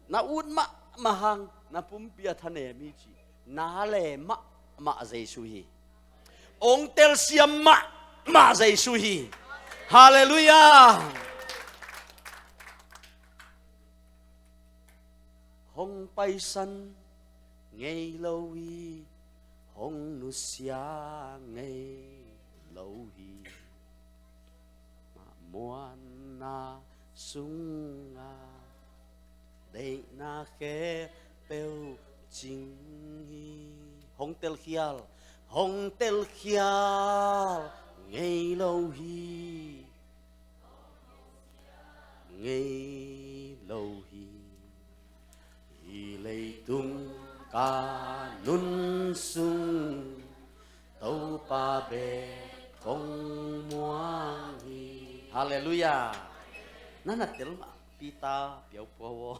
na ut mahmah hang na pumpi a thanem hi ci. Na le mahmah Jesu hi. Ong telsiam mahmah Jesu hi. Halleluiah. Hong paisan ngei lo hi, hong nusia ngei lo hi. Muanna sunga deihna khempeuh cing hi. Hong telkhial, hong telkhial ngei lo hi. Ngei lo hi. Hi leitung ka nun sung Topa bek kong muang hi. Halleluiah. Na na tel mah Peter piaupua aw.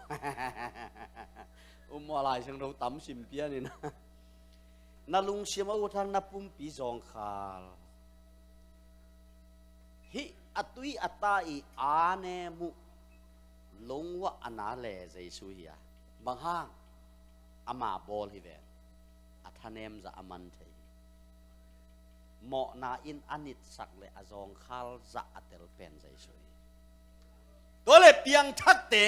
Um aw, Lai Siangtho tam sim pian in. Na lungsim a ut hang na pumpi zawngkhal. Hih a tui a ta i a nem uh lungwah a na le Jesu hi a. Bang hang? Ama bawl hi ve. A thanem zah a man thei hi. Mawhna in a nitsak le a zawngkhal zah a tel pen Jesu hi. Tua le piangthakte,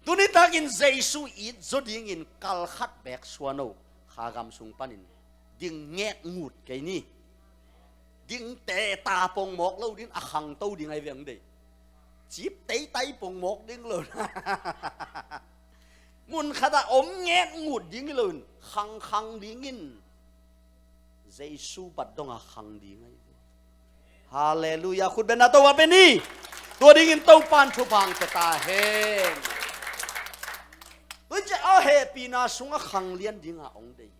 tuni takin Jesu it zaw dingin kal khat bek suan o, kha gam sung panin ding ngek ngut kei ni. Ding teta pongmawk lo ding, a khangto ding ai veng dei. Cip teitai pongmawk ding lo. Mun khatah om ngek ngut ding hi lo in, khangkhang dingin Jesu bat dongah khang ding ahi ve. Halleluiah. Khut beng na Topa bek ni. Tua dingin Topa in thupha hong pia ta hen. Tua ciang a hehpihna sungah khanglian dingah hong deih.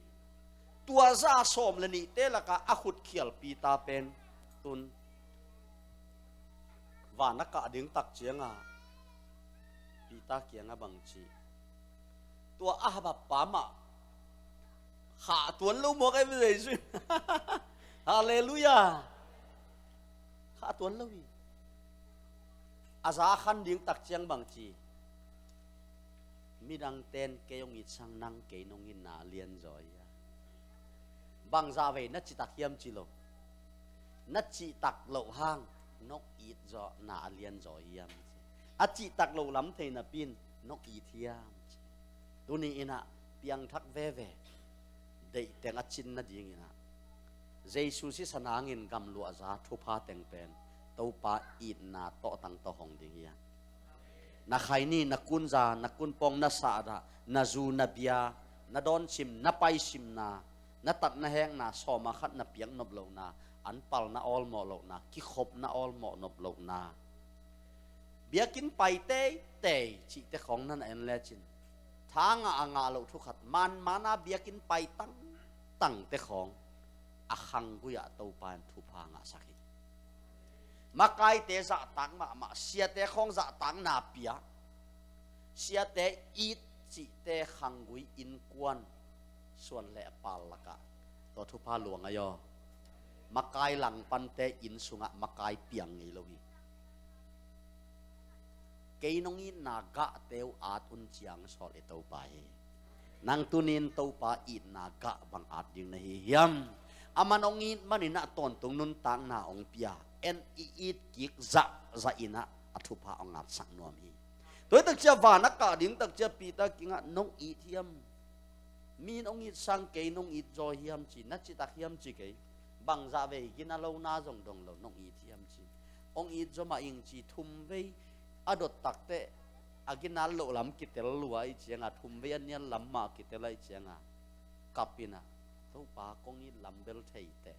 Tua zah sawm le nihte lakah a khutkhial Peter pen tun van a kah ding tak ciangah Peter kiangah bang ci? Tua a habap pa mah khah tuan lo mawk ahi ve Jesu. Halleluiah. Khah tuan lo hi. A za khan ding tak ciang bang ci? Midangte'n kei hong it sang nang kei nong itna a lianzaw hiam? Bangzah vei na citak hiam ci lo. Na cihtak loh hang nong it zawhna a lianzaw hiam ci. A cihtak loh lam thei napi in nong it hiam ci. Tuni in ah piangthak veve, deih teng a cin nadingin ah Jesu sisan hangin gamluahza thupha teng pen Topa itna tawhtang tawh hong ding hi a. Na khaini, na kunza, na kunpawng, na sahdah, na zu, na bia, na dawnsim, na paisimna, na tat na hekna, sawma khat na piak nop lohna, an palna awlmawh lohna, kikhopna awlmawh nop lohna, biakinn pai teitei cihte khawng na na en lecin, tha ngah a ngah loh thu khat, manmana biakinn pai tangtangte khawng a khanggui-ah Topa in thupha ngahsak hi. Makaite zahtak mahmah, siate khawng zahtakna pia, siate it cihte khanggui innkuan suan le pal lakah tua thupha luang ahi aw. Makai langpante inn sungah makai piang ngei lo hi. Kei nong itna gahte uh at un ciang sawl i Topa hi. Nang tunin Topa itna gah bang at ding na hi hiam? Aman hong it manin ah tawntung nuntakna hong pia, en i it kik zahzah in ah a thupha hong atsak nuam hi. Tua hi takcia van a kah ding takcia Peter kiangah nong it hiam? Mi in hong it sang kei nong it zaw hiam ci, na citak hiam ci kei. Bangzah vei gina lona zong dong lo, nong it hiam ci. Hong it zaw mah ing ci, thum vei a dot takteh a gina loh lam kitel lua i cianga, thum vei a nial lam mah kitel a i cianga kap in ah, Topa kong it lam bel thei teh,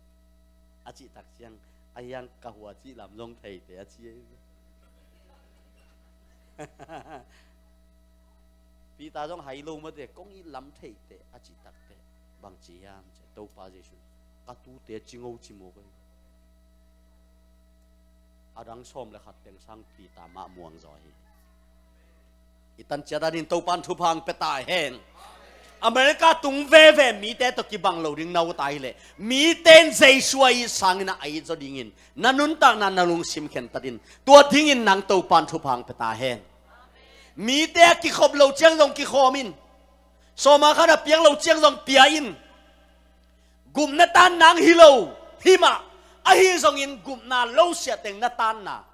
a cih tak ciang, a hiang ka hua cih lam zong thei teh a ci hi. Peter zong hai lo mate, kong it lam thei teh a cih tak teh bang ci hiam ci, Topa Jesu, ka tute ci ngo ci mawk hi. A dang sawm le khat teng sang Peter mah muang zaw hi. I tan ciat danin Topan thupha hong pia ta hen. America tung veve mite tawh kibang lo ding na ut ta hi leh, mite in Jesu a it sangin a it zaw dingin na nuntakna na lungsim khentat in. Tua dingin nang Topan thupha hong pia ta hen. Mite a kikhop lo ciang zong kikhawm in. Sawma khan a piang lo ciang zong pia in. Gupna tan nang hi lo hi mah. Ahi zongin gupna lo siah teng na tanna.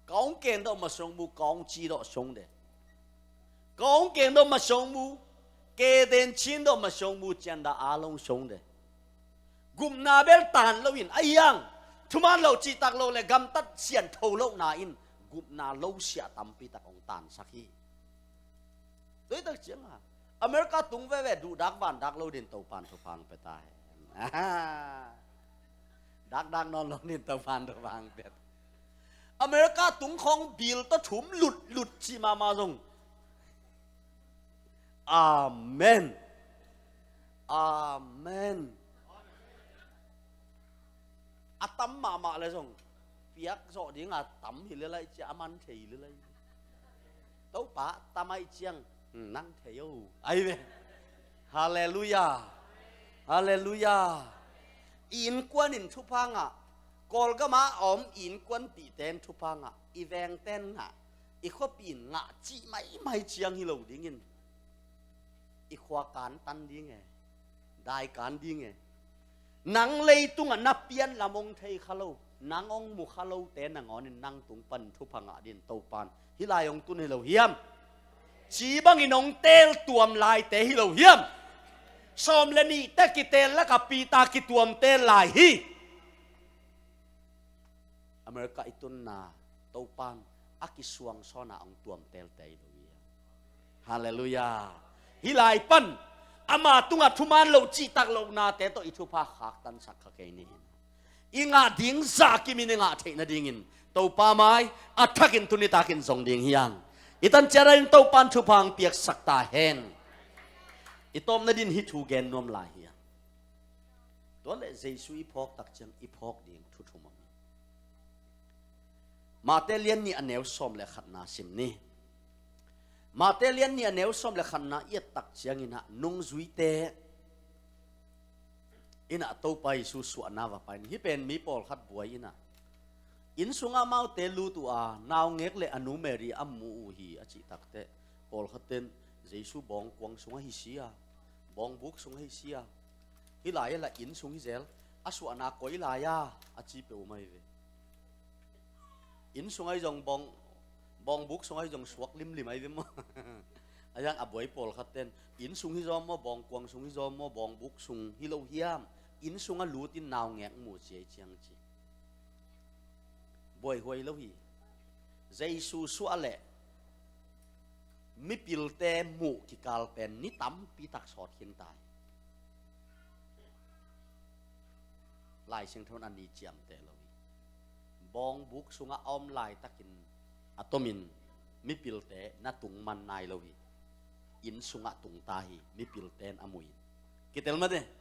Ka hong keng dawh ma song mu, ka hong ci dawh song de. Ka hong keng dawh ma song mu, ke den cin dawh ma song mu, cian da a long song de. Gupna bel tan lo in, a hiang, thuman lo cih tak lo le gamtat sian tho lo na in, gupna lo siah tampi tak hong tansak hi. Tua hi tak ciang a, America tung veve duhdak vandak lo din Topan thupha hong pia ta hen. Dakdak nawn lo din Topan thupha hong pia ta. America tung khawng bil tawh thum lutlut cih mahmah zong. Amen. Amen. A tam mahmah le zong piak zawh ding a tam hi le lai cia a man thei hi le lai. Topa tam aih ciang, hmm, nang thei o. Ai ve. Halleluiah. Halleluiah. I innkuan in thupha ngah. Kawlgam ah a om i innkuanpihte in thupha ngah. I vengte in ngah. I khuapi in ngah cih maimai ciang hi lo dingin. I khua kantan ding e. Dai kan ding e. Nang leitungah na pian lam hong thei kha lo, nang hong mu kha lote nangawnin nang tung pan thupha ngah din Topan hih lai hong tun hi lo hiam? Ci bangin hong teel tuam laite hi lo hiam? Sawm le nihte kiteel lakah Peter kituam teel lai hi. America i tunna Topan a kisuangsawnna hong tuam teelte hi lo hi. Halleluiah. Hih lai pan ama tungah thuman lo cihtak lohnate tawh i thupha khaktansak kha kei ni. I ngah ding zah kimin i ngah theih nadingin Topa mai a thakin tuni takin zong ding hi hang. I tan ciat danin Topan thupha hong piaksak ta hen. I tawpna din hih thu gen nuam lai hi hang. Tua leh Jesu i phawk tak ciang i phawk ding thu thum om hi. Mate lian nih a neu sawm le khatna sim ni. Mate lian nih a neu sawm le khatna i et tak ciangin ah nungzuite in ah Topa Jesu suahna va pai in, hih pen mi pawlkhat buai in ah, inn sungah amaute lut uh a, naungek le a nu Mary a mu uh hi a cih takteh, pawlkhatte in Jesu bawngkuang sungah hi si a, bawngbuk sungah hi si a, hih lai-ah lah inn sung hi zel, a suahna koi lai-a a ci peuhmah hi ve. Inn sung ahi zong bawng, bawngbuk sung ahi zong suak limlim ahi ve maw? A hiang a buai pawlkhatte in, inn sung hi zaw maw, bawngbuk sung hi zaw maw, bawngbuk sung hi lo hiam? Inn sungah lutin naungek mu ci ahi ciang ci. Buaihuai lo hi. Jesu suah leh mipilte muh kikal pen ni tampi tak sawt khin ta hi. Lai Siangtho in a ni ciamteh lo hi. Bawngbuk sungah a om laitakin a tomin mipilte na tung man nai lo hi. Inn sungah tung ta hi, mipilte in a mu hi. Kitel mate.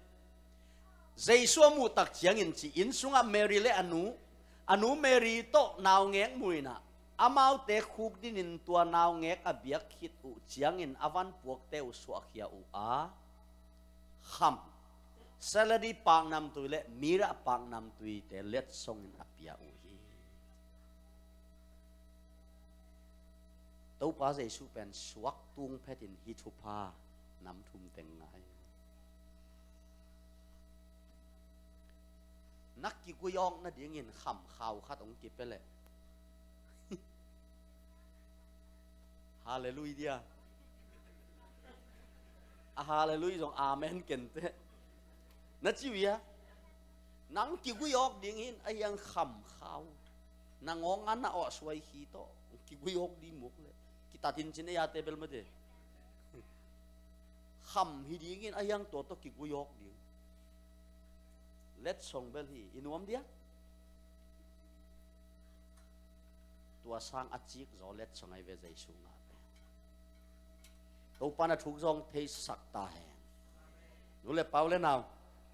Jesu a muh tak ciangin ci, inn sungah Mary le a nu, a nu Mary tawh naungek mu in ah, amaute khukdinin tua naungek a biak khit uh ciangin a vanpuakte uh suahkhia uh a, kham, saladi paknamtui le mira paknamtuite letsongin a pia uh hi. Topa Jesu pen suak tung phetin hih thupha nam thum teng ngai. Na kiguiawk nadingin khamkhau khat hong kipia leh. Halleluiah dia. A halleluiah zong amen kente. Na ci uh hia? Nang kiguiawk ding hin a hiang khamkhau. Na ngawng a na awh suai khi tawh kiguiawk ding muk le. Kitatin cin ei a te bel mate. Kham hi dingin a hiang tua tawh kiguiawk ding. Letsong bel hi, i nuam dia? Tua sang a cikzaw letsong ahi ve Jesu ngah pen. Topa na thuk zong theisak ta hen. Nu le pa u le nau,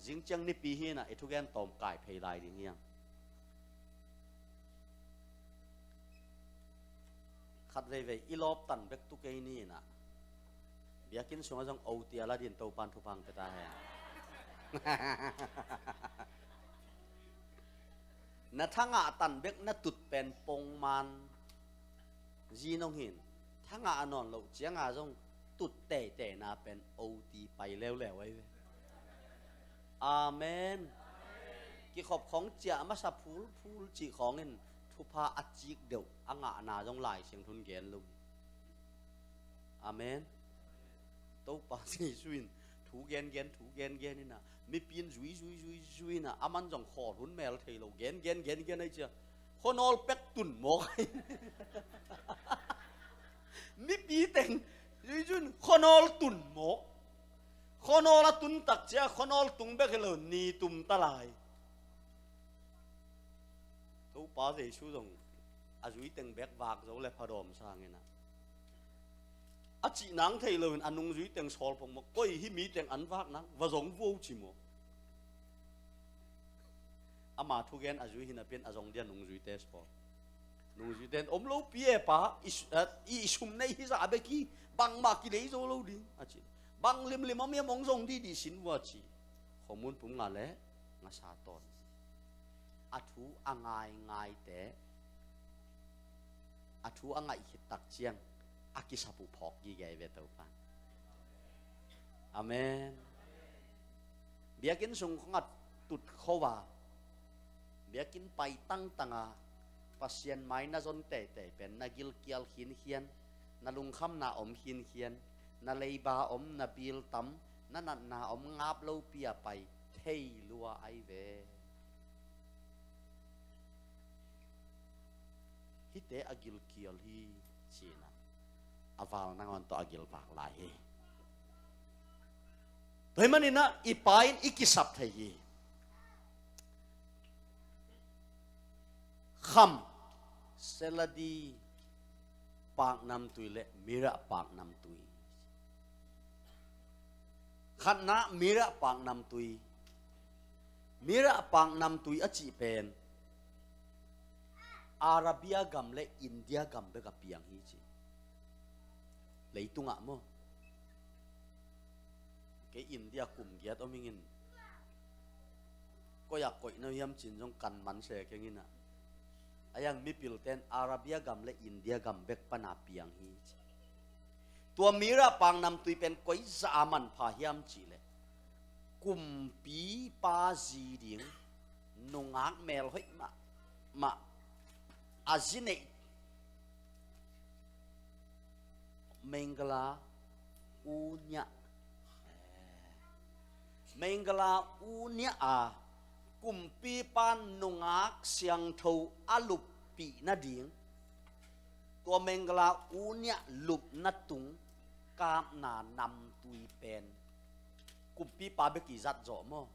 zing ciang nipi hi na, i thugen tawm kai phei lai ding hiam? Khat veivei i lawp tan bek tu kei ni na. Biakinn sungah zong O T a la din Topan thupha hong pia ta hen. Na thangah tan bek na tut pen pongman zi nong hin. Thangah a nawn loh cianga zong tut teitei na pen O T pai leuleu ahi ve. Amen. Kikhop khawng ciah masa phulphul cih khawngin thupha a cik deuh a ngahna zong Lai Siangtho in gen lo hi. Amen. Topa Jesu in thu gengen, thu gengen ina, mipi in zui, zui, zui, zui ina, aman zong khawl hun mel thei lo, gen, gen, gen, gen ahi cia. Khuanawl pek tun mawk ahi. Mipi teng zui zui in khuanawl tun mawk. Khuanawl a tun tak cia, khuanawl tung bek hi lo, ni tum ta lai. Topa Jesu zong a zui teng bek vak zo le phadawm sangin a, a cih nang thei loin a nungzui teng sawl pong maw, koi hi mi teng an vak nang, va zong vuo ci maw. Ama thugen a zui hi napi in a zong dia nungzuite sawl. Nungzuite in om lo pi e pa, i su-, a, i sum nei hi zah bek hi, bangmah kilei zo lo ding a ci. Bang limlim om hiam hong zong didi sin vua ci. Khuamun pum nga le ngasa tawn. A thu a ngaingaite, a thu a ngaih khit tak ciang a kisap uh phawk gige ve Topa. Amen. Biakinn sung khong a tut kho a, biakinn pai tangtang a, Pasian mai na zon teitei pen na gilkial khinkhian, na lungkhamna om khinkhian, na leiba om, na bil tam, na natna om, ngap lopi a pai thei lua ahi ve. Hihte a gilkial hi, ci-in a, a val nangawn tawh a gilvak lai hi. Tua ahih manin a, i Pa in i kisap thei hi. Kham, Seladi paknamtui le Mira paknamtui. Khatna, Mira paknamtui. Mira paknamtui a cih pen Arabia gam le India gam bek a piang hi ci. Leitungah maw? Kei India kum giat om ing in, koi ah koih na hiam ci-in zong kan man se keng in a. A iang mipilte'n Arabia gam le India gam bek pan a piang hi ci. Tua Mira paknamtui pen koi zah a manpha hiam cih leh, kumpipa zi ding nungak melhoih mahmah, a zi neih Mengala u niah. Mengala u niah a kumpipa nungak siangtho a luppih nading, tua Mengala u niah lupna tung kapna namtui pen kumpipa bek i zat zawh maw?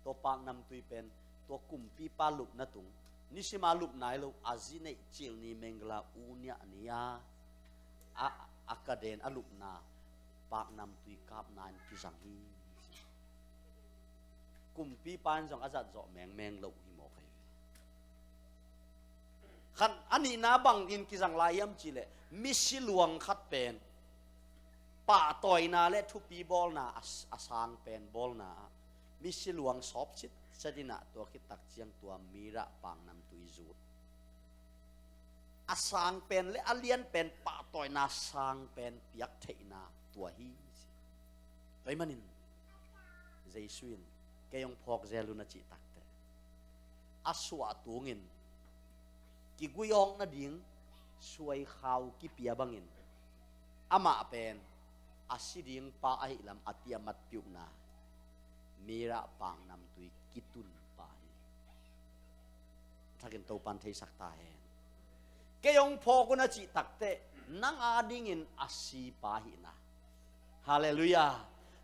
Tua paknamtui pen tua kumpipa lupna tung, nisima lupna hi lo, a zi neih cil ni Mengala u niah ni a, a, a kaden a lupna paknamtui kapna in kizang hi. Kumpipa in zong a zat zawh mengmeng lo hi mawk ahi ve. Khan a nihna bangin kizang lai hiam cih leh, misi luang khat pen pahtawina le thupi bawlna a, a sang pen bawlna ah misi luang sawp sitset in a, tua khit tak ciang tua Mira paknamtui zut. A sang pen le a lian pen pahtawina sang pen piak theihna tua hi. Tua ahih manin Jesu in kei hong phawk zel un a cih takteh, a suah tungin kigui awk nading suaikhau kipia bangin amah pen a si ding pa ahih lam a tiamat piuhna Mira paknamtui kitun pa hi. Thakin Topan theisak ta hen. Kei hong phawk un a cih takteh nang adingin a si pa hihna. Halleluiah.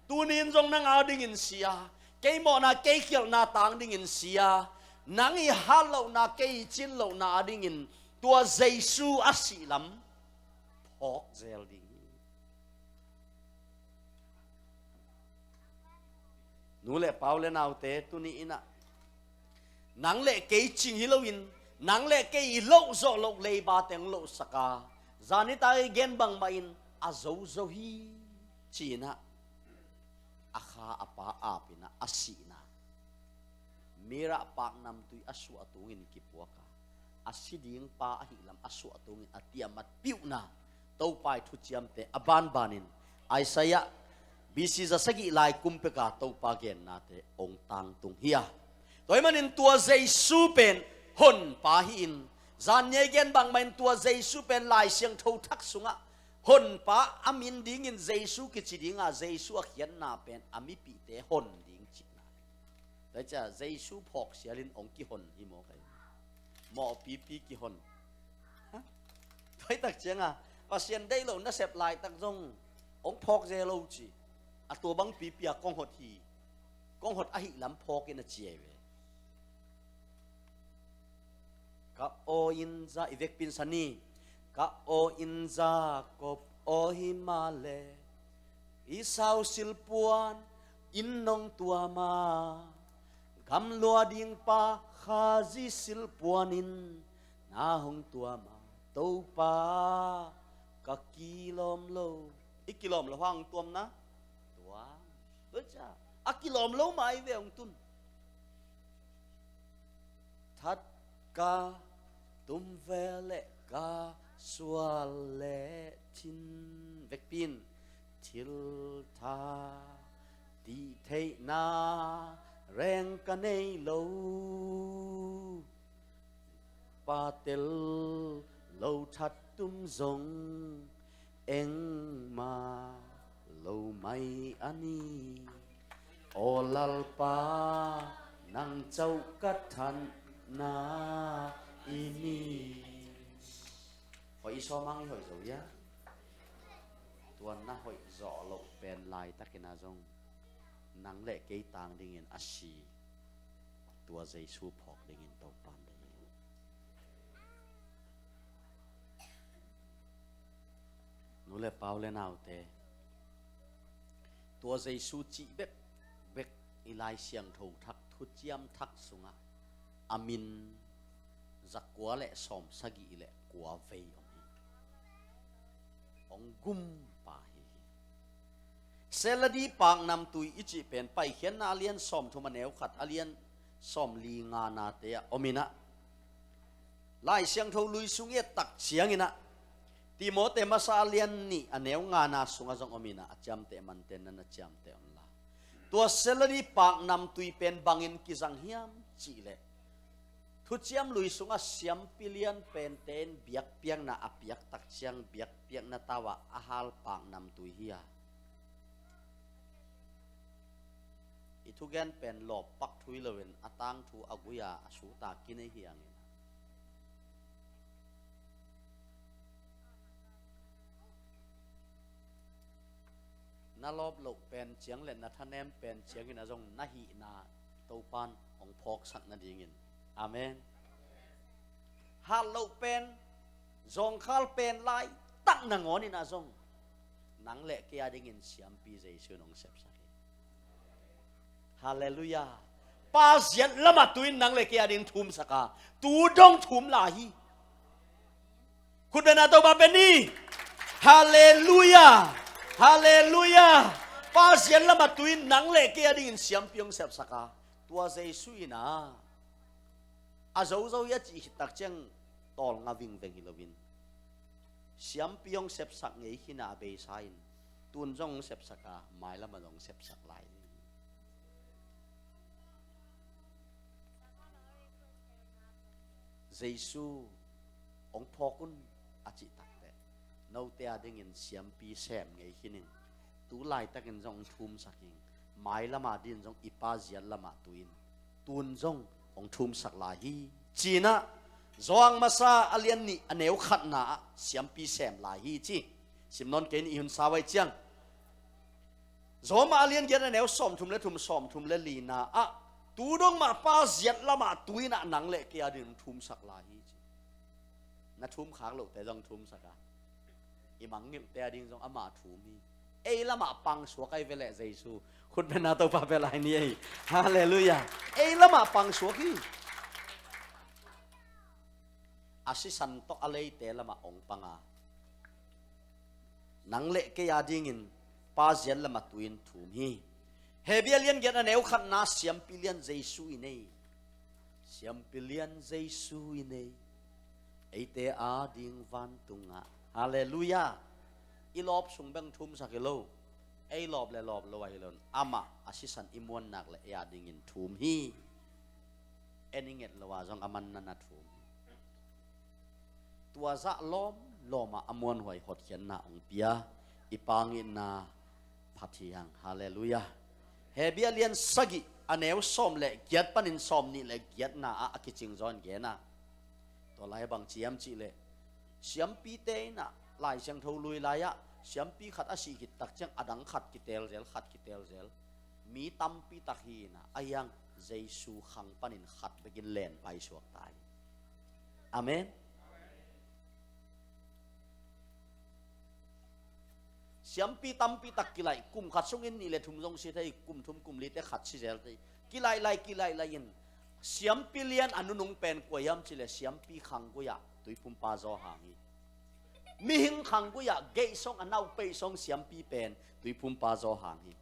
Tuni in zong nang adingin si a, kei mawhna, kei khialhna tang dingin si a, nang i hat lohna, kei i cin lohna a dingin tua Jesu a sih lam phawk zel ding hi. Nu le pau le naute, tuni in ah nang le kei cing hi loin, nang le kei i loh zawh loh leiba teng lohsak a, zan nitak i gen bangmah in a zo zo hi ci-in ah a kha a pa ap in ah a sihna, mirah paknamtui a suah tungin kipuak a, a si ding pa ahih lam a suah tungin a tiamat piuhna, Topa i thuciamte a banbanin Isaiah B C za sagih lai kum peka Topa gennate hong tangtung hi a. Tua ahih manin tua Jesu pen honpa hi-in, zan ni a i gen bangmah in tua Jesu pen Lai Siangtho Thak sungah honpa a min dingin Jesu kici ding a, Jesu a khiatna pen a mipihte hon ding cihna. Tua hi ciah Jesu phawk sialin hong kihon hi maw kai? Mawhpipi kihon. Ha? Tua hi tak ciangin Pasian deih loh nasep laitak zong hong phawk zel lo ci. A tua bang pipi a kong hot hi. Kong hot ahih lam phawk in a ci ahi ve. Ka aw in za i vekpi in sa ni. Ka aw in Jakob aw hi mah leh, Esau silpuan in nong tuam a, gamlua ding pa Khazih silpuan in na hong tuam a, Topa ka kilawm lo. I kilawm lo hang tuamna? Tuam. Tua ciah a kilawm lo mah ahi ve hong tun. That ka tum ve leh ka sual leh thin, vekpi in thil tha tih theihna reng ka nei lo. Pa tel lo that tum zong engmah lo mai a ni. Aw Lalpa, nang cauh ka thanna i ni. Hoih i sawm hang i hoih zo hia? Tua na hoih zawh loh pen laitakin ah zong nang le kei tang dingin a si tua Jesu phawk dingin Topa'n deih hi. Nu le pau le naute, tua Jesu cih bekbek i Lai Siangtho Thak, Thuciam Thak sungah a min zakua le sawmsagih le kua vei om hi. Hong gumpa hi hi. Seladi paknamtui i cih pen Paikhiatna a lian sawmthum a neu khat, a lian sawmli nganate ah om in ah, Lai Siangtho Lui sung i et tak ciangin ah, Timote Masa a lian nih a neu ngana sungah zong om in ah, a ciamteh mante na na ciamteh unla. Tua Seladi paknamtui pen bangin kizang hiam cih leh, Thuciam Lui sungah siampi lian pente in biakpiakna a piak tak ciang biakpiakna tau ah a hal paknamtui hi a, i thugen pen lawp pak thu hi loin a tangthu a gui a a suta kinei hi hangin, na lawp loh pen ciang le na thanem pen ciangin ah zong na hihna Topa'n hong phawksak nadingin. Amen. Hat loh pen, zawngkhal pen laitak nangawnin ah zong nang le kei a dingin siampi Jesu in hong sepsak hi. Halleluiah. Pa ziat lamah tu-in nang le kei a ding thumsak a, tu dong thum lai hi. Khut beng a, Topa pen hi. Halleluiah. Halleluiah. Pa ziat lamah tu-in nang le kei a dingin siampi hong sepsak a, tua Jesu in ah a zozo hi a cih khit tak ciang tawlnga vingveng hi loin, siampi hong sepsak ngei khin a, a beisa in tun zong hong sepsak a, mailam ah zong hong sepsak lai ding. Jesu hong phawk un a cih takteh, note a dingin siampi sem ngei khin in, tu laitakin zong hong thumsak in, mailam a dingin zong i Pa ziat lamah tu-in tun zong hong thumsak lai hi, ci-in ah Johan Masa a lian nih a neu khatna ah siampi sem lai hi ci. Sim nawn kei ni, i hun sau ahih ciang. Roma a lian giat a neu sawmthum le thum, sawmthum le lina ah, tu dong mah Pa ziat lamah tu in ah nang le kei a ding thumsak lai hi ci. Na thum khak lohte zong thumsak a, i mangngilhte a ding zong amah thum hi. Ei lamah pangsuak ahi ve leh Jesu. Khut bengna Topa bel ahi ni ei. Halleluiah. Ei lamah pangsuak hi. A sisan tawh a leite lamah ong panga, nang le kei a dingin Pa ziat lamah tu in thum hi. Hebru a lian giat a neu khatna, siampi lian Jesu i nei. Siampi lian Jesu i nei. Eite a ding vantungah. Halleluiah. I lawp sung beng thumsak hi lo. Ei lawp le lawp lo ahi lo. Amah a sisan i muan nak le ei a dingin thum hi. En i nget lo a zong a man na na thum hi. Tua zah lawmlawm ah a muanhuai hotkhiatna ong pia i Pa ngitna phat hi hang. Halleluiah. Hebru a lian sagih a neu sawm le giat panin sawmnih le giatna ah a kicing zaw in gen a, tua lai bang ci hiam cih leh, siampite in ah Lai Siangtho lui lai-ah siampi khat a sih khit tak ciang a dang khat kitelzel, khat kitelzel. Mi tampi tak hi in ah, a hiang Jesu khang panin khat bekin len vaisuak ta hi. Amen. Siampi tampi tak kilaih, kum khat sungin nih le thum zong si thei, kum thum kum lite khat si zel thei. Kilaih lai, kilaih lai in, siampi lian a nunung pen kua hiam cih leh siampi khanggui ah Tuiphumpa Johan hi. Mihing khanggui ah geih song, a nau peih song siampi pen Tuiphumpa Johan hi.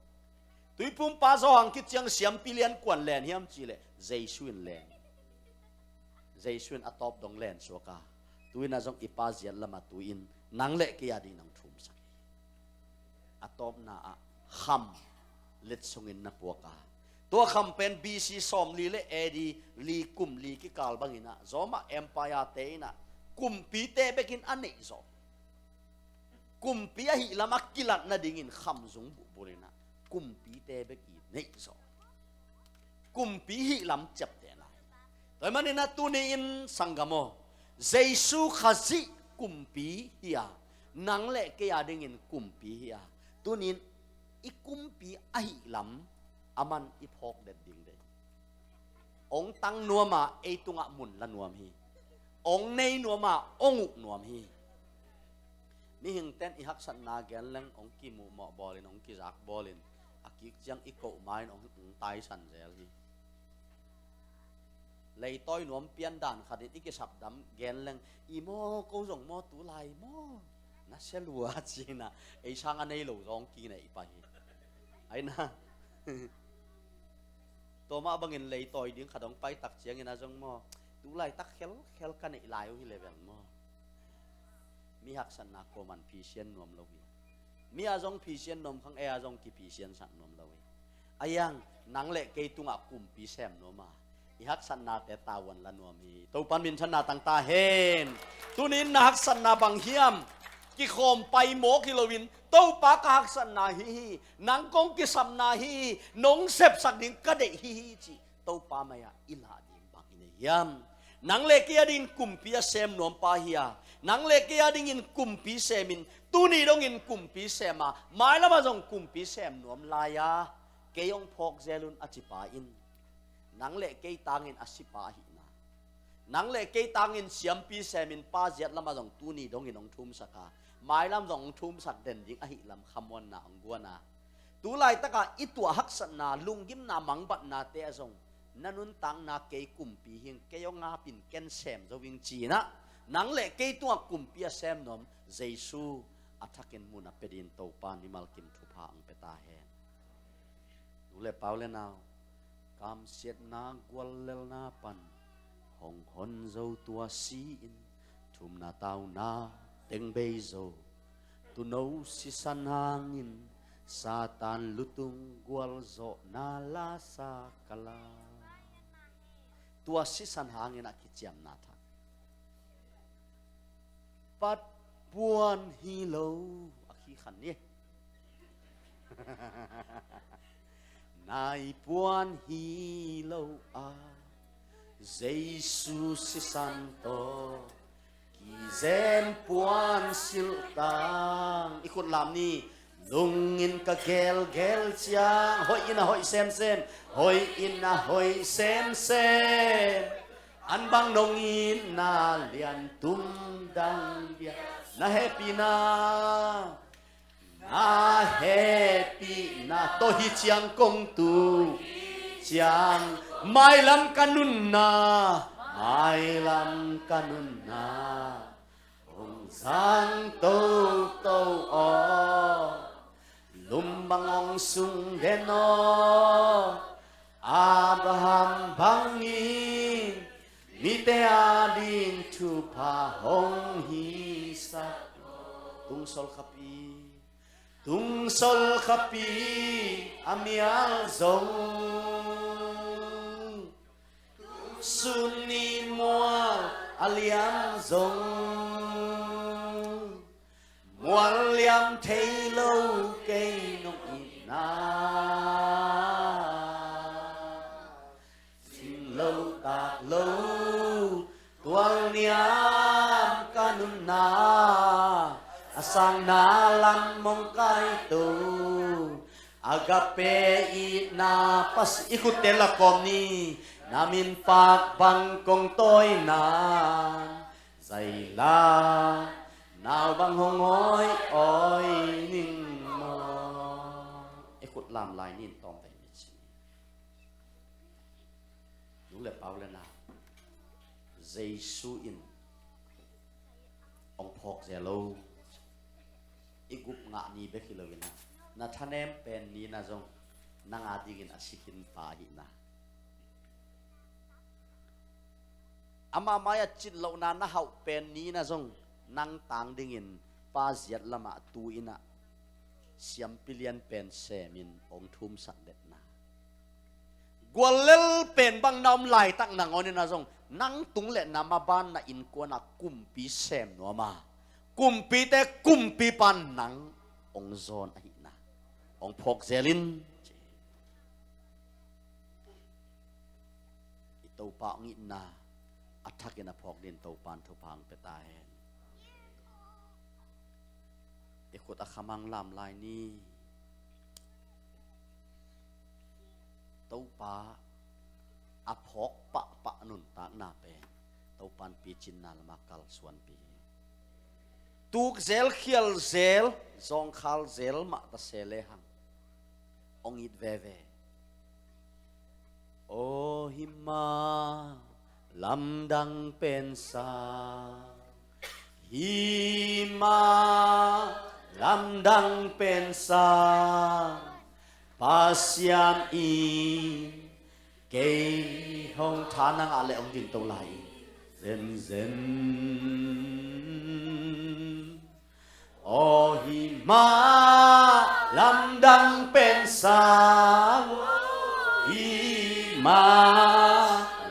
Tuiphumpa Johan khit ciang siampi lian kua'n len hiam cih leh Jesu in len. Jesu in a tawp dong len suak a, tu in ah zong i Pa ziat lamah tu in nang le kei a ding nang thumsak hi. A tawpna ah kham letsongin na puak a, tua kham pen B C sawmli le A D li, kum li kikal bangin ah Roma Empire te in ah kumpite bekin a neih zawh. Kumpi ahih lam a kilat nadingin khamzung buhbul in ah kumpite bek i neih zawh. Kumpi hih lam ciaptehna hi. Tua ahih manin ah tuni-in sanggam aw, Jesu Khazih kumpi hi a, nang le kei a dingin kumpi hi a, tuni-in i kumpi ahih lam a man i phawk det ding deih. Ong tang nuam a, ei tungah mun la nuam hi. Ong nei nuam a, ong uk nuam hi. Mihingte'n i haksatna gen leng ong kimuhmawh bawlin, ong kizak bawlin, a kik ciang i koh ma-in ong, ong taisan zel hi. Leitawi nuam pian dan khatin i kisapdam gen leng, i maw, ko zong maw, tulai maw, na sia lua ci-in ah, ei sang a nei lo zong kineih pah hi. Ai na. Tua mah bangin leitawi ding khat hong pai tak ciangin ah zong maw, tulaitak khelkhel ka neih lai uh hi le bel maw. Mi haksatna kuaman phisian nuam lo hi. Mi a zong phisian nuam khang, ei a zong kiphisiansak nuam lo hi. A hiang, nang le kei tungah kumpi sem nuam a, i haksatnate tavuan la nuam hi. Topa'n minthanna tang ta hen. Tuni-in na haksatna bang hiam? Kikhawm pai mawk hi loin, Topa ka haksatna hi hi, nang kong kisapna hi hi, nong sepsak ding ka deih hi hi ci Topa mai-ah i lah ding bang i nei hiam? Nang le kei a dingin kumpi a sem nuam pa hi a, nang le kei a dingin kumpi semin, tuni dongin kumpi sem a, mailam ah zong kumpi sem nuam lai a, kei hong phawk zel un a ci pa in, nang le kei tangin a si pa ahihna, nang le kei tangin siampi semin Pa ziat lamah zong tuni dongin hong thumsak a, mailam zong hong thumsak den ding ahih lam khamuanna hong guan a, tu laitakah i tuah haksatna, lunggimna, mangbatnate ah zong na nuntakna kei kumpi hi ing, kei hong ap in, ken sem zo ing ci-in ah, nang le kei tungah kumpi a sem nuam Jesu a thakin mun a pia dingin Topa'n mimal kim thupha hong pia ta hen. Nu le pa, u le nau, kamsiatna guallelhna pan hong hon zo tua si-in, thumna tauna teng bei zo, tuuno sisan hangin Satan lutung gualzawhna la sa ka la. Tua sisan hangin a kiciamna thak pat puan hi lo, a khi khan ni. Nai puan hi lo a, Jesu sisan tawh kizem puan silh tang. I khut lam ni. Lungin ka gelgel ciang, hoih in a hoih semsem, hoih in a hoih semsem. An bang nong itna lian tum dang bia, na hehpihna, na hehpihna tawh hi ciang kong tu ciang, mailam ka nunna, mailam ka nunna hong zang toto aw. Lum bang hong sung den aw, Abraham bangin mite ading thupha hong hisak. Tungsol khapi, tungsol khapi a mial zong, sun ni mual a liam zong, mual liam thei lo kei nong itna, zing lo tak lo tual niam ka nunna, a sangna lam mong kai to. Agape itna Pasian, i khutte lakawm ni, na min pak bang kong tawi nan, zaila nau bang hong awi awi ning maw. I khut lam lai nin tawm vei mi ci. Nu le pa u le nau, Jesu in hong phawk zel lo. I gup ngah ni bek hi lo in a, na thanem pen ni na zong nang adingin a si khin pa hi na. Ama mai-ah cit lohna na hauh pen ni na zong nang tang dingin pa ziat lamah tu in a siampi lian pen semin hong thumsak detna. Guallel pen bang na om laitak nangawn in a zong nang tung le na maban na innkuan a kumpi sem nuam a, kumpite kumpipa nang hong zawn ahihna hong phawk zel in. I Topa hong itna a thakin a phawk din Topa in thupha hong pia ta hen. I khut a khamang lam lai ni. Topa a phawk pahpah nuntakna pen Topa in picinna lamah kalsuanpih hi. Tuk zel, khial zel, zawngkhal zel mah ta se lehang hong it veve. Aw hi ma lamdang pensa, hi ma lamdang pensa, Pasian in kei hong tha nang a le hong ding to lai in zenzen. Aw hi ma lamdang pensa, hi ma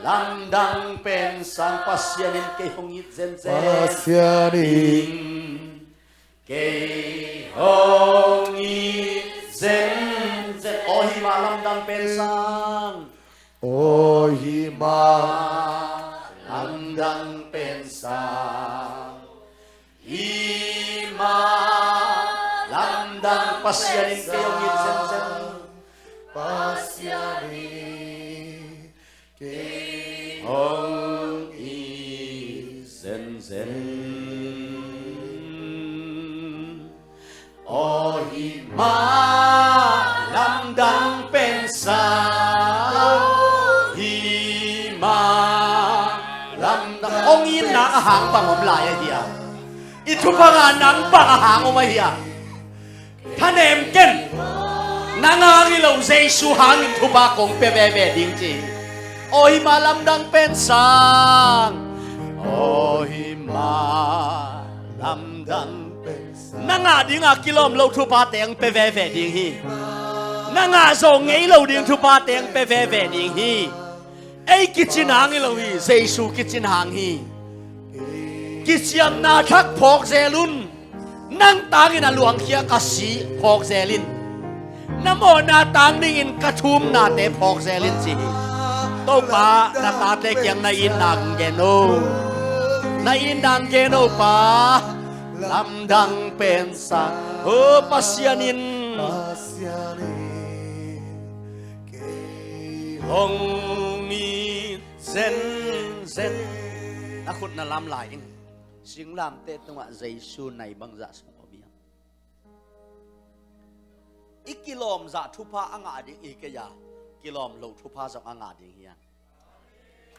lamdang pensa, Pasian in kei hong it zenzen. Pasian in kei hong it zenzen. Aw hi ma lamdang pensa, aw hi ma lamdang pensa, hi ma lamdang, Pasian in kei hong it zenzen. Pasian in kei hong it zenzen. Aw hi ma lamdang pensa, hi ma lamdang. Hong itna a hang bang om lai ahi a, i thupha ngahna bang a hang om ahi a. Thanem ken. Nang hang hi lo, Jesu hangin thupha kong pia veve ding ci. Aw hi ma lamdang pensang, aw hi ma lamdang pensang. Nang a dinga kilawm lo thuphate hong pia veve ding hi. Nang a zo ngei lo ding thuphate hong pia veve ding hi. Ei kicin hang hi lo hi, Jesu kicin hang hi. Kiciamna thak phawk zel un. Nang tangin a luangkhia ka si phawk zel in. Na mawhna tang dingin ka thumnate phawk zel in ci hi. Topa, na tate kiang na itna gen o. Na itna gen o Pa. lamdang pensa. O Pasian in, Pasian in kei hong it zenzen. Na khut na lam lai in. Singlamteh tungah Jesu nai bangzah sung om hiam? I kilawmzah thupha a ngah ding hi kei a, kilawm lo thupha zong a ngah ding hiam?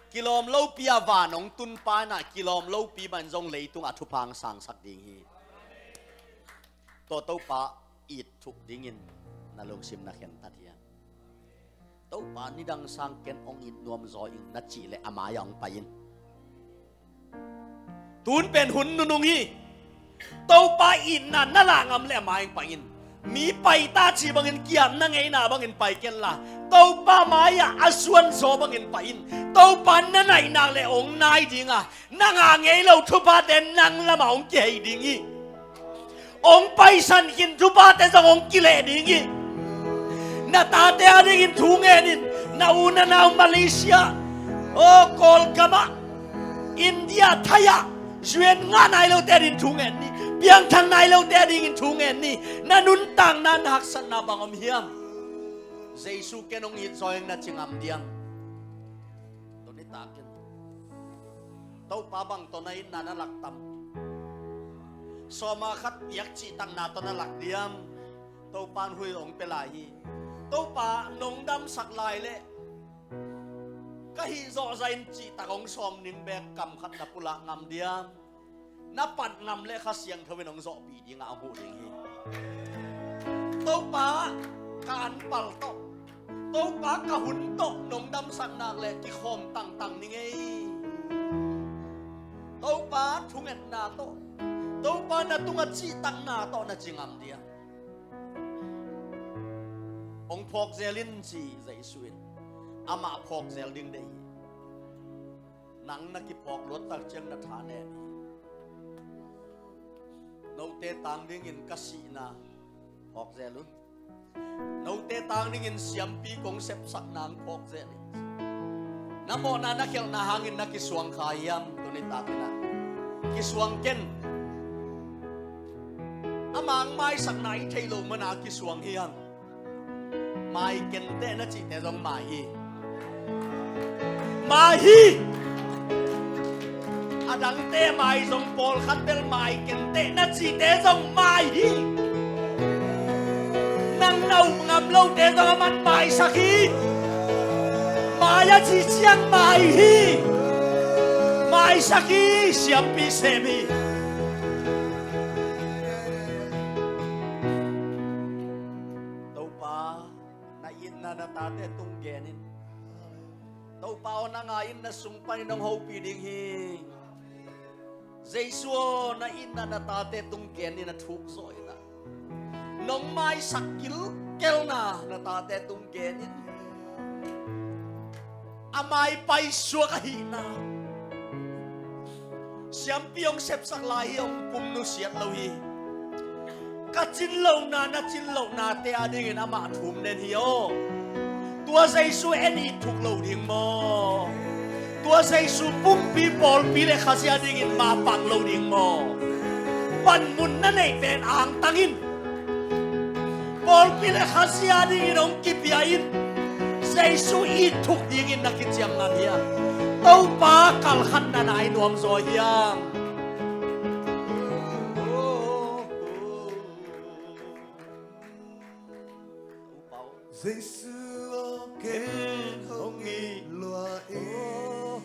Kilawm lopi a van hong tunpa in ah, kilawm lopi bang zong leitungah thupha hong sangsak ding hi. Tua Topa it thuk dingin na lungsim na khentat hiam? Topa nidang sang ken hong it nuam zaw ing na cih leh a mai-ah hong pai in. Tun pen hun nunung hi. Topa itna na lah ngam leh a mai-ah hong pai in. Mi paita cih bangin kiam na ngeina bangin pai kenla, Topa mai-ah a suanzaw bangin pai in. Topa na naih nak leh hong nai ding a, na ngah ngei lo thuphate nang lamah hong kihei ding hi. Hong paisan khin thuphate zong hong kileh ding hi. Na tate a dingin thu ngen in. Na u na nau Malaysia, o Kawlgam ah, India, Thai ah, U N ngah nai lote a dingin thu ngen ni. Piangthak nai lote a dingin thu ngen ni. Na nuntakna, na haksatna bang om hiam? Jesu ken hong it zaw ing na ci ngam diam? Tuni takin Topa bang tawh na itna na lak tam? Sawma khat piak cihtakna tawh na lak diam? Topa in hui hong pia lai hi. Topa nong damsak lai leh ka hih zawhzah in cihtak hong sawm ning bek kam khat na pulak ngam diam? Na pat ngam leh Kha Siangtho in hong zawhpih dingah hong huh ding hi. Topa, ka anpal tawh, Topa, ka hun tawh nong damsak nak leh kikhawm tangtang ning ei. Topa thungetna tawh, Topa na tungah cihtakna tawh na ci ngam diam? Hong phawkzel in ci Jesu in. Amah phawkzel ding deih hi. Nang na kiphawk luat tak ciang na tha nem hi. Note tang dingin ka sihna phawkzel un. Note tang dingin siampi kong sepsak nang phawkzel in. Na mawhna na khelhna hangin na kisuang kha hiam? Tuni takin ah kisuang ken. A mang maisakna i theih loh mana kisuang hiam? Mai kenteh na cihte zong mai hi. Mai hi. A dangte mai zong, pawlkhat bel mai kenteh na cihte zong mai hi. Nang na up ngam lote zong aman maisak hi. Mai a cih ciang mai hi. Maisak hi, siampi sem hi. Topa, na itna na tate tung gen in. Topa aw, na ngai in, na sung panin hong hopih ding hi. Jesu aw, na itna na tate tung gen in, a thuk zaw in ah. Nong maisak gilkelna na tate tung gen in. A mai paisuak ahihna. Siampi hong sepsak lai hi, hong pum nusiat lo hi. Ka cin lohna, na cin lohnate a dingin amah thum nen hi aw. Tua Jesu en it thuk lo ding maw? Tua Jesu pumpi, pawlpi le Khazih a dingin mapang lo ding maw? Panmun na neih pen angtang in. Pawlpi le Khazih a dingin hong kipia in. Jesu it thuk dingin na kiciam ngam hiam? Topa kalkhatna nai nuam zaw hiam? Jesu aw, ken hong it lua ing.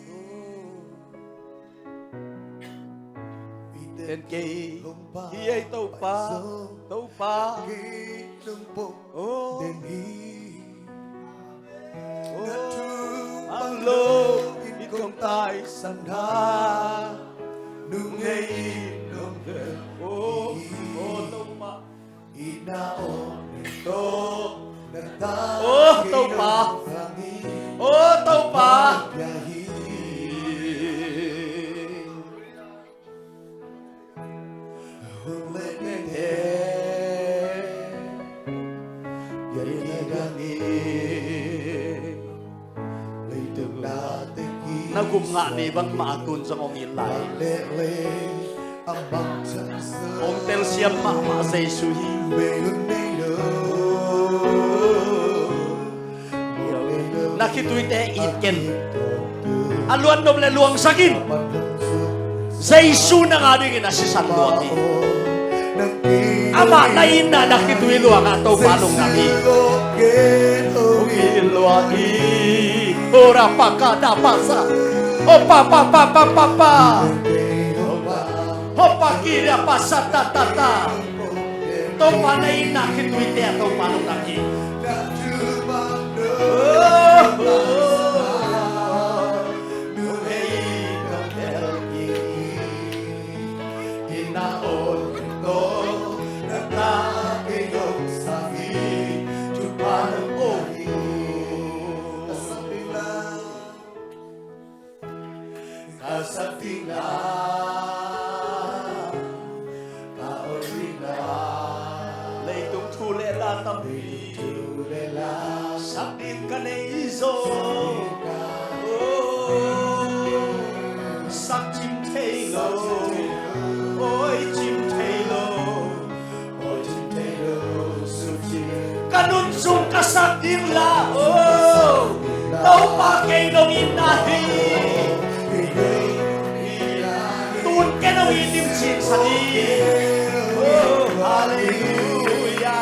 Iten kei hi ei Topa, Topa. Oh, ang lo in kong taisan ha, nung ei in nong vel. Oh, oh, Topa. Oh, Topa. Oh, Topa. Na gum ngah ni bangmah a tun zong hong it lai. Hong telsiam mahmah Jesu hi. Na khituite it ken. A luan nop le luangsak in. Jesu nang a dingin a sisan luang hi. Amah na itna na khitui luang a Topa lungdam hi. Khitui luang hi. Ora paka da pasa. Opa pa pa pa pa pa. Opa kira pasa ta ta ta. Topa na itna khituite a Topa lungdam hi. Ka sak ding la, ka ol ding la. Leitung thu le la tampi, thu le la. Sak ding ka nei zo. Oh, sak cim thei lo. Oi, cim thei lo. Ka nun sung ka sak ding la, oh, Topa kei nong itna hi. Tun kei nong it ding cin sa ni. Oh, halleluia.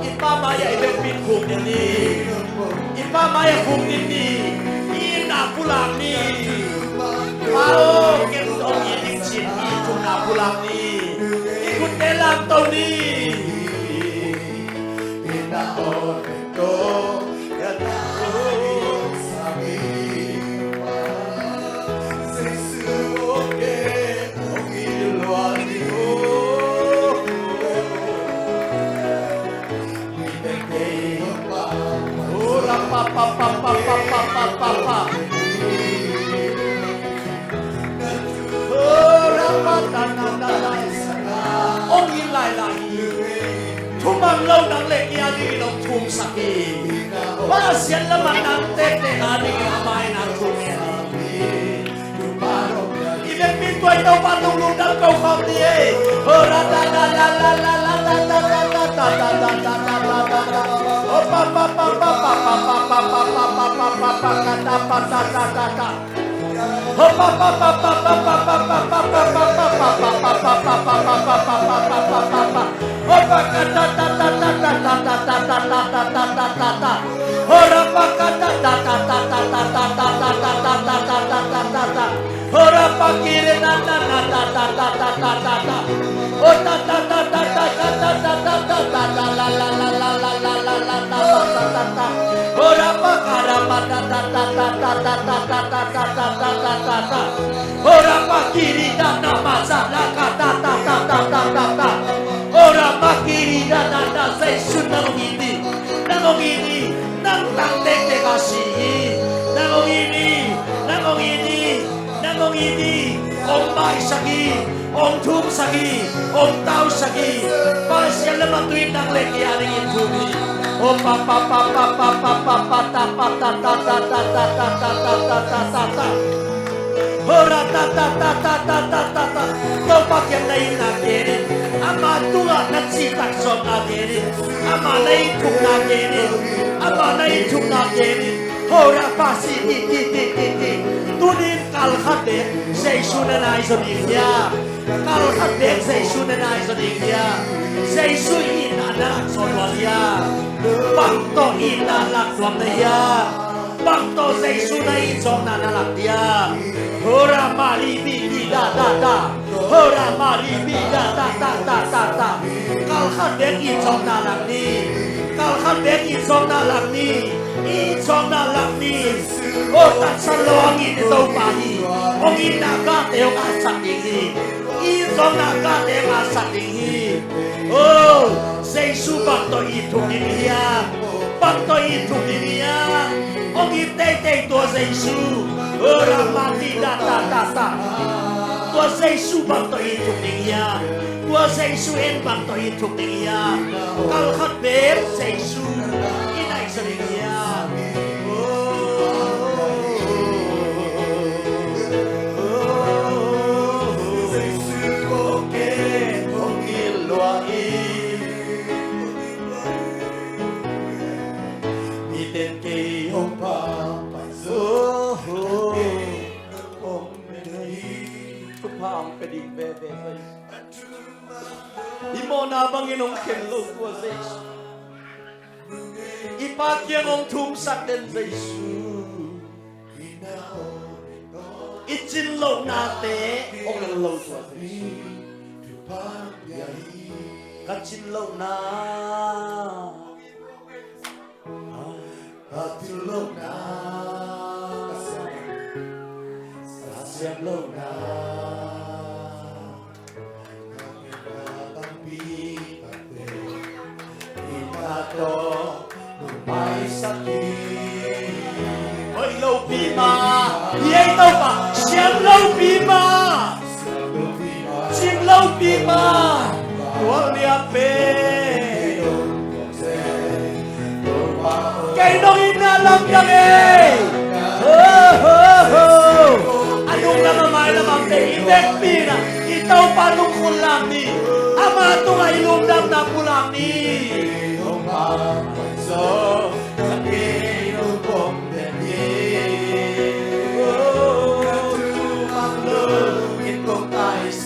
I pa mai-ah i vekpi in khukdin ni. I pa mai-ah khukdin ni. I itna pulak ni. Pa aw, ken hong it ding cin i thumna pulak ni. I khutte lamto ni. Hong it lailai hi. Thumang lo nang le kei a dingin hong thumsak hi. Pasian lamah nang tektek a dingin amah in a thum hi. I vekpi in tua i Topa tung lungdam ko khawm ni ei. Jesu nang hong it hi, nang tang tektek a si hi, nang hong it hi, nang hong it hi, nang hong it hi, hong maisak hi, hong thumsak hi, hong tausak hi, Pasian lamah tu-in nang le kei a dingin thum hi. Topa kiang na itna gen in, ama tungah na cihtak zawkna gen in, ama na itthukna gen in, ama na itthukna gen in. Hora pasi ti ti ti ti ti. Tunin kal khat bek Jesu na naizaw ding hiam? Kal khat bek Jesu na naizaw ding hiam? Jesu itna na lak zaw lua hiam? Bang tawh itna lak tuam na hiam? Bang tawh Jesu na it zawkna na lak hiam? Hora mari bi bi da da da. Hora mari bi da da da da da da. Kal khat bek it zawkna lak ni. Kal khat bek it zawkna lak ni. It zawkna lak ni. Aw, taksan lo hong it Topa hi. Hong itna gahte hong atsak ding hi. It zawkna gahte hong atsak ding hi. Aw, Jesu bang tawh it thuk ding hiam? Bang tawh it thuk ding hiam? Hong it teitei tua Jesu. Hora mari da da da da. Tua Jesu bang tawh it thuk ding hiam? Tua Jesu en bang tawh it thuk ding hiam? Kal khat bek Jesu i nai sa ding hiam? Oh. ding veve Jesu. I mawhna bangin hong khen lo tua Jesu. I Pa kiang hong thumsak den Jesu. I cin lohnate hong lel lo tua Jesu. Ka cin lohna, ka cin lohna, ka siam lohna. Hoih lopi ma, i ei Topa, siam lopi ma, cing lopi ma, tual liak pe. Kei nong itna lamdang ei. Ho, ho, ho. A nunglam a mailam a te i vekpi-in ah i Topa tung khut lak ni. Ama tungah i lungdamna pulak ni.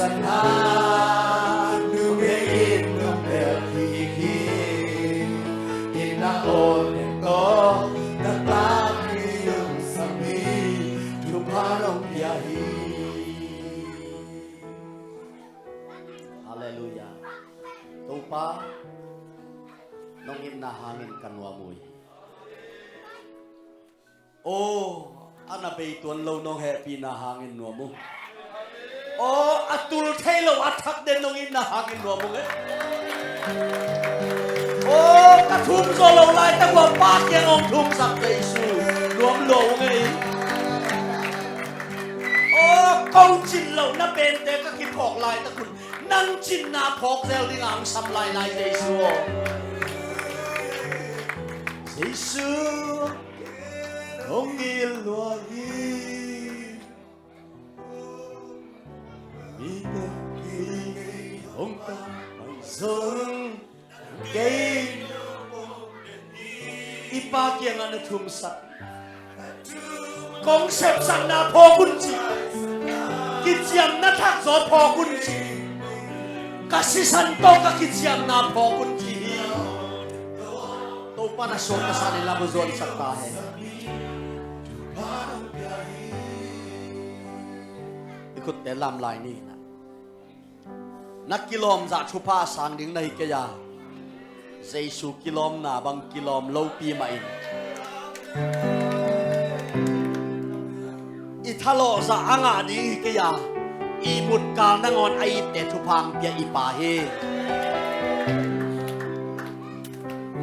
Sana nungei in nung bel hik hi. Inn a awl nen tawh na tangin hong sam hi. Thupha nong pia hi. Halleluiah. Topa, nong itna hangin ka nuam uh hi. Aw, a na bei tuan lo nong hehpihna hangin nuam uh. Aw, a tul thei lo a thak den nong itna hangin nuam uh ngei. Aw, ka thum zo lo laitak uh a Pa kiang hong thumsak Jesu, nuam lo uh ngei. Aw, kong cin lo na pente ka kiphawk laitak un nang cinna phawk zel ding a hong sam lailai Jesu aw. Jesu. Hong gil lua hi. Mi tawh kei hong tang pai zong kei i Pa kiangah na thumsak. Kong sepsakna phawk un ci. Kiciamna thak zaw phawk un ci. Ka sisan tawh ka kiciamna phawk un ci hi. Topa na suak ka sanin lam uh zuansak ta hen. I khutte lam lai ni. Na kilawm zah thupha a sang ding na hi kei a, Jesu kilawmna bang kilawm lopi mah in. I thalawh zah a ngah ding hi kei a, ihmut kal nangawn a itte thupha hong pia i Pa hi.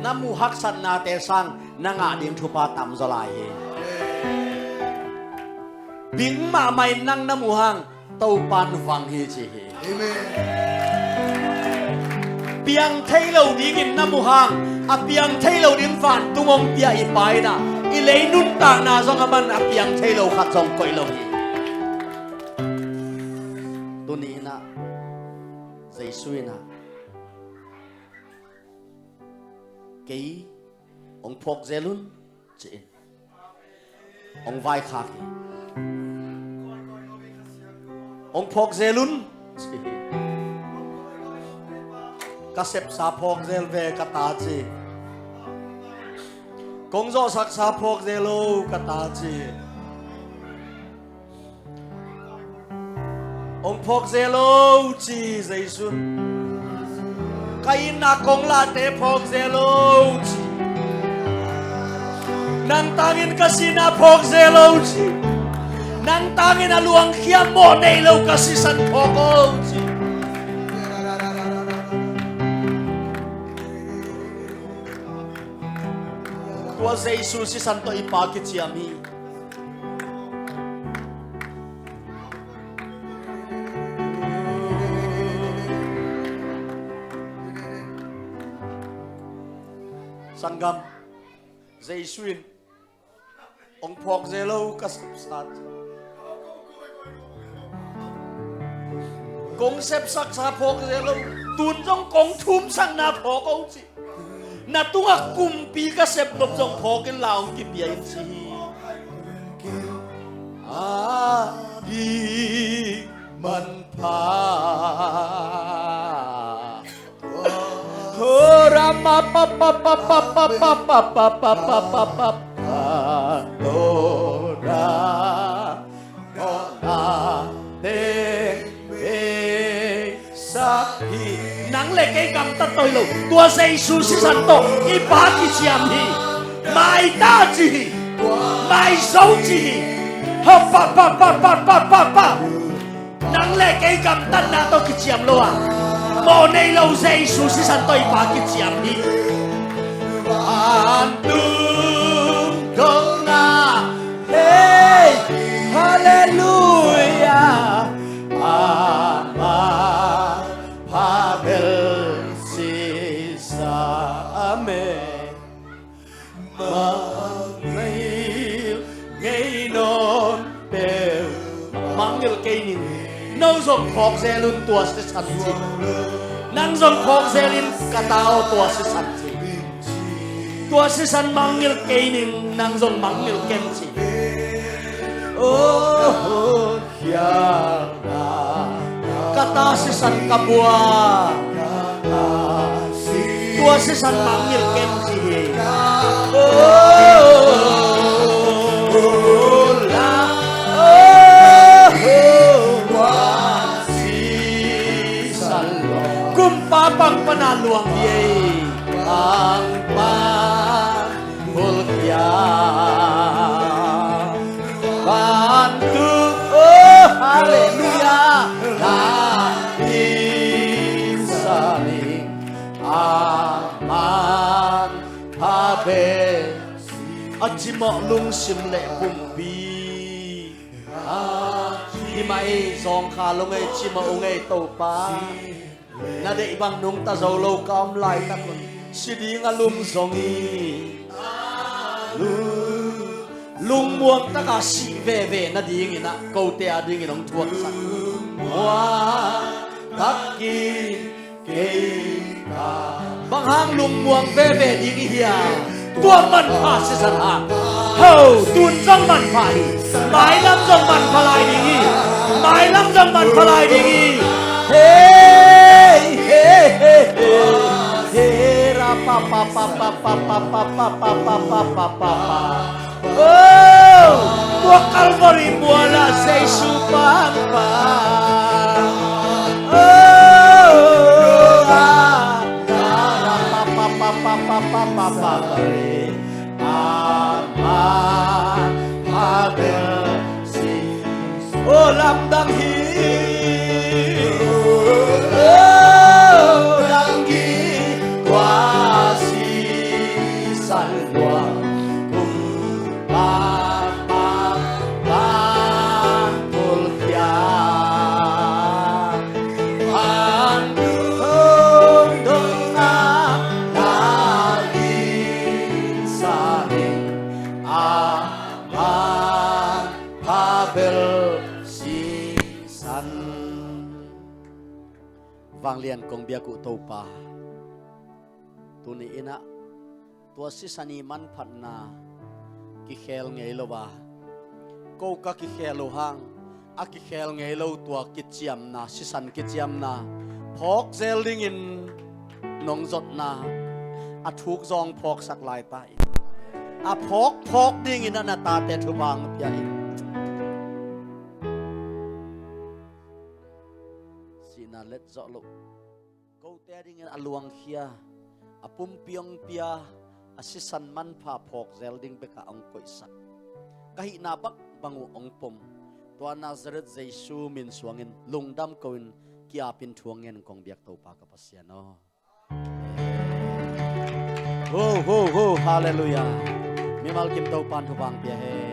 Na muh haksatnate sang na ngah ding thupha tamzaw lai hi. Bing mahmah in nang na muh hang Topan vang hi ci hi. Amen. Piang thei lo dingin na muh hang a piang thei lo ding vantung hong pia i Pa in ah i lei nuntakna zong a man a piang thei lo khat zong koih lo hi. Tuni in ah Jesu in ah kei hong phawk zel un ci-in hong vaikhak hi. Hong phawk zel un ci hi. Ka sepsa phawk zel ve ka ta ci. Kong zawhsaksa phawk zel o ka ta ci. Hong phawk zel o ci Jesu in. Ka itna kong lahte phawk zel o ci. Nang tangin ka sihna phawk zel o ci. Nang tangin a luangkhia mawh nei lo ka sisan phawk o ci. Tua Jesu sisan tawh i Pa kiciam hi. Sanggam, Jesu in hong phawk zel o ka sepsa. Kong sepsaksa phawk zel o. Tun zong kong thumsakna phawk o ci. Na tungah kumpi ka sep nop zong phawk inla hong kipia in ci hi. A ding manpha Nang le kei gamtat tawh hi lo, tua Jesu sisan tawh i Pa kiciam hi. Maita ci hi. Maizo ci hi. Hop, pa, pa, pa. Nang le kei gamtatna tawh kiciam lo a, mawh nei lo Jesu sisan tawh i Pa kiciam hi. Vantung dongna, hei, halleluia. Ama pha bel sisa. Amen. Mangngilh ngei nawn peuh. Mangngilh kei ning. No zong phawk zel un, tua sisan ci. Nang zong phawk zel in, ka ta aw, tua sisan ci. Tua sisan mangngilh kei ning, nang zong mangngilh ken ci. Oh, ka ta sisan ka buak. Tua sisan mangngilh ken ci hi. Oh, la, oh, oh. Kumpa pang pana luang hi ei. Pang pan Hulkia. Bantu, oh, halleluia. Ka insaling aman pha bel. A cimawh lungsim le pumpi. Hi mah ei, zawngkhal ung ei, cimawh ung ei, Topa. Na deih bang nungta zo lo ka om laitak un, si ding a lum zong hi. Lungmuang taka sih veve nadingin ah kote a dingin hong thuaksak. Muang takin kei ka. Bang hang lungmuang veve ding i hia? Tua manpha sisan hang. Ho, tun zong manpha hi. Mailam zong manpha lai ding hi. Mailam zong manpha lai ding hi. Hey, hey, hey, hey. Hey, ra, pa, pa, pa. Oh, tua Calvary mualah Jesu pangpang. Oh, ah. Aman pha bel si. Oh, lamdang hi. Oh, lamdang hi. Tua sisan luang. Kumpa pang pang tulkia. An dong dong na na in sa in. Aman pha bel sisan. Vanglian kong biak uh Topa, tuni in ah tua sisan i manphatna kikhel ngei lo a, ko ka kikhel uh hang a kikhel ngei lo tua kiciamna, sisan kiciamna phawk zel dingin nong zotna a thuk zawng phawksak lai ta in, a phawk phawk dingin a na tate thupha hong pia in. Sihna let zawh loh, kote dingin a luangkhia, a pumpi hong pia, a sisan manpha phawk zel ding bekah hong koihsak, ka hihna bangbang uh hong pom, tua Nazareth Jesu min suangin lungdam ko-in ki-apin thu hong ngen kong biak Topa ka Pasian aw. Ho, ho, ho, halleluia. Mimal kim Topa'n thupha hong pia hen.